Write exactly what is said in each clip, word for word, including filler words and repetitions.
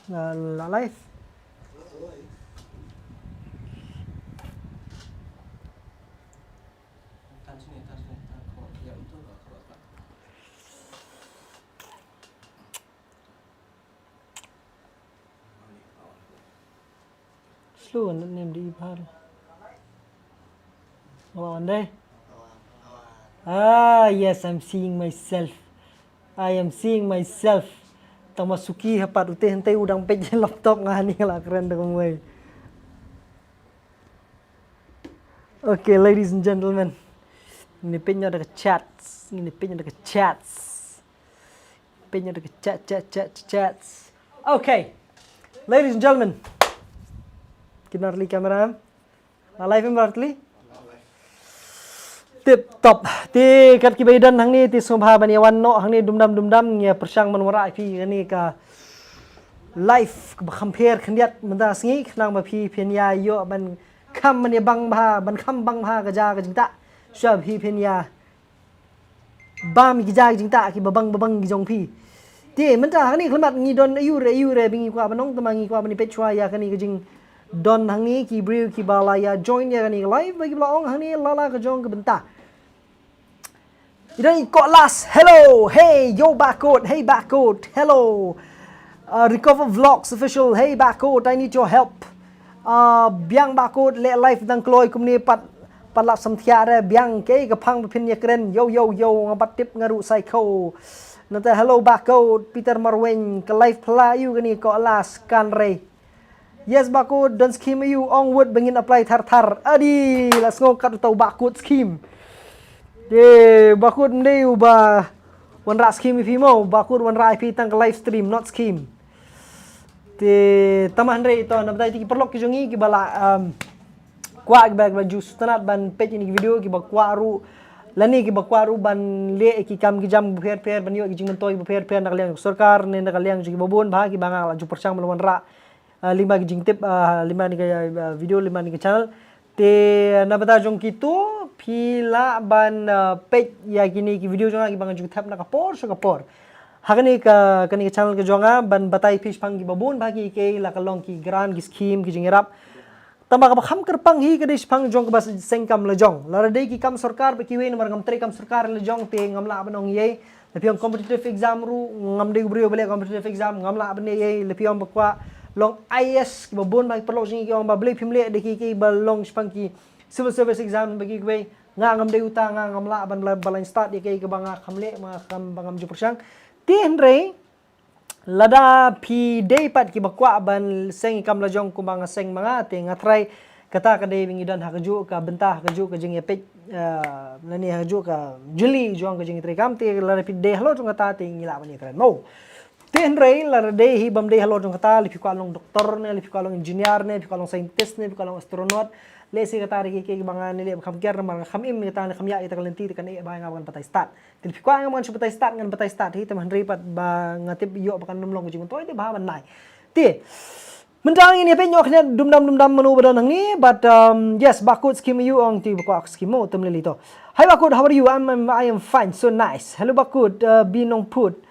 La, la live. Slow and nem di par. Wan deh. Ah, yes, I'm seeing myself. I am seeing myself. Tang ma suki hapat ute hynte u dang peit laptop nga ni la kren dang wei. Okay, ladies and gentlemen. Ngin peit noh da ka chats, ngin peit noh da ka chats. Peit noh da ka chat, chat, chat, chat, chats. Okay. Ladies and gentlemen. Kynarli camera. La live em Bartley? Tip top. Te kat kiba ïadon hangne te sngewbha ban ïa wan noh hangne dum dam dum dam, ngi ïa pyrshang ban wanrah ïa phi kane ka live kaba kham pher khyndiat mynta sngi, khnang ba phi phin ïa ïoh ban kham ban ïa bang bha, ban kham bang bha ka ja ka jingtah. Shuwa ba phi phin ïa bam ïa ki ja ki jingtah kiba bang ba bang ki jong phi. Te mynta hangne khlem bad ngi don aiu re aiu re ba ngi kwah ban ong, tangba ngi kwah ban ïa peit shuwa ïa kane ka jingdon hangne ki briew kiba la ïa join ïa kane ka live, ba kiba la ong hangne la la ka jong ka bynta. Ïa don i Kolas, hello, hey, yo Bakut, hey Bakut, hello. Uh, Recover Vlogs Official, hey Bakut, I need your help. Uh, biang Bakut, leh live dang kloi kumne pat, pat lap samthiah re, biang, kaei ka phang ba phin ïa kren, yo, yo, yo, nga pat tip nga ruh psycho. Nangta hello Bakut, Peter Marwein, ka live phylla aiu kane Kolas, kan re. Yes Bakut, don scheme aiu, ong wut ba ngin apply thar thar. Adi, la sngew kat uta u Bakut scheme. Te Bakut ym dei uba wanrah scheme ïa phi mo, Bakut wanrah ïa phi tang ka live stream, not scheme. Te tangba hynrei to, na bynta ïa ki paralok ki jong ngi kiba la, um, kwah kiba, kiba ju sngewtynnat ban peit ïa kine ki video, kiba kwah ruh lane kiba kwah ruh ban leh ïa ki kam ki jam bapher bapher, ban ïoh ïa ki jingmyntoi bapher bapher na ka liang sorkar ne na ka liang jong kiba bun bha kiba nga la ju pyrshang ban wanrah, ah, lyngba ki jingtip, ah, lyngba kane ka, ah, video, lyngba kane ka channel. Te na bynta jong kito, phi lah ban, ah, peit ïa kine ki video jong nga kiba nga ju thep na ka por sha ka por ha kane ka, kane ka channel ka jong nga, ban batai phi shaphang kiba bun bha ki, kiei la ka long ki grant, ki scheme, ki jingïarap. Tangba kaba kham kyrpang hi ka dei shaphang jong kaba seng kam lajong. Lada dei ki kam sorkar bad kiwei, namar ngam trei kam sorkar lajong te ngam lah ban ong ei. La phi ong competitive exam ruh, ngam dei u briew ba leh competitive exam, ngam lah ban ei ei. La phi ong ba kwah long I A S, kiba bun bha ki paralok jong ngi ki ong ba balei phim leh da ki, kiba long shaphang ki civil service exam bad kiwei. Nga ngam dei uta, nga ngam lah ban ba la, ba la start ïa kiei kiba nga kham leh, ba nga kham, ba ngam ju pyrshang. Te hynrei lada phi dei pat kiba kwah ban seng ïa kam lajong kumba nga seng ma nga, te nga tharai kata ka dei ba ngi don ha kajuh ka bynta, ha kajuh ka jingïapeit, eh, lane ha kajuh ka jylli jong ka jingïatreikam, te lada phi dei halor jong kata te ngi lah ban ïakren mo. Te hynrei lada dei hi bym dei halor jong kata, lada phi kwah long doktor ne, lada phi kwah long engineer ne, phi kwah long scientist ne, phi kwah long astronaut, lehse kata dei kiei kiba nga ne leh ba kham kiar namar nga kham im ïa kata ne kham ïa ïa kata ka lynti, te kan eh ba nga ban batai start. Te lada phi kwah nga ban shu batai start, ngan batai start hi, te hynrei pat ba nga tip ïoh ba kan ym long ka jingmyntoi, te bha ban nai. Te mynta ngin ïa peit noh khyndiat dum dam dum dam mano ba don hangne, but, um, yes, Bakut scheme aiu, ong te ba kwah scheme mo, te ym lei lei to. Hi Bakut, how are you? I'm, I'm, I am fine, so nice. Hello Bakut, uh, Bi Nongput.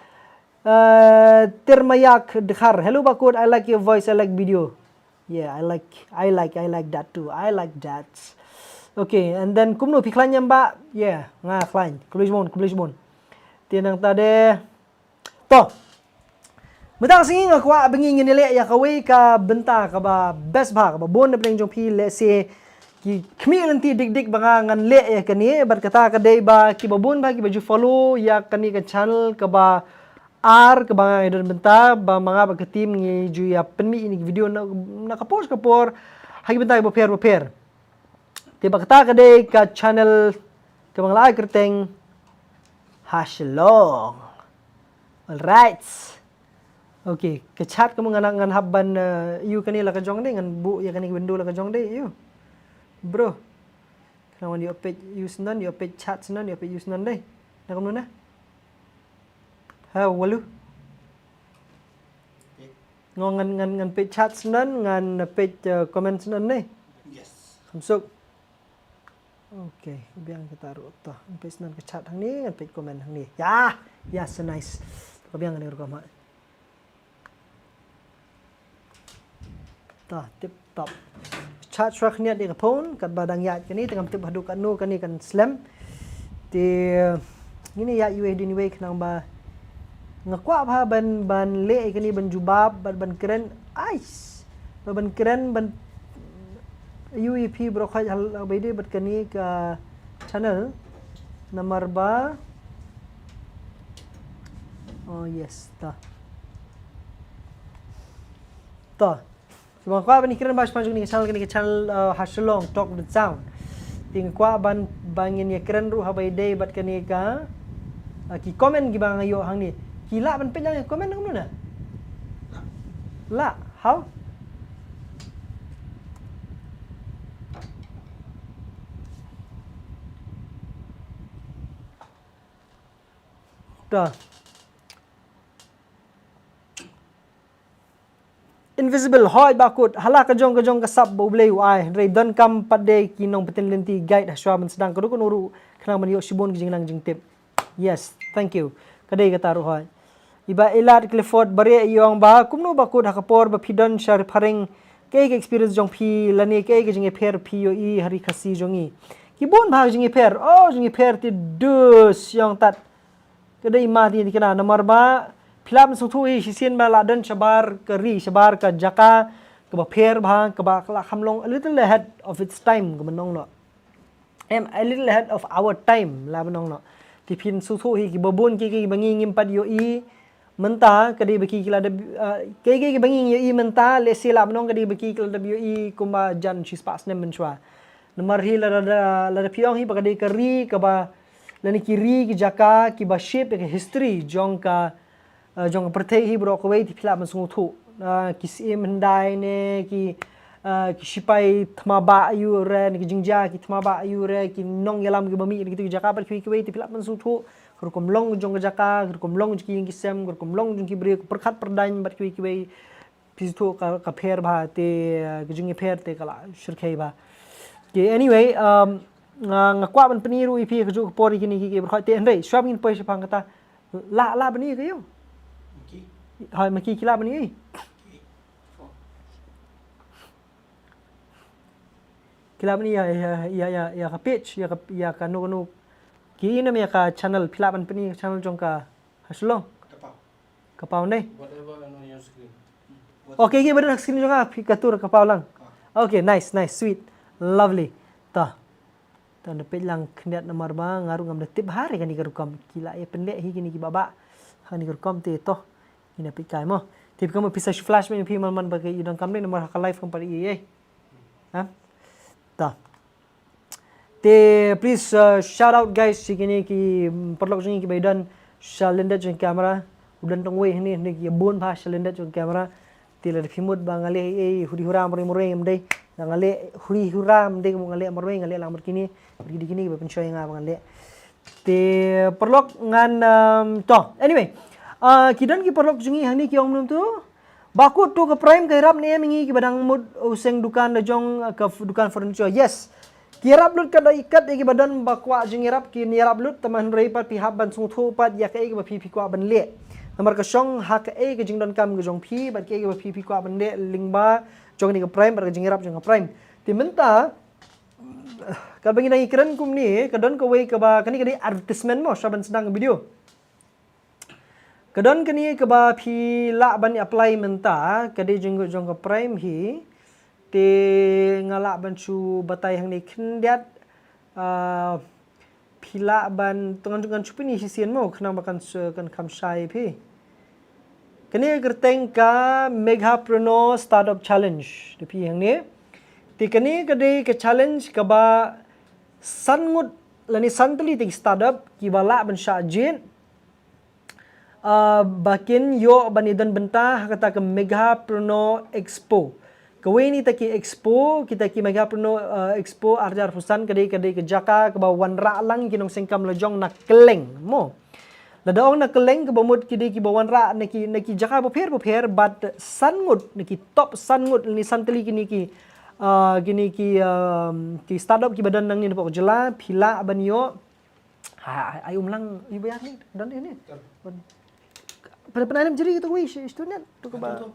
Uh, Tirmayak Dkhar. Hello Bakut, I like your voice, I like video. Yeah, I like, I like, I like that too. I like that. Okay, and then kumno, phi khlaiñ em Bah? Yeah, nga khlaiñ. Khublei shibun, khublei shibun. Te nangta de. To. Mynta ka sngi nga kwah ba ngi ngin ïaleh ïa kawei ka bynta kaba best bha, kaba bun na pdeng jong phi, lehse ki khmih lynti dik dik ba nga ngan leh ïa kane, bad kata ka dei ba kiba bun bha kiba ju follow ïa kane ka channel kaba ar kaba nga ïadon bynta, ba ma nga bad ka team ngi ju ïa pynmih ïa kine ki video na, na ka por sha ka por ha ki bynta kiba pher bapher. Te ba kata ka dei ka channel kaba nga la ai kyrteng Ha Shillong. Alright. Okay, ka chat ka mo, ngan, ngan hap ban, eh, aiu kane la ka jong de, ngan buh ïa kane ka window la ka jong de, aiu. Bro. Khnang ban ïoh peit aiu syndon, ïoh peit chat syndon, ïoh peit aiu syndon de. Na kumno na? Ha, walu. Ngo ngan, ngan, ngan peit chat snan, ngan peit, eh, comment snan ne. Yes. Hamsuk. Okay, biang kita ruh to. Ngan peit snan ka chat hangne, ngan peit comment hangne. Ya, ya, so nice. Ka biang ni rukom ha. To, tip top. Chat shuwa khniat ïa ka phone, katba dang ïaid kane, te ngam tip haduh katno kane kan slem. Te, ngin ïa ïaid iwei hadien iwei khnang ba nga kwah bha ban, ban leh ïa kane ban jubab, bad ban kren, ais. Ba ban kren, ban ïohi phi baroh khoit haba ïadei bad kane ka channel. Namar ba, oh yes, to. To. Shu ba nga kwah ban ïakren bha shaphang jong kane ka channel, kane ka channel, uh, Ha Shillong Talk the Town. Te nga kwah ban, ba ngin ïakren ruh haba ïadei bad kane ka, uh, ki comment kiba nga ïoh hangne. Ki lah ban peit lang ïa ka comment nangno na? Lah, how? To. Invisible, hooid Bah Kut, ha la ka jong ka jong ka sap ba U Blei u ai, hynrei donkam pat de ki nongpynlynti guide ha shuwa ban sdang, ka dei kano ruh khnang ban ïoh shibun ki jingnang jingtip. Yes, thank you. Ka dei kata ruh hooid. I Bah Elad Clifford Bareh i ong ba, kumno Bah Kut ha ka por ba phi don sha Ri Phareng, kaei ka experience jong phi lane kaei ka jingïapher phi ïohi ha Ri Khasi jong ngi. Ki bun bha ka jingïapher, oh jingïapher te dus ïong tat. Ka dei ma ti kane namar ba phi lah ban sngewthuh hi shisien ba la don shabar ka ri, shabar ka jaka kaba pher bha, kaba ka la kham long a little ahead of its time, kaba nong noh. Em, a little ahead of our time, la ba nong noh. Te phin sngewthuh hi kiba bun kiei kiei ba ngi ngim pat ïohi mynta, ka dei ba ki ki la dep, ah, kiei kiei kiba ngi ïohi mynta, lehse la ba nong ka dei ba ki ki la dep ïohi kumba jan shispah snem mynshuwa. Namar hi lada, lada phi ong hi ba ka dei ka ri kaba lane ki ri ki jaka kiba shape ïa ka history jong ka, eh, jong ka pyrthei hi baroh kawei te phi lah ban sngewthuh. Ah, ki Syiem Hyndai ne ki, ah, ki shipai thma ba ïu re ne ki jingjia ki thma ba ïu re, ki nongïalam kiba mih ne kitu ki jaka bad kiwei kiwei te phi lah ban sngewthuh. Ka rukom long jong ka jaka, ka rukom long jong ki ïing ki sem, ka rukom long jong ki briew, ka pyrkhat pyrdaiñ bad kiwei kiwei. Phi sngewthuh ka, ka pher bha te, eh, ka jingïapher te ka la shyrkhei bha. Okay, anyway, um, nga, nga kwah ban pyni ruh ïa phi ka juh ka por ïa kine ki, ki baroh te hynrei shuwa ba ngin poi shaphang kata. La, la ban ïohi ka ïoh. Okay. Hooid, ma ki ki la ban ïohi. Okay. Ki la ban ïohi ïa, ïa, ïa, ïa, ïa ka page, ïa ka, ïa kano kano. Ki ïohi ne em ïa ka channel, phi lah ban pyni ka channel jong ka Ha Shillong. Ka paw. Ka paw ne? Whatever on your screen. Hmm. Okay, ki ba don ha screen jong nga, phi ka tur ka paw lang. Ah. Okay, nice, nice, sweet. Lovely. To. To nda peit lang khyndiat namar ba nga ruh ngam da tip ha re kane ka rukom. Ki la ïa pynleh hi kine kiba bah. Ha kane ka rukom te to. Ngin ïa peit kai mo. Te phi kam pisa shu flash me phi man man ba ki i donkam ne namar ha ka live kam pat i ei. Ha? To. Te please, uh, shout out guys, ïa kine ki, mm, paralok jong ngi kiba don sha lyndet jong camera. U don tang wei hangne, hangne ki bun bha sha lyndet jong camera. Te lada phi mut ba nga leh ei huri hura marwei marwei, ngam dei. Nga leh huri hura, ngam dei, nga leh marwei, nga leh lang bad kine. Bad kine kiba pynshoi nga ba ngan leh. Te paralok ngan, um, to. Anyway, uh, ki don ki paralok jong ngi hangne ki ong mynta. Bah Kut, to ka Prime ka ïarap ne em ïa ngi kiba dang mut u seng dukan la jong, uh, ka f-, dukan furniture. Yes. Ki ïarap lut kat da i kat ïa kiba don ba kwah jingïarap kin ïarap lut, tangba hynrei pat phi hap ban sngewthuh pat ïa kaei kaba phi phi kwah ban leh. Namar ka shong ha kaei ka jingdonkam ka jong phi bad kaei kaba phi phi kwah ban leh lyngba jong kane ka Prime bad ka jingïarap jong ka Prime. Te mynta katba ngi dang ïakren kumne ka don kawei kaba, kane ka dei advertisement mo, shuwa ban sdang ka video. Ka don kane kaba phi lah ban apply mynta, ka dei jong, jong ka Prime hi. Te nga lah ban shu batai hangne khyndiat, ah, phi lah ban, to ngan, ngan shu pyni shisien mo, khnang ba kan shu, kan kham shai phi. Kane ka kyrteng ka Meghapreneur Startup Challenge. Te phi hangne. Te kane ka dei ka challenge kaba san ngut lane san tylli te ki startup kiba lah ban shah jied. Ah, ba kin ïoh ban ïadon bynta ha kata ka Meghapreneur Expo. Kawei na kita ki expo, kita ki Meghapreneur, ah, Expo ar hajar arphew san ka dei, ka dei ka jaka kaba wanrah lang ki nongseng kam la jong na kylleng mo. Lada ong na kylleng kaba mut ki dei kiba wanrah na ki, na ki jaka bapher bapher, bad san ngut, na ki top san ngut, lane san tylli kine ki, ah, kine ki, um, ki startup kiba don nangne napoh jylla, phi lah ban ïoh. Ha, ai um lang, ïa ba ïa ni, don ini. Pynai, pynai lem jeri tu wei, shi, shi tu net, tu kaba.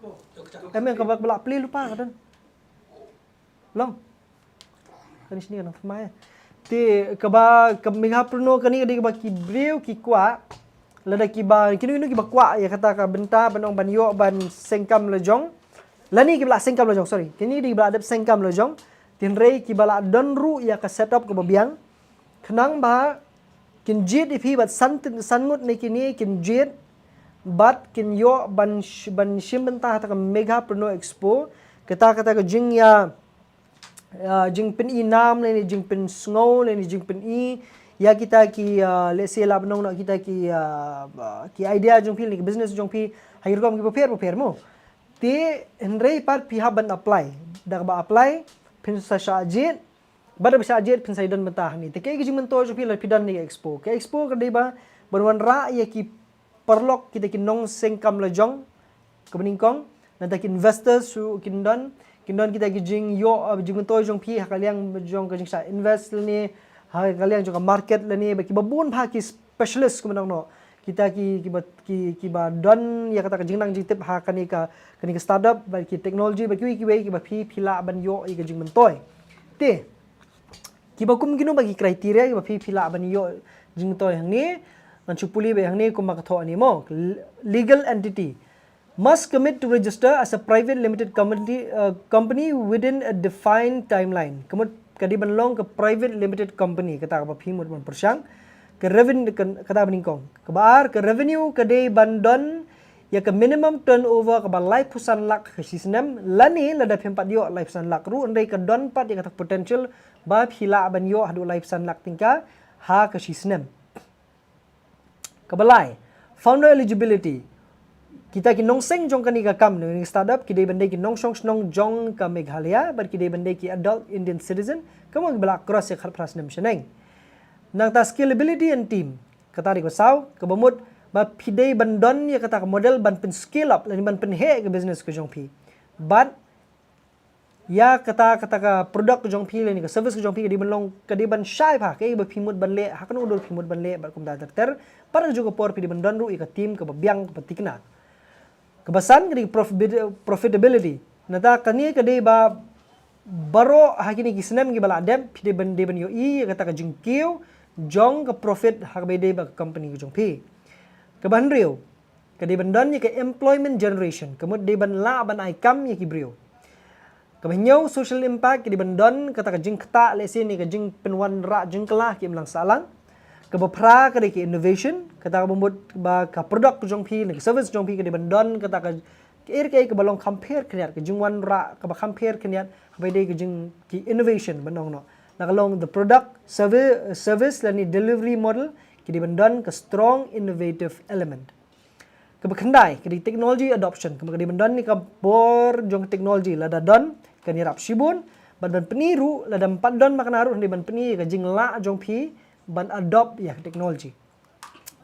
Em, em, kaba, kaba la plie lypa ka don. Long. Kane shini ka nang thymmai. Te kaba, ka Meghapreneur kane ka dei kaba ki briew ki kwah. Lada kiba, kino kino kiba kwah ïa kata ka bynta ban ong ban ïoh ban seng kam la jong. Lane kiba la seng kam la jong, sorry. Kine dei kiba la dep seng kam la jong. Hynrei kiba la don ruh ïa ka setup kaba biang. Khnang ba kin jied ïa phi bad san, san ngut na kine kin jied bad kin ïoh ban sh-, ban shim bynta ha kata ka Meghapreneur Expo. Kata, kata ka jingïa, ah, jingpyni nam lane jingpynsngew lane jingpyni ïa kita ki, ah, let's say lah ban ong noh kita ki, ah, ah, ki idea jong phi lane ki business jong phi ha ki rukom kiba pher bapher mo. Te hynrei pat phi hap ban apply. Da kaba apply phin sa shah jied. Bad da ba shah jied phin sa ïadon bynta hangne. Te kaei ka jingmyntoi jong phi lada phi don ha kane ka expo? Ka expo ka dei ba ban wanrah ïa ki paralok, kita ki nongseng kam la jong kaba nyngkong. Nangta ki investors ruh kin don, kin don kita ki jingïoh, uh, jingmyntoi jong phi ha ka liang jong ka jingshah invest lane ha ka liang jong ka market lane bad kiba bun bha ki specialist kumba ong noh. Kita ki, kiba, ki, kiba don ïa kata ka jingnang jingtip ha kane ka, kane ka startup bad ki technology bad kiwei kiwei kiba phi, phi lah ban ïoh ïa ka jingmyntoi. Te kiba kum kino ba ki criteria kiba phi, phi lah ban ïoh jingmyntoi hangne? Ngan shu pule beit hangne kumba ka thoh hangne mo. Legal entity must commit to register as a private limited company, uh, company within a defined timeline. Ka mut ka dei ban long ka private limited company, kata kaba phi mut ban pyrshang. Ka reven-, ka, kata ba nyngkong. Kaba ar, ka revenue ka dei ban don ïa ka minimum turnover kaba laiphew san lak ha ka shi snem, lane lada phim pat ïoh laiphew san lak ruh, hynrei ka don pat ïa kata ka potential ba phi lah ban ïoh haduh laiphew san lak tyngka ha ka shi snem. Kaba lai, founder eligibility. Kita ki nongseng jong kane ka kam, kane ka startup, ki dei ban dei ki nongshong shnong jong ka Meghalaya bad ki dei ban dei ki adult Indian citizen, kaba la cross ïa ka khatphra snem shaneng. Nangta scalability and team. Kata dei kaba saw, kaba mut ba phi dei ban don ïa kata ka model ban pyn scale up lane ban pynheh ka business ka jong phi. Bad ïa kata, kata ka product ka jong phi lane ka service ka jong phi ka dei ban long, ka dei ban shai bha kaei ba phi mut ban leh, ha kano ka dur phi mut ban leh bad kumta ter ter. Bad ha kajuh ka por phi dei ban don ruh ïa ka team kaba biang, kaba thikna. Kaba san ka dei profit-, profitability. Nangta kane ka dei ba baroh ha kine ki snem kiba la dep phi dei ban, dei ban ïohi ïa kata ka jingkiew jong ka profit ha kaba dei bad ka company ka jong phi. Kaba hynriew, ka dei ban don ïa ka employment generation, ka mut dei ban lah ban ai kam ïa ki briew. Kaba hynñiew, social impact, ka dei ban don kata ka jingktah, let's say, ne ka jingpynwanrah jingkylla ha ki imlang sahlang. Kaba phra ka dei ka innovation, kata kaba mut ba ka product jong phi ne ka service jong phi ka dei ban don kata ka, kaei kaei kaba long kham pher khyndiat, ka jingwanrah kaba kham pher khyndiat, haba dei ka jing, ki innovation ban ong noh. Na ka long the product, servi-, service lane delivery model, ki dei ban don ka strong innovative element. Kaba khyndai ka dei technology adoption, kaba ka dei ban don ne ka bor jong technology, lada don kan ïarap shibun, bad ban pyni ruh lada ym pat don ma kane ruh, dei ban pyni ka jinglah jong phi ban adopt ïa ka technology.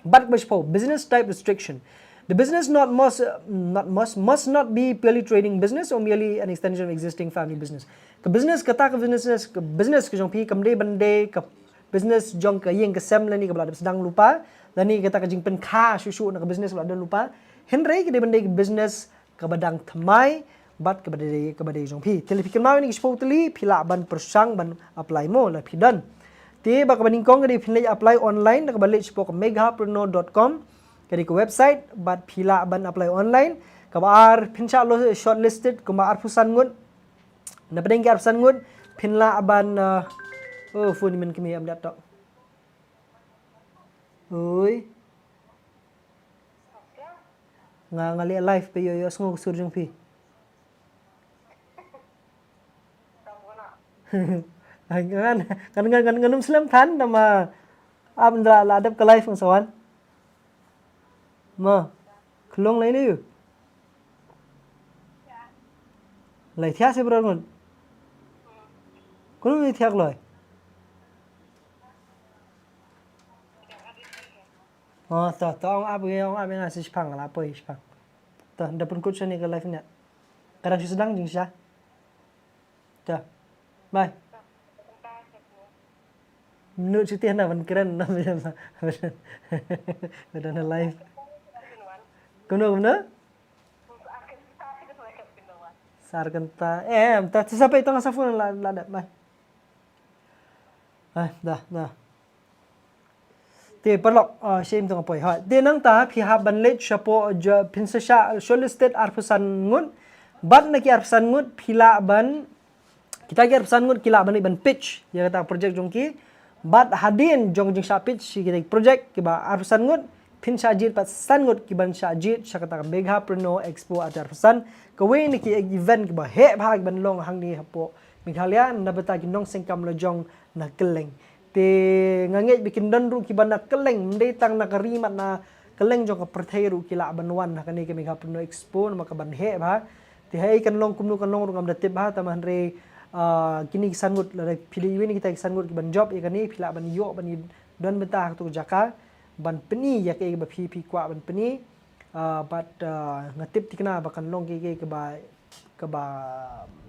Bad kaba shiphew, business type restriction. The business not must, uh, not must, must not be purely trading business or merely an extension of existing family business. Ka business, kata ka business, ka business ka jong phi kam dei ban dei ka business jong ka ïing ka sem lane kaba la dep sdang lypa, lane kata ka jingpynkha shuh shuh na ka business ba la don lypa. Hynrei ka dei ban dei ka business kaba dang thymmai bad kaba dei, kaba dei jong phi. Te lada phi kynmaw ïa kine ki shiphew tylli, phi lah ban pyrshang ban apply mo lada phi don. Te bad kaba nyngkong ka dei phin leit apply online, da kaba leit shapoh ka meghapreneur dot com, ka dei ka website, bad phi lah ban apply online. Kaba ar, phin shah lo-, shortlisted kumba arphew san ngut. Napdeng ki arphew san ngut phin lah ban, uh, oh, phone i men kmie am dat tok. Oi. Nga, nga leh live phi ïoh, ïoh sngew ka sur jong phi. Ai, ngan, ngan, ngan, ngan, ngan ym slem than, namar ap ndra la dep ka live nga sa wan. Ma, khlong lai ne yu. Lai thiah se bro ngun. Khlong lai thiah kloi. Oh, to, to, ong ap ïa, ong ap ïa nga sa shipang, la poi shipang. To, da pynkut shane ka live ïa. Ka dang shu sdang jingshisha. To. Bye. Mnu shuti na ban kren na ba na live. Kumno, kumno? Sar kynta. Eh, em, ta, ta sa peit tang sa phone la, la dep, bye. Ah, dah, dah. Te paralok, ah, shim tang poi. Ha, te nangta phi hap ban leit shapoh, phin sa shah shortlisted arphew san ngut. Bad na ki arphew san ngut phi lah ban, kita ki arphew san ngut ki lah ban leit ban pitch ïa kata project jong ki. Bad hadien jong jingshah pitch ïa kita project kiba arphew san ngut, phin shah jied pat san ngut kiban shah jied sha kata ka Meghapreneur Expo arhajar arphew san. Kawei na ki event kiba heh bha kiban long hangne hapoh Meghalaya, na bynta ki nongseng kam lajong na kylleng. Te nga ngeit ba kin don ruh kiba na kylleng, ym dei tang na ka ri, mat na kylleng jong ka pyrthei ruh ki lah ban wan ha kane ka Meghapreneur Expo, namar ka ban heh bha. Te haei kan long kumno kan long ruh ngam da tip bha, tangba hynrei, ah, kine ki san ngut, lada phi dei iwei na kita ki san ngut kiban jop ïa kane, phi lah ban ïoh ban ïa don bynta ha kato ka jaka ban pyni ïa kaei ba phi, phi kwah ban pyni. Ah, bad, ah, nga tip thikna ba kan long kaei kaei kaba, kaba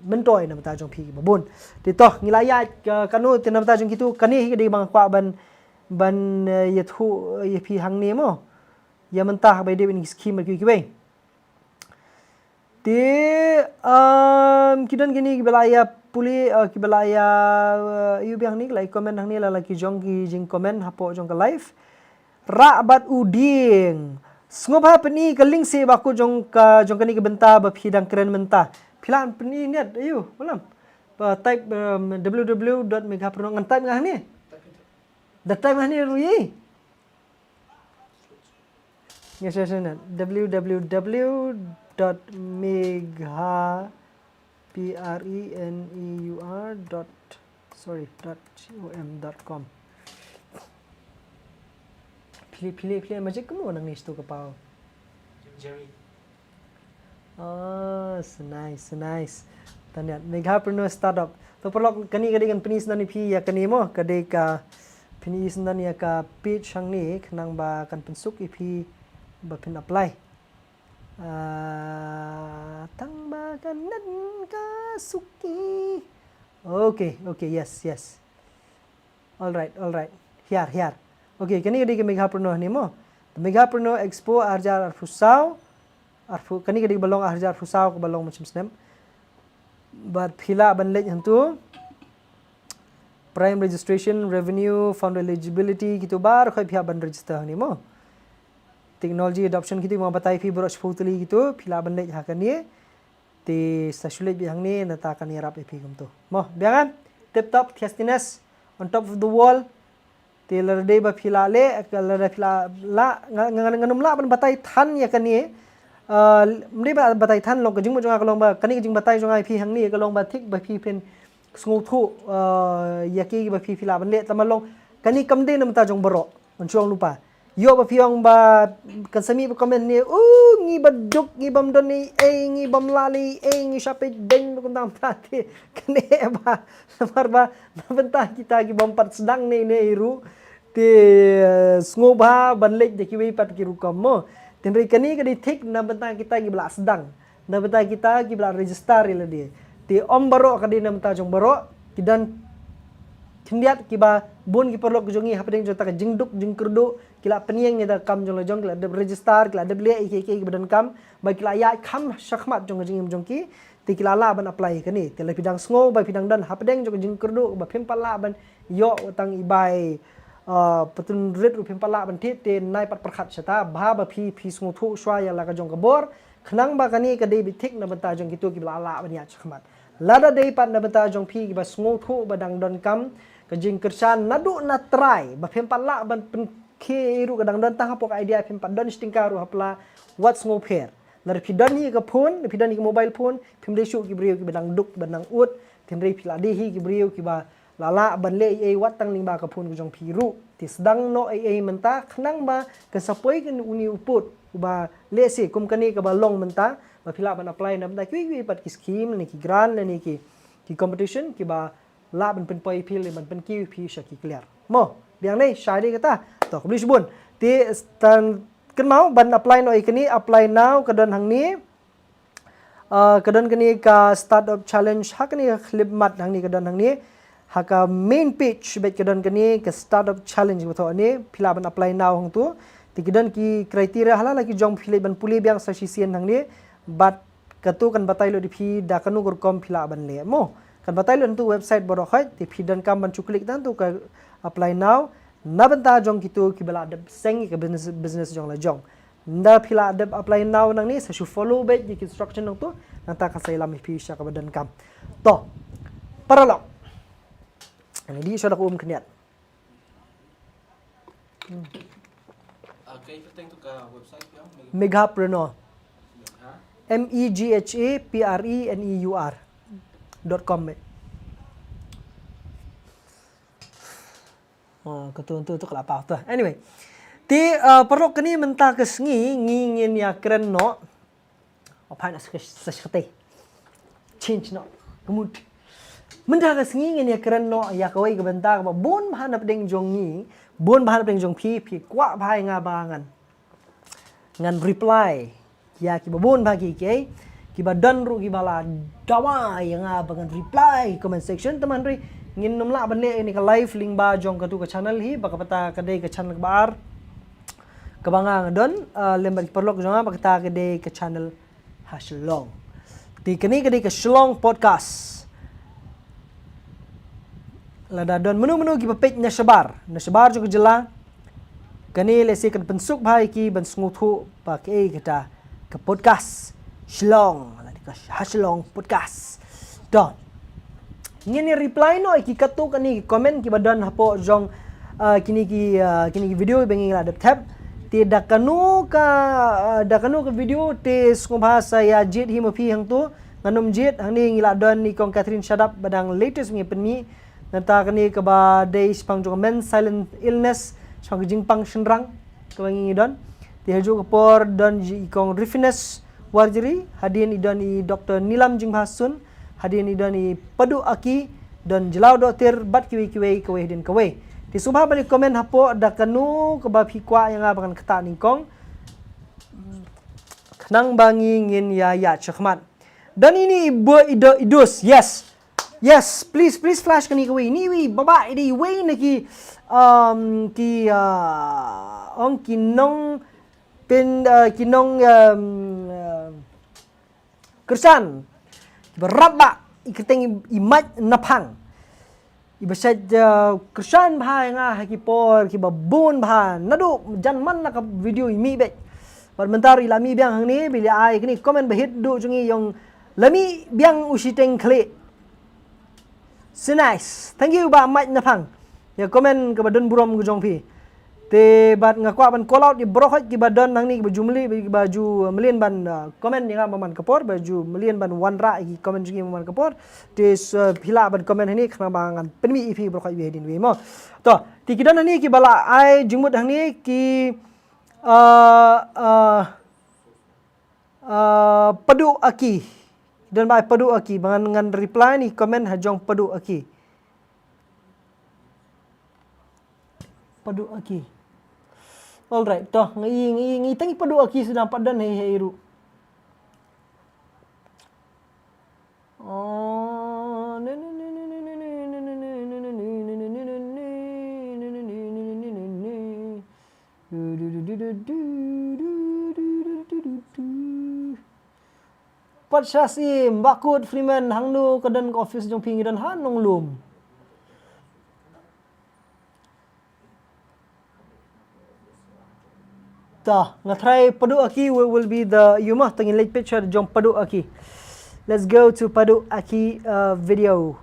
myntoi na bynta jong phi kiba bun. Te to, ngi la ïaid ka, kano te na bynta jong kitu, kane hi ka dei ba nga kwah ban, ban, eh, ïathuh, eh, ïa phi hangne mo. Ïa mynta ba ïadei bad kine ki skim bad kiwei kiwei. Te, um, ki don kine kiba la ïa pule, eh, kiba la ïa, eh, ïa biang hangne, ki la ïa comment hangne, la la ki jong ki jingcomment hapoh jong ka live. Rah bad u dieng. Sngewbha pyni ka link seh ba kut jong ka, jong kane ka bynta ba phi dang kren mynta. Phi lah pyni niat, ayu, malam. Ba type, um, W W W dot meghapreneur, ngan type nga hangne. Da type nga hangne ruh ïa. Yes, yes, yes. W W W dot megha P R E N E U R dot, sorry, dot C O M dot com. Phi leh, phi leh, phi leh magic kumno nangne, shu ka paw. Jerry. Ah, so nice, so nice. Tang ïa Meghapreneur Startup. To paralok, kane ka dei kan pyni syndon ïa phi ïa kane mo, ka dei ka pyni syndon ïa ka page hangne, khnang ba kan pynsuk ïa phi ba phin apply. Ah, tang ba kan nen ka suki. Okay, okay, yes, yes. All right, all right. Hiar, hiar. Okay, kane ka dei ka Meghapreneur hangne mo. The Meghapreneur Expo arhajar arphew saw. Arphew, kane ka dei ba long arhajar arphew saw kaba long mynshem snem. Bad phi lah ban leit hangtu. Prime registration, revenue, founder eligibility, kitu baroh khoit phi hap ban register hangne mo. Technology adoption kitu, nga batai phi baroh shiphew tylli kitu, phi lah ban leit ha kane. Te sa shu leit beit hangne, nangta kan ïarap ïa phi kumtu. Mo, biang kan? Tip top, thiastiness, on top of the world. Te lada dei ba phi lah leh, lada phi lah, lah, nga, nga, nga, ngan ym lah ban batai than ïa kane. Ah, ym dei ba batai than, long ka jingmut jong nga ka long ba, kane ka jingbatai jong nga ïa phi hangne ka long ba thik ba phi phin sngewthuh, ah, ïa kiei ba phi, phi lah ban leh, tangba long kane kam dei na bynta jong baroh. Ngan shu ong lypa. Ïoh ba phi ong ba kan sa mih ba comment ne, "Uh, ngi ba duk, ngi bym don ei ei, ngi bym lah leh ei ei, ngi shah peit deng ba kumta kumta te." Kane ba, namar ba na bynta kita ki bym pat sdang ne ne ruh. Te, eh, sngewbha ban leit da kiwei pat ki rukom mo. Te hynrei kane ka dei thik na bynta kita kiba la sdang. Na bynta kita kiba la register ïa lade. Te ym baroh ka dei na bynta jong baroh, ki don khyndiat kiba bun ki paralok jong ngi hapdeng jong kata ka jingduk jingkyrduh, ki la pynïeng ïa ka kam jong la jong, ki la dep register, ki la dep leh ïa kiei kiei kiba donkam, ba ki la ïaid kham shakhmat jong ka jingim jong ki, te ki la lah ban apply ïa kane. Te lada phi dang sngew ba phi dang don hapdeng jong ka jingkyrduh ba phim pat lah ban ïoh tang i bai, ah, patun rit ruh phim pat lah ban thied, te nai pat pyrkhat shata, bha ba phi, phi sngewthuh shuwa ïa la ka jong ka bor, khnang ba kane ka dei beit thik na bynta jong kito kiba la lah ban ïaid shakhmat. Lada dei pat na bynta jong phi kiba sngewthuh ba dang donkam ka jingkyrshan naduh na trai, ba phim pat lah ban pynkhie ruh ka dang don tang hapoh ka idea, phim pat don shi tyngka ruh ha pla, wat sngewpher. Lada phi don hi ka phone, phi don hi ka mobile phone, phim dei shuh ki briew kiba dang duk, ba dang ud, te hynrei phi la dei hi ki briew kiba la lah ban leh ei ei wat tang lyngba ka phone ka jong phi ruh. Te sdang noh ei ei mynta, khnang ba kan sa poi kane une u pud uba lehse kum kane kaba long mynta, ba phi lah ban apply na bynta kiwei kiwei pat ki scheme, ne ki grant, ne ki, ki competition, kiba lah ban pynpoi phi, lane ban pynkiew phi sha ki clear. Mo, biang ne, shai dei kata. To, khublei shibun. Te stan kynmaw ban apply noh ïa kane, apply now ka don hangne. Uh, ka don kane ka startup challenge, ha kane ka khyllipmat hangne ka don hangne. Ha ka main page beit ka don kane ka startup challenge, ba thoh ne phi lah ban apply now hangtu. Te ki don ki criteria, ha la la ki jong phi leit ban pule biang sa shisien hangne. Bad katu kan batai lut ïa phi da kano ka rukom phi lah ban leh mo. Kan batai lut hangtu website baroh khoit, te phi donkam ban shu click tang tu ka apply now. Na bynta jong kitu kiba la dep seng ïa ka business, business jong la jong. Nda phi la dep apply now nangne, sa shu follow beit ïa ki instruction nangtu, nangta kan sa ïalam ïa phi sha kaba donkam. To, paralok. Ani dei sha da ka um khyndiat. Hmm. Ah, ka i pateng tu ka website ka, Meg- Meghapreneur. Megha? M E G H A P R E N E U R dot com, mate. Ah, ka tu, tu, tu ka la paw tu. Anyway. Te, ah, paralok, kane mynta ka sngi ngi ngin ïa kren noh. Apa nak sa, sa, sa, change noh ka mood. Mynta ka sngi ngin ïa kren noh ïa kawei ka bynta kaba bun bha na pdeng jong ngi, bun bha na pdeng jong phi, phi kwah bha ïa nga ba ngan, ngan reply ïa kiba bun bha ki, ki, kiba don ruh kiba la dawa ïa nga ba ngan reply comment section. Te hynrei ngin nym lah ban leh ïa kane ka live lyngba jong katu ka channel hi, ba ka bynta ka dei ka channel kaba ar kaba nga nga don, ah, lem bad ki paralok jong nga, ba kata ka dei ka channel ha Shillong. Te kane ka dei ka Shillong Podcast. Lada don mynno mynno kiba peit na shabar, na shabar jong ka jylla, kane lehse kan pynsuk bha ïa ki ban sngewthuh ba kaei kata ka podcast Shillong, lane ka ha Shillong Podcast. To. Ngin ïa reply noh ïa ki katto katne ki comment kiba don hapoh jong, ah, kine ki, ah, kine ki video ba ngi la dep thep. Te da kano ka, ah, da kano ka video te sngewbha sa ïa jied hi ma phi hangto. Ngan ym jied, hangne ngi la don i Kong Catherine Shadap ba dang latest ngi pynmih. Nangta kane kaba dei shaphang jong ka men's silent illness, shaphang ka jingpang shynrang kaba ngi don. Te ha juh ka por don i Kong Rufinus Warjri, hadien i don i Doktor Nilam Jingbhasun, hadien i don i Padu Aki, don Jlaw Dotir, bad kiwei kiwei, kawei hadien kawei. Te sngewbha ban ïa comment hapoh da kano kaba phi kwah ïa nga ba ngan ktah nyngkong. Khnang ba ngi ngin ïa ïaid shakhmat. Don ine i Bo, i Do, i Dus, yes. Yes, please, please flash kane kawei. Ine iwei, baba, i dei iwei na ki, um, ki, uh, ong ki nong pyn, uh, ki nong, um, uh, kyrshan. Kiba rap bha, i kyrteng i, i Mike Naphang. Iba shait, uh, kyrshan bha ïa nga ha ki por kiba bun bha. Naduh jan man la ka video i mih beit. Bad mynta ruh i la mih biang hangne, ba i la ai kane comment ba hit duh jong ngi, i ong la mih biang u shiteng khlieh. So nice. Thank you Bah Mike Naphang. Ïa comment kaba don burom ka jong phi. Te bad nga kwah ban call out ïa baroh khoit kiba don hangne, kiba ju mlien, kiba ju mlien ban, uh, comment ïa nga man man ka por, ba ju mlien ban wanrah ïa ki comment jong ngi man man ka por. Te, uh, phi lah ban comment hangne, khnang ba ngan pynmih ïa phi baroh khoit iwei hadien iwei mo. To, te ki don hangne kiba la ai jingmut hangne ki, uh, uh, Ah, Padu Aki. Don ba ai Padu Aki. Ba ngan, ngan reply ïa i comment ha jong Padu Aki. Padu Aki. Alright, to, ngi, ngi, ngi tang i Padu Aki sdang pat don hei hei ruh. Pat Shasim, Bakut Freeman, hangno ka don ka office jong phi? Ngi don ha Nonglum. Ta, nga tharai Padu Aki will, will be the, ïa ma, tang in leit picture jong Padu Aki. Let's go to Padu Aki, uh, video.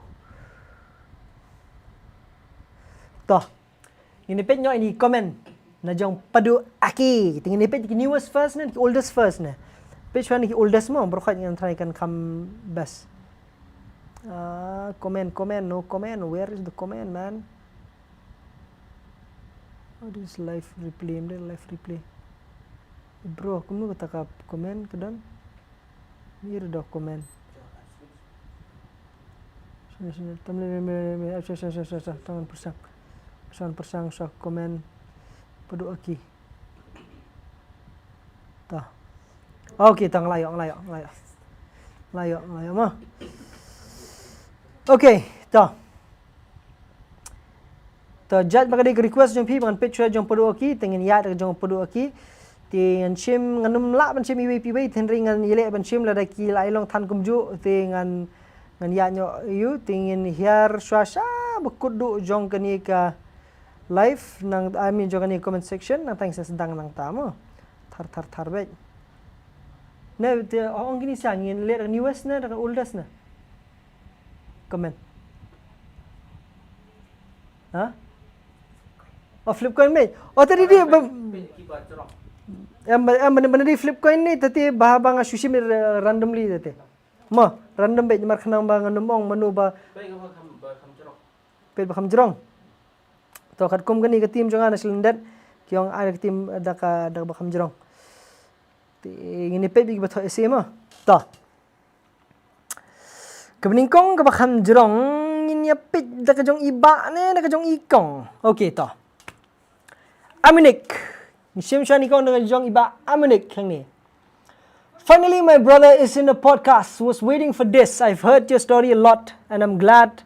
Ta, ngin peit noh ïa i comment na jong Padu Aki. Tang in peit ki newest first ne, ki oldest first ne. Peit shuwa na ki oldest mo, baroh khoit ngan tharai kan kham best. Ah, comment, comment, no comment. Where is the comment, man? What is live replay? Em dei live replay. Bro, kumno kata ka comment ka don? Mir dok comment. Sini, sini. Tamle me, me, me, me, sha, sha, sha, sha, sha, tangan persang. Tangan persang, sha comment. Padu Aki. Okay, to nga la ïoh, nga la ïoh, nga la ïoh. Nga la ïoh, nga la ïoh mo. Okay, to. To, judge ba ka dei ka request jong phi ba ngan peit shuwa jong Padu Aki, te ngin ïaid da ka jong Padu Aki. Te ngan shim, ngan ym lah ban shim iwei pa iwei, te hynrei ngan ïaleh ban shim lada ki la ïalong than kumjuh, te ngan, ngan ïaid noh ïa u, te ngin hiar shuwa sha ba kut duh jong kane ka live, nang, I mean, jong kane ka comment section, nangta ngin sa sdang nangta mo. Thar, thar, thar beit. Ne, te, ong kine sha, ngin leh da ka newest ne, da ka oldest ne? Comment. Ha? Oh, flip coin beit. Oh, te dei, dei, ba, em, em, ban, ban dei flip coin ne, te te, ba, ba nga shu shim, eh, randomly te te. Mo, random beit, namar khnang ba ngan ym ong mano ba. Peit ba kham jrong. To, katkum kane ka team jong nga na sha lyndet, ki ong ai ka team da ka, da kaba kham jrong. Te ngin ïa peit beit kiba thoh essay mo. To. Kaba nyngkong kaba kham jrong, ngin ïa peit da ka jong i bah ne, da ka jong i kong. Okay, to. Aminik. Ngin shim shuwa ïa i kong da ka jong i bah Aminik hangne. Finally, my brother is in a podcast. Was waiting for this. I've heard your story a lot, and I'm glad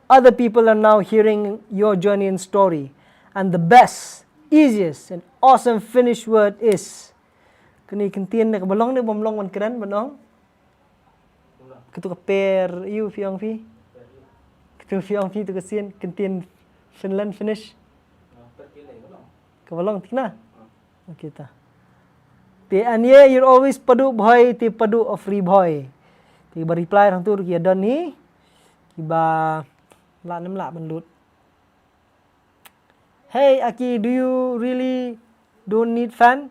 other people are now hearing your journey and story. And the best, easiest, and awesome Finnish word is. Kane ka ktien ne kaba long ne bym long ban kren ban ong. Katu ka per, ïa phi ong phi. Katu phi ong phi tu ka sien, ka ktien Finland, Finnish. Kaba long thikna. Okay, to. Te, and yeah, you're always Padu boy, te Padu of free boy. Te ba reply hangtu ruh ki ïa don hi. Kiba lah ne ym lah ban lut. Hey, Aki, do you really don't need fan?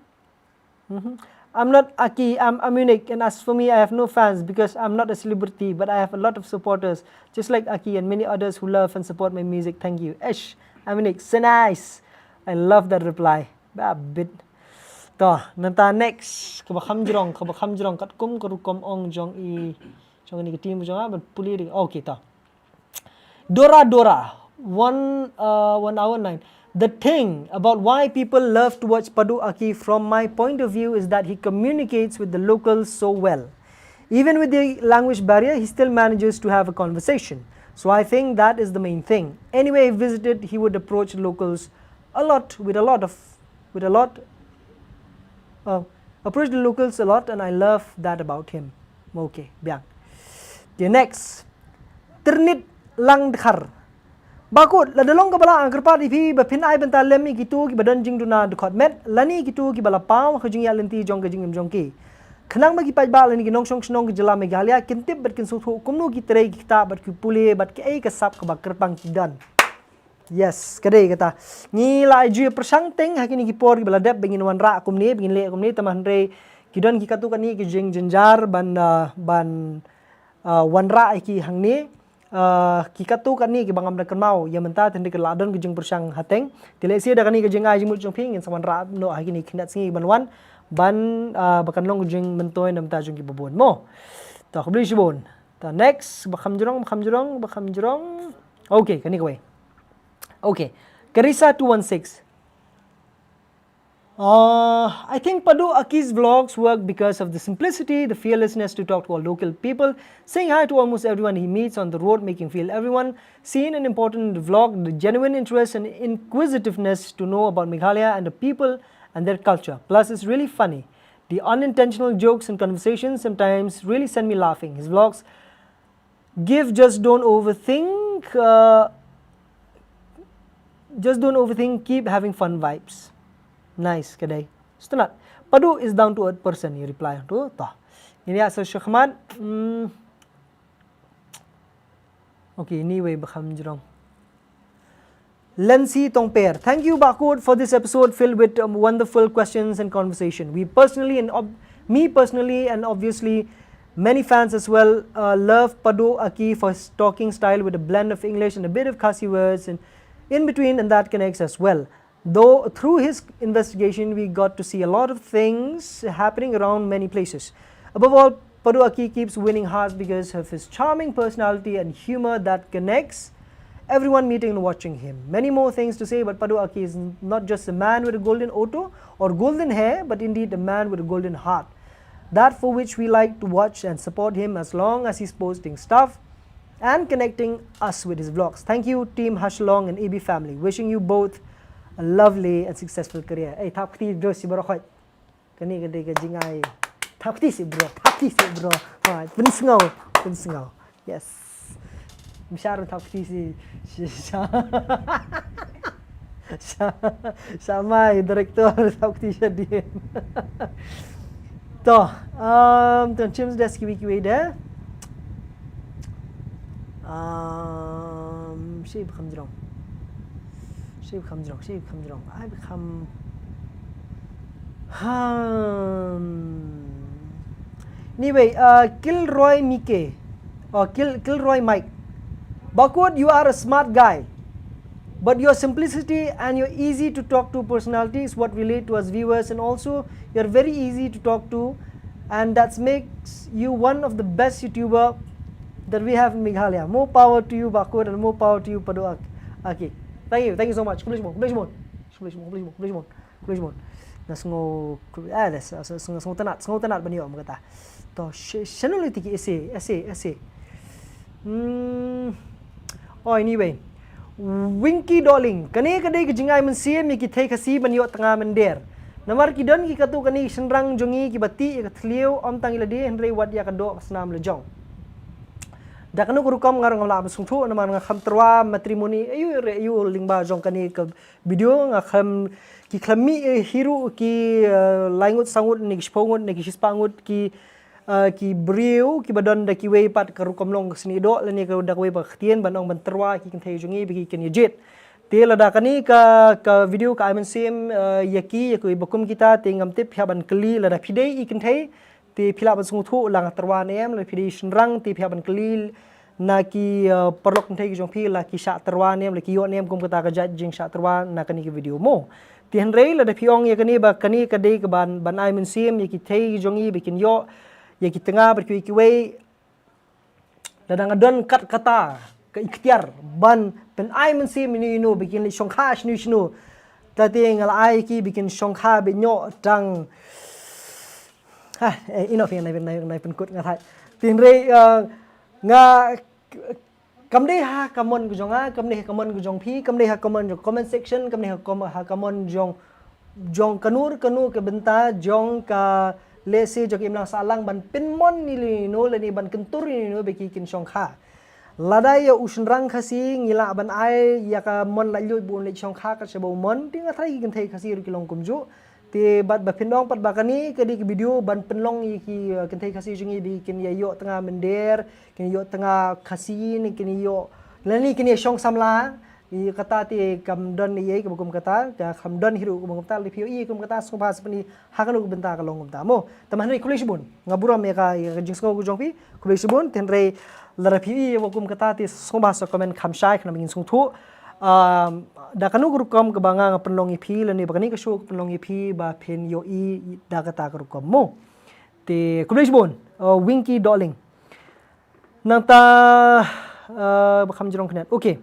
Mhm. I'm not Aki, I'm Amunik, and as for me, I have no fans because I'm not a celebrity, but I have a lot of supporters, just like Aki and many others who love and support my music. Thank you. Eish, Amunik, so nice. I love that reply. Ba bit. To, nangta next, kaba kham jrong, kaba kham jrong, katkum ka rukom ong jong i, jong kane ka team jong nga, ban pule dei. Okay, to. Dora Dora, one, uh, one hour nine. The thing about why people love to watch Padu Aki from my point of view is that he communicates with the locals so well. Even with the language barrier, he still manages to have a conversation. So I think that is the main thing. Anywhere he visited, he would approach locals a lot, with a lot of, with a lot, uh, approach the locals a lot, and I love that about him. Okay, biang. Okay, next. Tyrnit Langdkhar. Bakut, lada long kaba lah, nga kyrpad ïa phi ba phin ai bynta lem ïa kito kiba don jingduna dkhot met, lane kito kiba la paw ha ka jingïaid lynti jong ka jingim jong ki. Khnang ba ki paidbah lane ki nongshong shnong ka jylla Meghalaya kin tip bad kin sngewthuh kumno ki trei ki ktah bad ki pule bad kaei ka sap kaba kyrpang ki don. Yes, ka dei kata. Ngi la ju pyrshang teng ha kine ki por kiba la dep ba ngin wanrah kumne, ba ngin leh kumne, tangba hynrei ki don ki katto katne ki jingjynjar ban, ah, ban, ah, wanrah ïa ki hangne. Ah, ki katto katne kiba ngam da kynmaw ïa mynta, tang dei ka la don ka jingpyrshang ha teng. Te lehse da kane ka jingai jingmut jong phi ngin sa wanrah noh ha kine ki khyndai sngi ban wan, ban, ah, ba kan long ka jingmyntoi na bynta jong kiba bun mo. To, khublei shibun. To, next, ba kham jrong, ba kham jrong, ba kham jrong. Okay, kane kawei. Okay. Karisa two one six. Uh, I think Padu Aki's vlogs work because of the simplicity, the fearlessness to talk to all local people, saying hi to almost everyone he meets on the road, making feel everyone seen and important in the vlog, the genuine interest and inquisitiveness to know about Meghalaya and the people and their culture. Plus, it's really funny. The unintentional jokes and conversations sometimes really send me laughing. His vlogs give just don't overthink, uh, just don't overthink, keep having fun vibes. Nice, ka dei. Sngewtynnat. Padu is down to earth person, i reply tu. To. Ngin ïa sa sha khmat. Hmm. Okay, anyway, ba kham jrong. Lency Tongper. Thank you, Bakut, for this episode filled with, um, wonderful questions and conversation. We personally and ob-, me personally and obviously many fans as well, uh, love Padu Aki for his talking style with a blend of English and a bit of Khasi words and in between, and that connects as well. Though through his investigation, we got to see a lot of things happening around many places. Above all, Padu Aki keeps winning hearts because of his charming personality and humor that connects everyone meeting and watching him. Many more things to say, but Padu Aki is n-, not just a man with a golden auto or golden hair, but indeed a man with a golden heart. That for which we like to watch and support him as long as he's posting stuff and connecting us with his vlogs. Thank you, Team Hashlong and A B family. Wishing you both a lovely and successful career. Ei, thap kti bro, shi bro khoi. Kane ka dei ka jingai. Thap kti shi bro, thap kti shi bro. Ha, pynsngew, pynsngew. Yes. Mshar thap kti shi, shi, sha. Sha, sha mai director thap kti sha dien. To, um, to chim des kiwi kiwi de. Um, shi kham jrong. Shi kham jrong, shi kham jrong. Ai kham. Hmm. Anyway, uh, Kilroy Mike. Or Kil, Kilroy Mike. Bakut, you are a smart guy. But your simplicity and your easy to talk to personality is what relate to us viewers, and also you're very easy to talk to, and that makes you one of the best YouTuber that we have in Meghalaya. More power to you, Bakut, and more power to you, Pado Ak-, Aki. Thank you, thank you so much. Khublei shibun, khublei shibun. Khublei shibun, khublei shibun, khublei shibun. Khublei shibun. Nga sngew, ah, sngew, sngew, sngew tynnat, sngew tynnat ban ïoh kum kata. To, sh-, shano lei tiki essay, essay, essay. Hmm. Oh, anyway. Winky Darling, kane ka dei ka jingai mynsiem ïa ki thei Khasi ban ïoh tnga mynder. Namar ki don ki katto katne shynrang jong ngi kiba tih ïa ka thliew, ym tang ïa lade hynrei wat ïa ka doh ka snam la jong. Da kano ka rukom nga ruh ngam lah ban sngewthuh namar nga kham tyrwa matrimony, aiu re aiu lyngba jong kane ka video, nga khlem, ki khlem mih, eh, hi ruh ki, eh, lai ngut, saw ngut ne ki shiphew ngut ne ki shispah ngut ki, eh, ki briew kiba don da kiwei pat ka rukom long ka snieh doh lane ka da kawei pat ka ktien ban ong ban tyrwa ki kynthei jong ngi ba ki kan ïa jied. Te lada kane ka, ka video ka ai mynsiem, eh, ïa ki, ïa kiwei ba kum kita, te ngam tip phi hap ban kylli lada phi dei i kynthei, te phi lah ban sngewthuh la nga tyrwa ne em, lada phi dei shynrang te phi hap ban kylli na ki, eh, paralok kynthei ki jong phi la ki shah tyrwa ne em, la ki ïoh ne em kum kata ka jait jingshah tyrwa na kane ka video mo. Te hynrei lada phi ong ïa kane ba kane ka dei ka ban, ban ai mynsiem ïa ki thei ki jong ngi ba kin ïoh ïa ki tnga bad kiwei kiwei. Lada nga don kat kata ka iktiar ban pyn-ai mynsiem ïa ino ino ba kin leit shongkha shano shano. Te nga la ai ki ba kin shongkha ba ñiuh tang. Ha, eh, ino phi nai, nai, nai pynkut nga thait. Te hynrei, eh, nga kam dei ha ka mon ka jong nga, kam dei ha ka mon ka jong phi, kam dei ha ka mon jong comment section, kam dei ha ka mon, ha ka mon jong, jong kano kano ka bynta jong ka lehse jong ka imlang sahlang ban pynmon ïa ino ino lane ban kyntur ïa ino ino ba ki kin shongkha. Lada ïa u shynrang Khasi ngi lah ban ai ïa ka mon laitluid ba un leit shongkha kat shaba u mon, te nga tharai ki kynthei Khasi ruh ki long kumjuh. Te bad ba phin ong pat ba kane ka dei ka video ban pynlong ïa ki, uh, kynthei Khasi jong ngi ba kin ïa ïoh tnga mynder, kin ïoh tnga Khasi ne kin ïoh lane kin ïa shong samla. Ïa kata te kam don ïa kaba kum kata, ka kam don hi ruh kaba kum kata, lada phi ïohi kum kata sngewbha sa pyni ha kano ka bynta ka long kumta mo. Te hynrei khublei shibun, nga burom ïa ka, ïa ka jingsngew ka jong phi, khublei shibun, te hynrei lada phi ïohi ïa kaba kum kata te sngewbha sa comment kham shai khnang ba ngin sngewthuh. Um, da kano ka rukom kaba nga nga pynlong ïa phi lane ba kane ka show ka pynlong ïa phi ba phin ïohi da kata ka rukom mo. Te khublei shibun, uh, Winky Darling. Nangta, uh, ba kham jrong khyndiat. Okay.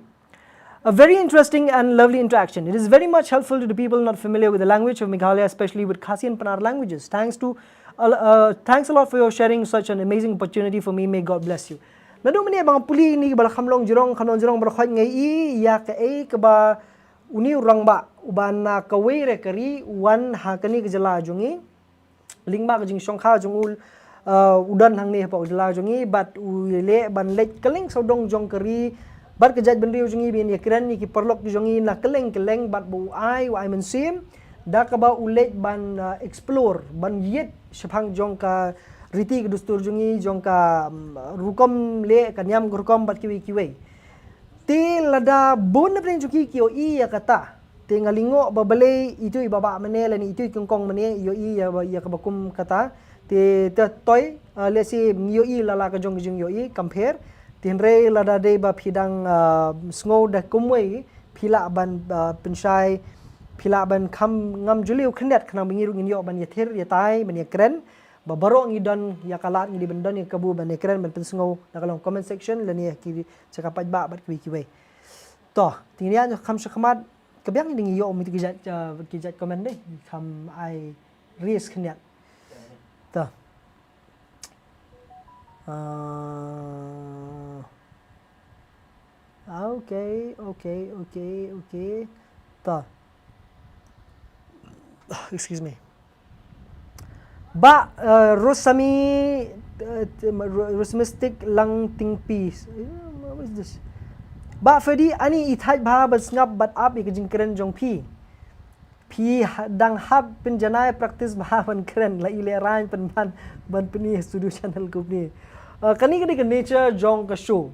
A very interesting and lovely interaction. It is very much helpful to the people not familiar with the language of Meghalaya, especially with Khasi and Pnar languages. Thanks to, uh, uh, thanks a lot for your sharing such an amazing opportunity for me. May God bless you. Naduh mynne ba nga pule ïa kine kiba la kham long jrong, kham long jrong baroh khoit, nga ïohi ïa kaei kaba une u rangbah uba na kawei re ka ri u wan ha kane ka jylla jong ngi. Lyngba ka jingshongkha jong u, uh, u don hangne hapoh jylla jong ngi bad u leh ban leit kylleng sawdong jong ka ri bad ka jaitbynriew jong ngi ban ïakren ïa ki paralok jong ngi na kylleng kylleng bad ba u ai, u ai mynsiem da kaba u leit ban, uh, explore, ban ïit shaphang jong ka riti ka dustur jong ngi, jong ka, um, rukom leh, ka niam ka rukom bad kiwei kiwei. Te lada bun na pdeng jong ki ki ïohi ïa kata, te nga lyngngoh ba balei itu i baba mynne lane itu i kong kong mynne ïohi ïa, ïa kaba kum kata. Te, te toi, uh, lehse ngi ïohi la la ka jong ka jingïohi, compare. Te hynrei lada dei ba phi dang, uh, sngew da kumwei, phi lah ban, uh, pynshai, phi lah ban kham ngam jylliew khyndiat khnang ba ngi ruh ngin ïoh ban ïathir ïatai, ban ïakren. Ba baroh ngi don ïa ka lad, ngi dei ban don ïa ka kabu ban ïakren, ban pynsngew na ka long comment section lane ïa ki jaka paidbah bad kiwei kiwei. To, te ngin ïa kham shakhmat, ka biang ngi dang ïoh mih ki jait, uh, ki jait comment de, kham ai ris khyndiat. To. Uh, okay, okay, okay, okay. Ta. Excuse me. Ba uh, Rosami uh, Rosmistic Lang Tingpi. Uh, what is this? Ba Fedi, ani i thait bha ban sngap bad ap ïa ka jingkren jong phi. Phi dang hap pynjanai practice bha ban kren, la i lehrain pynban ban pyni studio channel kumne. Uh, kane ka dei ka nature jong ka show.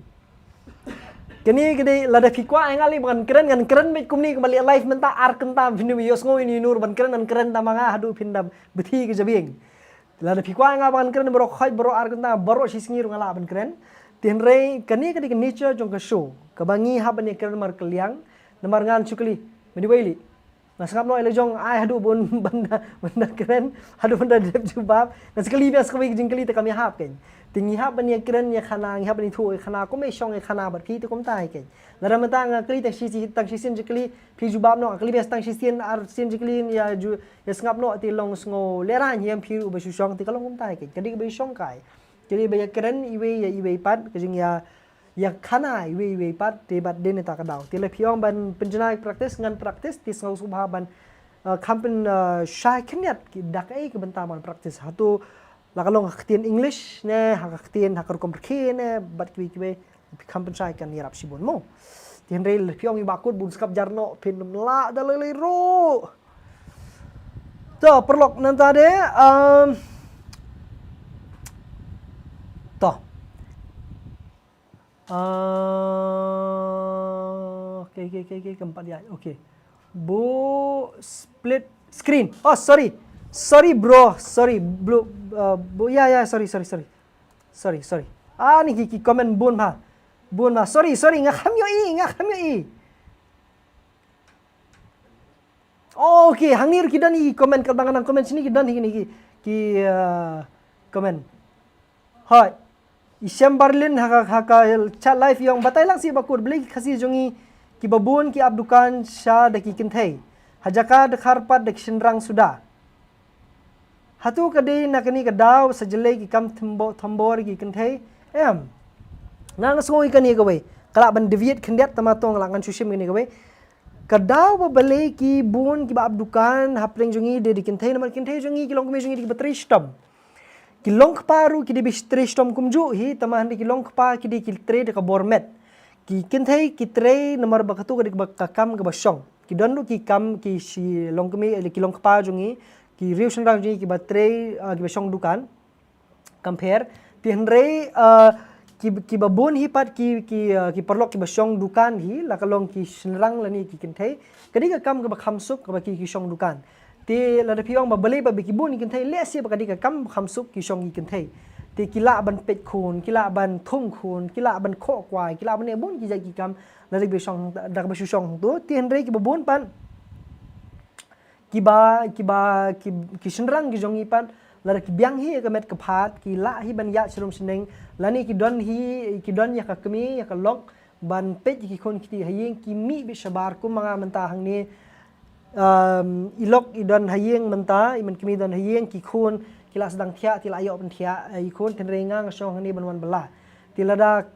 Kane ka dei, lada phi kwah ïa nga leh ban kren, ngan kren beit kumne kumba leh live mynta ar kynta, phin ïohsngew ïa i Nur ban kren, ngan kren tang ma nga haduh phin da bthi ka jabieng. Lada phi kwah ïa nga ban kren baroh khoit baroh ar kynta baroh shisngi ruh nga lah ban kren. Te hynrei kane ka dei ka nature jong ka show kaba ngi hap ban ïa kren markylliang. Namar ngan shu kylli, medi wei li. Nga sngap noh ïa la jong ai haduh bun ban da kren, haduh ban da dep jubab. Nga shu kylli biang sa kawei ka jingkylli te kam ïahap kein. Te ngi hap ban ïa kren ïa khana, ngi hap ban ïathuh ïa khana, kumba shong ïa khana bad phi te kumta hi kein. Lada mynta nga kylli tang shi tang shisien jingkylli, phi jubab noh, nga kylli biang tang shisien ar sien jingkylli ïa ju ïa sngap noh te long sngew lehrain hi em phi ruh ba shu shong te ka long kumta hi kein. Ka dei kaba shong kai. Ka dei ba ïa kren iwei ïa iwei pat ka jingïa ïa khana iwei iwei pat te bad dei na kata ka daw. Te lada phi ong ban pynjanai practice ngan practice te sngewsih bha ban uh, kham pyn uh, shai khyndiat ki da kaei ka bynta ban practice. Hato la ka long ha ka ktien English ne ha ka ktien ha ka rukom rkhie ne bad kiwei kiwei phi kham pynshai kan ïarap shibun mo. Te hynrei lada phi ong i Bah Kut bun skap jar noh phin ym lah da lei lei ruh. To paralok nangta de um, to Uh, okay, okay, okay, okay, keempat ya. Okay. Bu split screen. Oh, sorry. Sorry, bro. Sorry, bro. Uh, bu, ya, ya, sorry, sorry, sorry. Sorry, sorry. Ah, ni ki, ki comment bun bha. Bun bha. Sorry, sorry. Nga kham ïohi, nga kham ïohi. Oh, okay, hangne ruh ki don hi ki comment, ka dang nang comment shini ki don hi kine ki, ki uh, comment. Hoi. I Shem Barlin ha ka, ha ka chat live i ong batai lang seh Bah Kut, balei ki Khasi jong ngi kiba bun ki ap dukan sha da ki kynthei. Ha jaka dkhar pat da ki shynrang suda. Hato ka dei na kane ka daw sa jlei ki kam thombor ki kynthei? Em. Nga nga sngew ïa kane kawei. Ka lah ban deviate khyndiat tang ma tang nga lah ngan shu shim kane kawei. Ka daw ba balei ki bun kiba ap dukan hapdeng jong ngi dei da ki kynthei namar ki kynthei jong ngi ki longkmie jong ngi dei kiba trei shitom. Ki longkpa ruh ki dei ba trei shitom kumjuh hi tang ma hynrei ki longkpa ki dei ki trei da ka bor met. Ki kynthei ki trei namar ba kato ka dei kaba ka kam kaba shong. Ki don ruh ki kam ki shi longkmie ki longkpa jong ngi ki riew shynrang jong ngi kiba trei uh, kiba shong dukan. Compare. Te hynrei uh, ki, kiba bun hi pat ki, ki, uh, ki paralok kiba shong dukan hi la ka long ki shynrang lane ki kynthei. Ka dei ka kam kaba kham suk kaba ki, ki shong dukan. Te lada phi ong ba balei ba ki bun ki kynthei lehse ba ka dei ka kam kham suk ki shong ki kynthei. Te ki lah ban peit khun, ki lah ban thung khun, ki lah ban khoh kwai, ki lah ban ne bun ki jait ki kam lada kiba shong da kaba shu shong hangto. Te hynrei kiba bun pat kiba kiba ki, ki shynrang ki jong ngi pat lada ki biang hi ka met ka phad ki lah hi ban ïa shrum shneng lane ki don hi ki don ïa ka kmie ïa ka lok ban peit ki khun kti ha ïing ki mih bit shabar kum ma nga mynta hangne. Um, i lok i don ha ïing mynta i man kmie don ha ïing ki khun ki la sdang thiah ki la ïoh ban thiah i khun tynrai nga nga shong hangne ban wan bylla. Te lada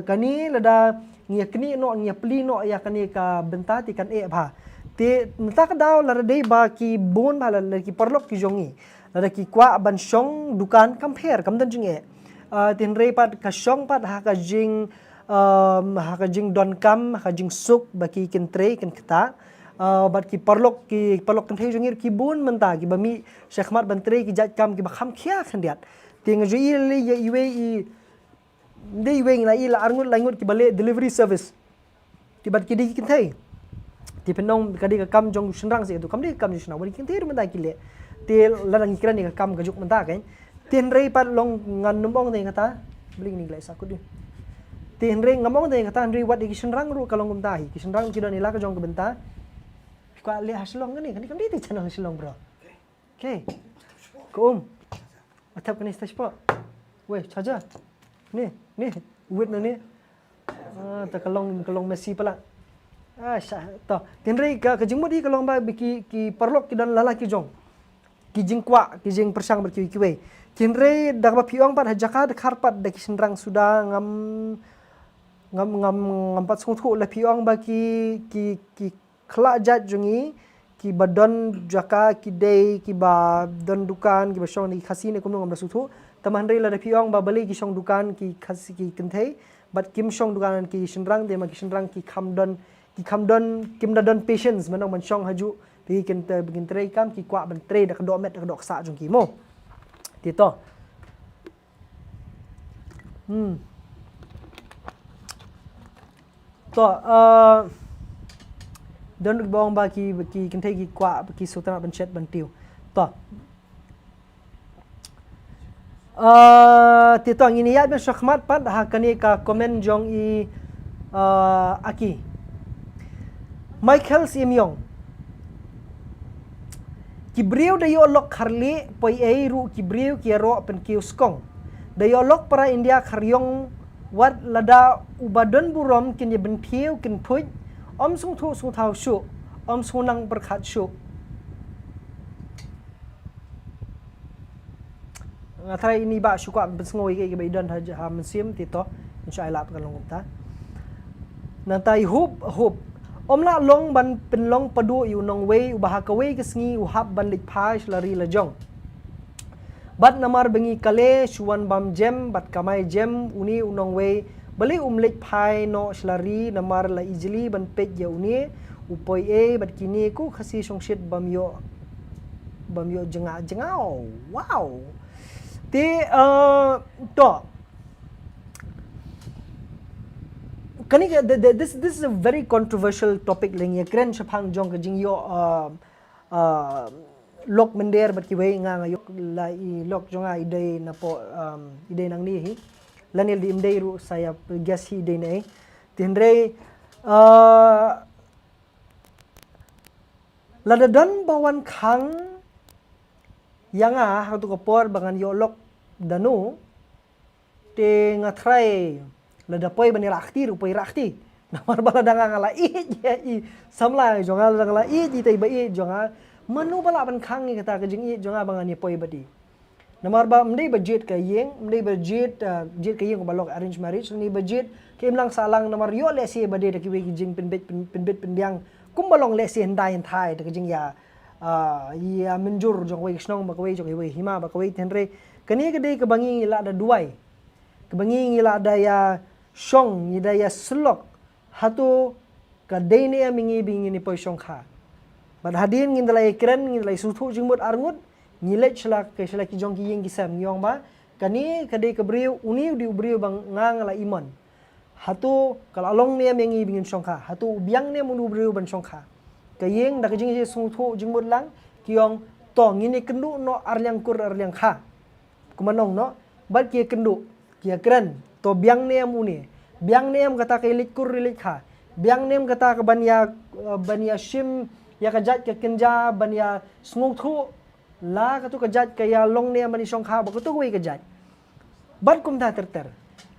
kane lada ngi ïa knieh noh ngi ïa plie noh ïa kane ka bynta te kan eh bha. Te mynta ka daw lada dei ba ki bun bha lada ki paralok ki jong ngi lada ki kwah ban shong dukan kam pher kam don jingeh. Te hynrei pat ka shong pat ha ka jing ha ka jingdonkam ha ka jingsuk ba ki kyntrei kynktah. Bad ki paralok ki paralok kynthei jong ngi ki bun mynta kiba mih shakhmat ban trei ki jait kam kiba kham khia khyndiat. Te nga ju ïohi ïa iwei i Dei weng la i la arngut laingut kiba leh delivery service. Kiba ki dei ki kynthei. Te pynong ka dei ka kam jong shynrang seh tu kam dei ka kam jong shynrang ba dei ki kynthei ruh mynta ki leh. Te la dang ki kren dei ka kam ka juk mynta kan. Te hynrei pat long ngan nym ong dei kata. Beli ni glai sa kut dei. Te hynrei ngam ong dei kata hynrei wat dei ki shynrang ruh ka long kumta hi ki shynrang ki don ila ka jong ka bynta. Ka leh ha Shillong kan ni kan ni kam dei te channel Shillong bro. Okay. Ka um. Atap kane stage pa. Weh, charger. Ni, ni. Wit na ni. Ah, ta ka long ka long Messi pala. Ah, sha, ta. Te hynrei ka ka jingmut hi ka long ba ki ki paralok ki don lala ki jong. Ki jingkwah, ki jingpyrshang bad ki kiwei. Hynrei da kaba phi ong pat ha jaka dkhar pat da ki shynrang suda ngam ngam ngam ngam pat sngewthuh. La phi ong ba ki ki ki khlak jait jong ngi kiba don jaka ki dei kiba don dukan kiba shong na ki Khasi ne kumno ngam da sngewthuh. Tangba hynrei lada phi ong ba balei ki shong dukan ki Khasi ki kynthei bad kim shong dukan ki shynrang, te ma ki shynrang ki kham don ki kham don kim da don patience mynno ban shong hajuh. Te kin te kin trei kam ki kwah ban trei da ka doh met da ka doh ksah jong ki mo. Te to. Hmm. To, uh, don ruh ba ong ba ki ki kynthei ki kwah ki sngewtynnat ban shet ban tiew. To. Uh, te to ngin ïa biang shakhmat pat ha kane ka comment jong i, uh, Aki Michael Simiong. Ki briew da ïoh lok kharli poi ei ruh ki briew ki ïaroh pynkiew skong. Da ïoh lok para India khariong wat lada uba don burom kin ïa bynthiew kin phuit. Om sngewthuh sngewthaw shuh, om sngewtynnat pyrkhat shuh. Nga tharai ini ba shu kwah pynsngew ïa kiba i don ha ha mynsiem te to. Insha Allah kan long kumta. Nangta i Hup Hup. Om lah long ban pynlong padu ïa u nongwei uba ha kawei ka sngi u hap ban leit phai sha la ri la jong. Bad namar ba ngi kale shu wan bam jem bad kamai jem une u nongwei, balei um leit phai noh sha la ri namar la ijli ban peit ïa une u poi ei bad kine ku Khasi shongshit bam ïoh bam ïoh jnga jnga. Wow. Te, uh, to. Kane ka the- the- this this is a very controversial topic leng ïa kren shaphang jong ka jingïoh, uh, uh, lok mynder bad kiwei. Nga nga ïoh la i lok jong nga i dei na po, um, i dei nangne hi. Lane dei im dei ruh sa ïa guess hi i dei na ei. Te hynrei, uh, lada don ba wan khang ïa nga ha tu ka por ba ngan ïoh lok da nu. Te nga tharai lada poi ban ïa rah kti ruh poi rah kti. Namar ba lada nga nga la ïeit ïa i samla jong nga, lada nga la ïeit ïa i ba ïeit jong nga, mano ba lah ban khang ïa kata ka jingïeit jong nga ba ngan ïa poi bad i. Namar ba ym dei ba jied ka ïing, ym dei ba jied, uh, jied ka ïing ba lok arranged marriage, ym dei ba jied ka imlang sahlang namar ïoh lehse ba dei da kiwei ki jingpynbit pyn- pynbit pynbiang kumba long lehse hyndai hynthai da ka jingïa, uh, ïa mynjur jong kawei ka shnong ba kawei, jong kawei hima ba kawei. Te hynrei kane ka dei kaba ngi ngi lah da duwai, kaba ngi ngi lah da ïa shong, ngi da ïa syllok. Hato ka dei ne em ïa ngi ba ngin ïa poi shongkha? Bad hadien ngin da la ïa kren, ngin da la ïa sngewthuh jingmut arngut, ngi leit sha la ki, sha la ki jong ki ïing ki sem, ngi ong ba kane ka dei ka briew, une u dei u briew ba nga nga la imon. Hato ka la long ne em ïa ngi ba ngin shongkha? Hato u biang ne em une u briew ban shongkha? Ka ïing da ka jingïasngewthuh jingmut lang ki ong, to ngin ïa kynduh noh ar liang kur ar liang kha. Kumba nong noh bad ki ïa kynduh, ki ïa kren, to biang ne em une, biang ne em kata ka ïa leit kur ïa leit kha, biang ne em kata ka ban ïa, eh, ban ïa shim ïa ka jait ka kynja, ban ïa sngewthuh la katu ka jait ka ïa long ne em ban ïa shongkha bad katu kawei ka jait. Bad kumta ter ter.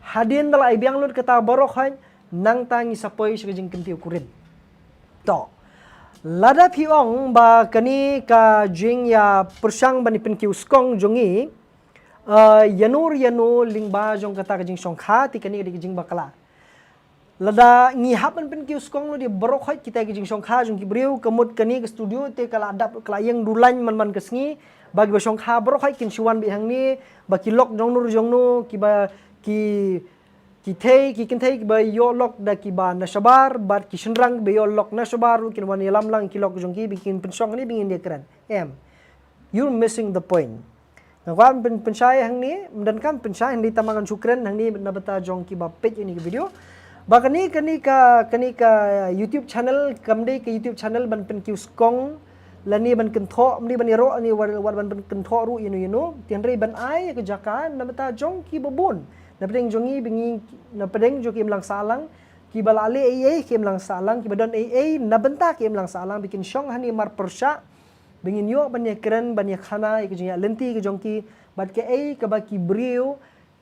Hadien da la ai biang lut kata baroh hoi, nangta ngi sa poi sha ka jingkyntiew kurim. To. Lada phi ong ba kane ka jingïapyrshang ban ïa pynkiew skong jong ngi, eh, ïa no ïa no lyngba jong kata ka jingshongkha, te kane ka dei ka jingbakla. Lada ngi hap ban pynkiew skong lut ïa baroh hoi kita ki jingshongkha jong ki briew, ka mut kane ka studio te ka la dap ka la ïeng du lain man man ka sngi, ba kiba shongkha baroh hoi kin shu wan beit hangne, ba ki lok jong no jong no, kiba ki ki thei, ki kynthei kiba ïoh lok da kiba na shabar, bad ki shynrang kiba ïoh lok na shabar ruh kin wan ïalam lang ki lok jong ki ba kin pynshong hangne ba ngin ïa kren. Em. You're missing the point. Nga kwah pyn- pynshai hangne, ym donkam pynshai hangne, tang ba ngan shu kren hangne na bynta jong kiba peit ïa kane ka video. Ba kane, kane ka, kane ka YouTube channel kam dei ka YouTube channel ban pynkiew skong lane ban kynthoh, ym dei ban ïaroh, lane wat, wat ban kynthoh ruh ïa no ïa no. Te hynrei ban ai ïa ka jaka na bynta jong kiba bun. Na pdeng jong ngi ba ngi, na pdeng jong ki imlang sahlang, kiba la leh ei ei ki imlang sahlang, kiba don ei ei na bynta ki imlang sahlang, ba kin shong hangne marpyrshah, ba ngin ïoh ban ïa kren, ban ïa khana ïa ka jingïaid lynti ka jong ki, bad kaei kaba ki briew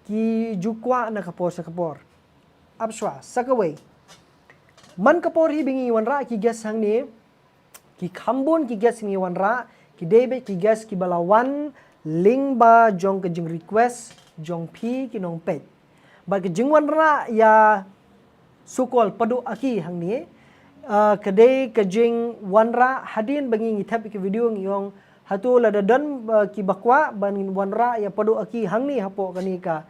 ki ju kwah na ka por sha ka por. Ap shuwa, sa kawei. Man ka por hi ba ngi wanrah ki guest hangne, ki kham bun ki guest ngi wanrah, ki dei beit ki guest kiba la wan lyngba jong ka jingrequest jong phi ki nongpeit. Bad ka jingwanrah ïa so-called Paduh Aki hangne, ah, ka dei ka jingwanrah hadien ba ngi ngi thep ïa ka video ngi ong, hato lada don, ah, kiba kwah ban wanrah ïa Paduh Aki hangne hapoh kane ka,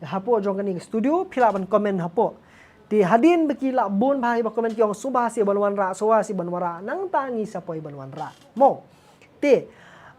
hapoh jong kane ka studio, phi lah ban comment hapoh. Te hadien ba ki lah bun bha kiba comment ki ong sngewbha seh ban wanrah, sngewbha seh ban wanrah, nangta ngi sa poi ban wanrah. Mo. Te,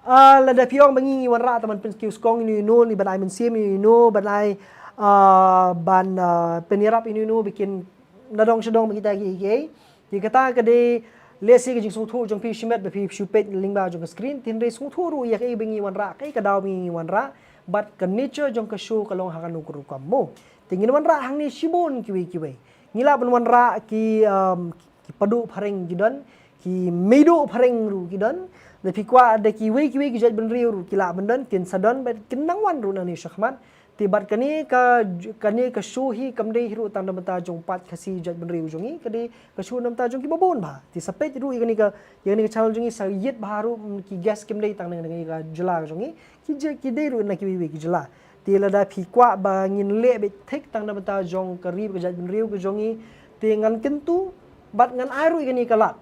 ah, lada phi ong ba ngi ngi wanrah tang ban pynkiew skong ïano ïano, ne ban ai mynsiem ïano ïano, ban ai, ah, ban, ah, pynïarap ïano ïano ba kin nadong shadong ba kita kiei kiei. Te kata ka dei, let's say, ka jingsngewthuh jong phi shimet ba phi shu peit lyngba jong ka screen, te hynrei sngewthuh ruh ïa kaei ba ngi wanrah, kaei ka daw ba ngi ngi wanrah, bad ka nature jong ka show ka long ha kano ka rukom mo. Te ngin wanrah hangne shibun kiwei kiwei. Ngi lah ban wanrah ki, um, ki Paduh phareng ki don, ki Meiduh phareng ruh ki don. Da phi kwah da kiwei kiwei ki jait bynriew ruh ki lah ban don, kin sa don bad kin nang wan ruh nangne shakhmat. Te bad kane ka, kane ka show hi kam dei hi ruh tang na bynta jong paid Khasi jait bynriew jong ngi, ka dei ka show na bynta jong kiba bun bha. Te sa peit ruh ïa kane ka, ïa kane ka channel jong ngi sa ïit bha ruh, mm, ki guest kim dei tang na kane ka jylla jong ngi, ki je, ki dei ruh na kiwei kiwei ki jylla. Te lada phi kwah ba ngin leh beit thik tang na bynta jong ka ri bad ka jait bynriew ka jong ngi, te ngan kyntu bad ngan ai ruh ïa kane ka lad.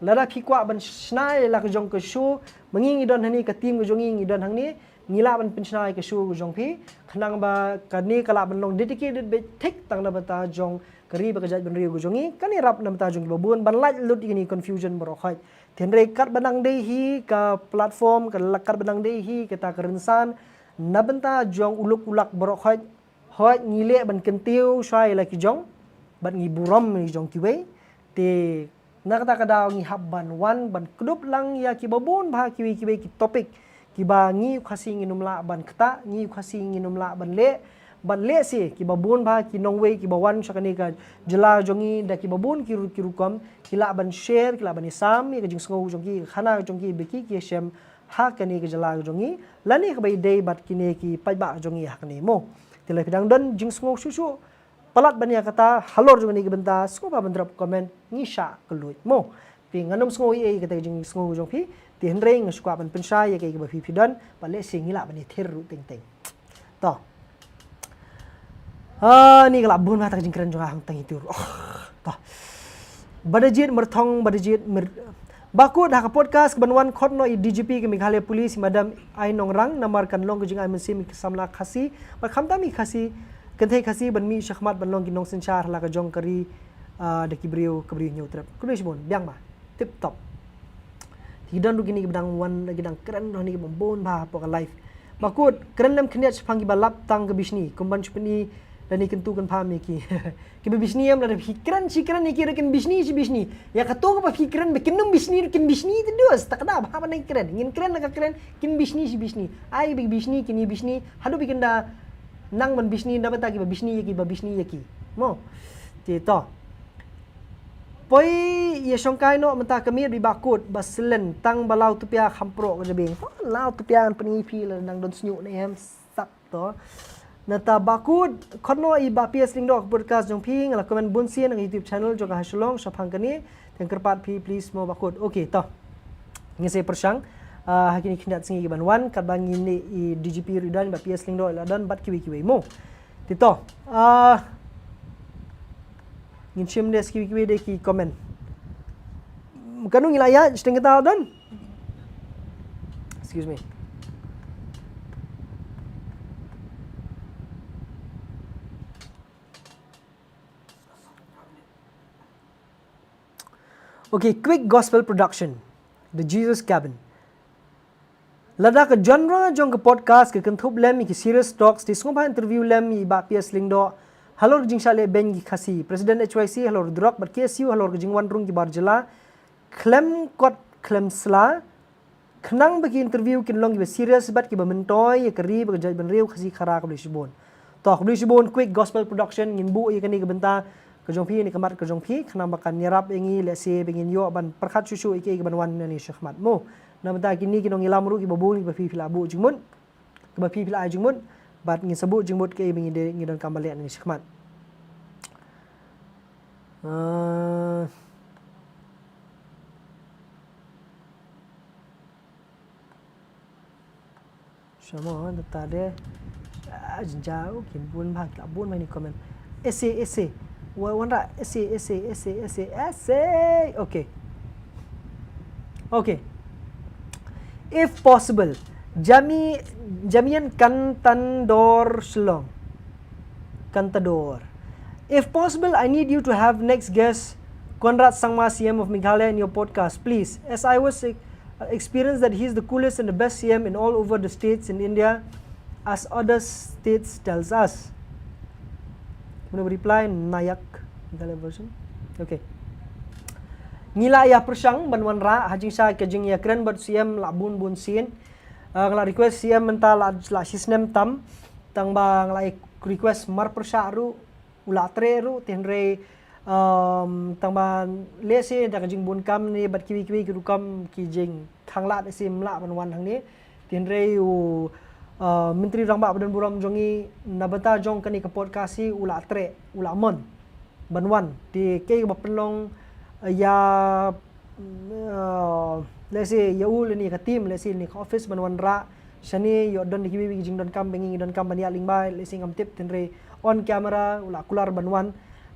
Lada phi kwah ban shna ïa la ka jong ka show, ma ngi ngi don hangne, ka team ka jong ngi ngi don hangne, ngi lah ban pynshna ïa ka show ka jong phi, khnang ba kane ka lah ban long dedicated beit thik tang na bynta jong ka ri bad ka jait bynriew ka jong ngi, kan ïarap na bynta jong kiba bun, ban lait lut ïa kane confusion baroh khoit. Te hynrei katba nang dei hi ka platform, ka la, katba nang dei hi kata ka rynsan, na bynta jong u luk u lak baroh khoit, hooid ngi leh ban kyntiew shwa ïa la ki jong, bad ngi burom ïa la ki jong kiwei, te na kata ka daw ngi hap ban wan, ban kdup lang ïa kiba bun bha kiwei kiwei ki topic, kiba ngi u Khasi ngin ym lah ban ktah, ngi u Khasi ngin ym lah ban leh, bad lehse kiba bun bha ki nongwei kiba wan sha kane ka jylla jong ngi da kiba bun ki ru-, ki rukom, ki lah ban share, ki lah ban ïasam ïa ka jingsngew jong ki, ka khana jong ki, ba ki, ki ïashem ha kane ka jylla jong ngi, lane kaba ïadei bad kine ki paidbah jong ngi ha kane mo. Te lada phi dang don jingsngew shuh shuh palat ban ïa kata halor jong kane ka bynta, sngewbha ban drop comment, ngi shah kylluid mo. Te ngan ym sngew ei ei kata ka jingsngew jong phi, te hynrei nga shu kwah ban pynshai ïa kaei kaba phi phi don, bad lehse ngi lah ban ïathir ruh teng teng. To. Ah, ni ka lah bun bha ta ka jingkren jong nga hangtang ïa tu ruh. Oh, to. Ba da jied myrthong, ba da jied mir-, Bakut, ha ka podcast kaban wan khot noh i D G P ka Meghalaya Police i Madam Ainongrang, namar kan long ka jingai mynsiem ïa ki samla Khasi bad khamtam ïa ki Khasi, kynthei Khasi ban mih shakhmat ban long ki nongsynshar ha la ka jong ka ri, ah, da ki briew, ka briew Hynñiewtrep. Khublei shibun, biang bha. Tip top. Te ki don ruh kine kiba dang wan, ki dang kren ruh kine kiba bun bha hapoh ka live. Bakut, kren lem khyndiat shaphang kiba lap tang ka bishni, kum ban shu pyni lane kyntu kynpham ïa ki. Kiba bishni em, lada phi kren shi kren ïa ki ruh kin bishni shi bishni. Ïa kato kaba phi kren ba kin ym bishni ruh kin bishni te dus. Ta ka daw ba hap ban kren. Ngin kren la ka kren, kin bishni shi bishni. Ai ba ki bishni, kin ïa bishni, haduh ba kin da nang ban bishni, na bynta kiba bishni ïa ki, ba bishni ïa ki. Mo. Te to. Poi ïa shongkai noh mynta ka miet, Bakut, ba slen tang ba law tupia kham proh ka jabieng. Oh, law tupia ngan pyni phi la nang don shñiuh ne em, sat to. Nangta Bakut, khot noh i Bah P S Lyngdoh ka podcast jong phi, nga la comment bun sien ha ka YouTube channel jong ka ha Shillong shaphang kane, te kyrpad phi please mo Bakut. Okay, to. Ngin sa pyrshang, ah, ha kine khyndiat sngi kiban wan, katba ngin ïa i D G P ruh i don, Bah P S Lyngdoh i la don, bad kiwei kiwei mo. Te to, ah, ngin shim de kiwei kiwei de ki comment. Kano ngi la ïaid, shiteng kata don. Excuse me. Okay, Quick Gospel Production, The Jesus Cabin. Lada ka genre jong ka podcast ka kynthup lem ïa ki serious talks, te sngewbha interview lem ïa i Bah P S Lyngdoh halor ka jingshah lehbeiñ ki Khasi, President H Y C halor drok bad K S U halor ka jingwan rung ki bar jylla, khlem kot khlem sla, khnang ba ki interview kin long kiba serious bad kiba myntoi ïa ka ri bad ka jaitbynriew Khasi Khara. Khublei shibun. To, khublei shibun Quick Gospel Production, ngin buh ïa kane ka bynta ka jong phi, ne ka mat ka jong phi, khnang ba kan ïarap ïa ngi, lehse ba ngin ïoh ban pyrkhat shuh shuh ïa kaei kaban wan nangne shakhmat mo. Na bynta kine ki nongïalam ruh kiba bun kiba phi phi la buh jingmut, kiba phi phi la ai jingmut, bad ngin sa buh jingmut kaei ba ngi de, ngi donkam ban leh nangne shakhmat. Ah. Shamo, da ta de. Ah, jinja, okay, bun bha, ka bun bha ni comment. Essay, essay. Wa-, wanrah, essay, essay, essay, essay, essay. Okay. Okay. If possible, Jami, Jamian Kantandor Shillong. Kantador. If possible, I need you to have next guest Conrad Sangma, C M of Meghalaya, in your podcast, please. As I was ex-, experienced that he is the coolest and the best C M in all over the states in India, as other states tells us. Kano ba reply? Nayak, Meghalaya version. Okay. Ngi la ïa pyrshang ban wanrah ha jingshisha ka jingïakren bad C M la bun bun sien. Ah, nga la request C M mynta la, la shisnem tam. Tang ba nga la request mar pyrshah ruh u la treh ruh, te hynrei, um, tang ba lehse da ka jingbun kam ne bad kiwei kiwei ki rukom ki jingkhanglad, lehse ym lah ban wan hangne. Te hynrei u, uh, Myntri Rangbah ba don burom jong ngi na bynta jong kane ka podcast hi u la treh, u la mon ban wan. Te kaei kaba pynlong, uh, ïa uh, lehse ïa u lane ka team, lehse lane ka office ban wanrah shane, ïoh don da kiwei kiwei ki jingdonkam ba ngi ngi donkam ban ïaid lyngba, lehse ngam tip, te hynrei on camera u la kular ban wan.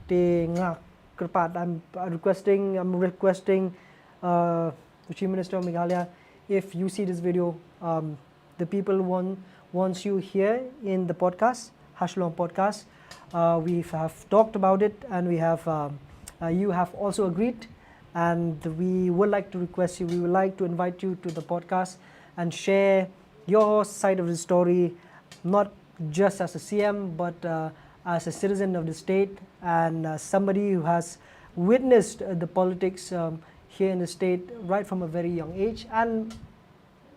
Te nga kyrpad, I'm requesting, I'm requesting, uh, the Chief Minister of Meghalaya, if you see this video, um, the people want, wants you here in the podcast, Ha Shillong podcast. Uh, we have talked about it, and we have, um, uh, you have also agreed, and we would like to request you, we would like to invite you to the podcast and share your side of the story, not just as a C M, but, uh, as a citizen of the state and, uh, somebody who has witnessed, uh, the politics, um, here in the state right from a very young age, and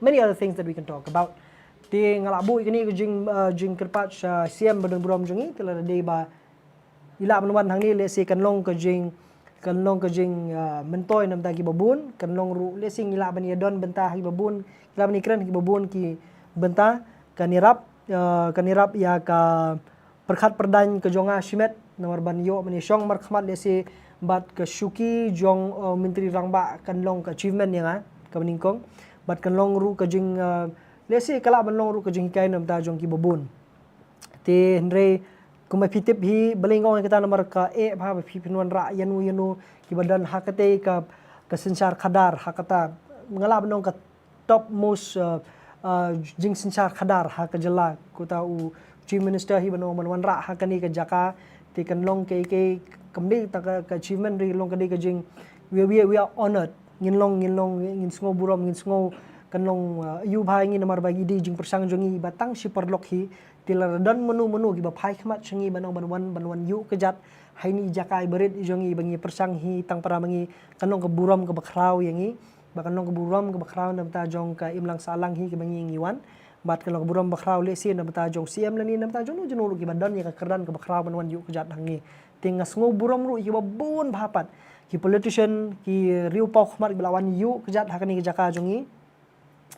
many other things that we can talk about. Te nga la buh ïa kane ka jing, uh, jingkyrpad sha C M ba don burom jong ngi, te lada dei ba i lah ban wan hangne, lehse kan long ka jing, kan long ka jing, uh, myntoi na bynta kiba bun, kan long ruh, lehse ngi lah ban ïadon bynta ha kiba bun, ngi lah ban ïakren ha kiba bun ki bynta, kan ïarap, uh, kan ïarap ïa ka pyrkhat pyrdaiñ ka jong nga shimet, namar ban ïoh ban ïashong markhmat lehse bad ka shuki jong, uh, Myntri Rangbah kan long ka achievement ïa nga kaba nyngkong. Bad kan long ruh ka jing, uh, lehse ka lah ban long ruh ka jinghikai na bynta jong kiba bun. Te hynrei kumba phi tip hi, balei nga ong ïa kata, namar ka eh bha ba phi phin wanrah ïano ïano kiba don ha katei ka, ka synshar khadar, ha kata nga lah ban ong ka topmost, uh, uh, jingsynshar khadar ha ka jylla. Kata u Chief Minister hi ban ong ban wanrah ha kane ka jaka, te kan long kaei kaei, kam dei tang ka, ka achievement, hynrei long ka dei ka jing, we, we, we are honored. Ngin long, ngin long, ngin sngew burom, ngin sngew, kan long, uh, ïoh bha ïa ngi namar ba i dei jingpyrshang jong ngi ba tang shi paralok hi, te lada don mano mano kiba phai khmat sha ngi ban ong ban wan, ban wan ïuh kjat ha ine i jaka iba rit jong ngi ba ngi pyrshang hi tang para ma ngi, kan long ka burom kaba khraw ïa ngi. Ba kan long ka burom kaba khraw na bynta jong ka imlang sahlang hi kaba ngi ngi wan. Bad kan long ka burom ba khraw lehse na bynta jong C M lane na bynta jong no jong no ruh kiba don ïa ka kyrdan kaba khraw ban wan ïuh kjat hangne. Te nga sngew burom ruh ïa kiba bun bha pat, ki politician, ki riew paw khmat kiba la wan ïuh kjat ha kane ka jaka jong ngi,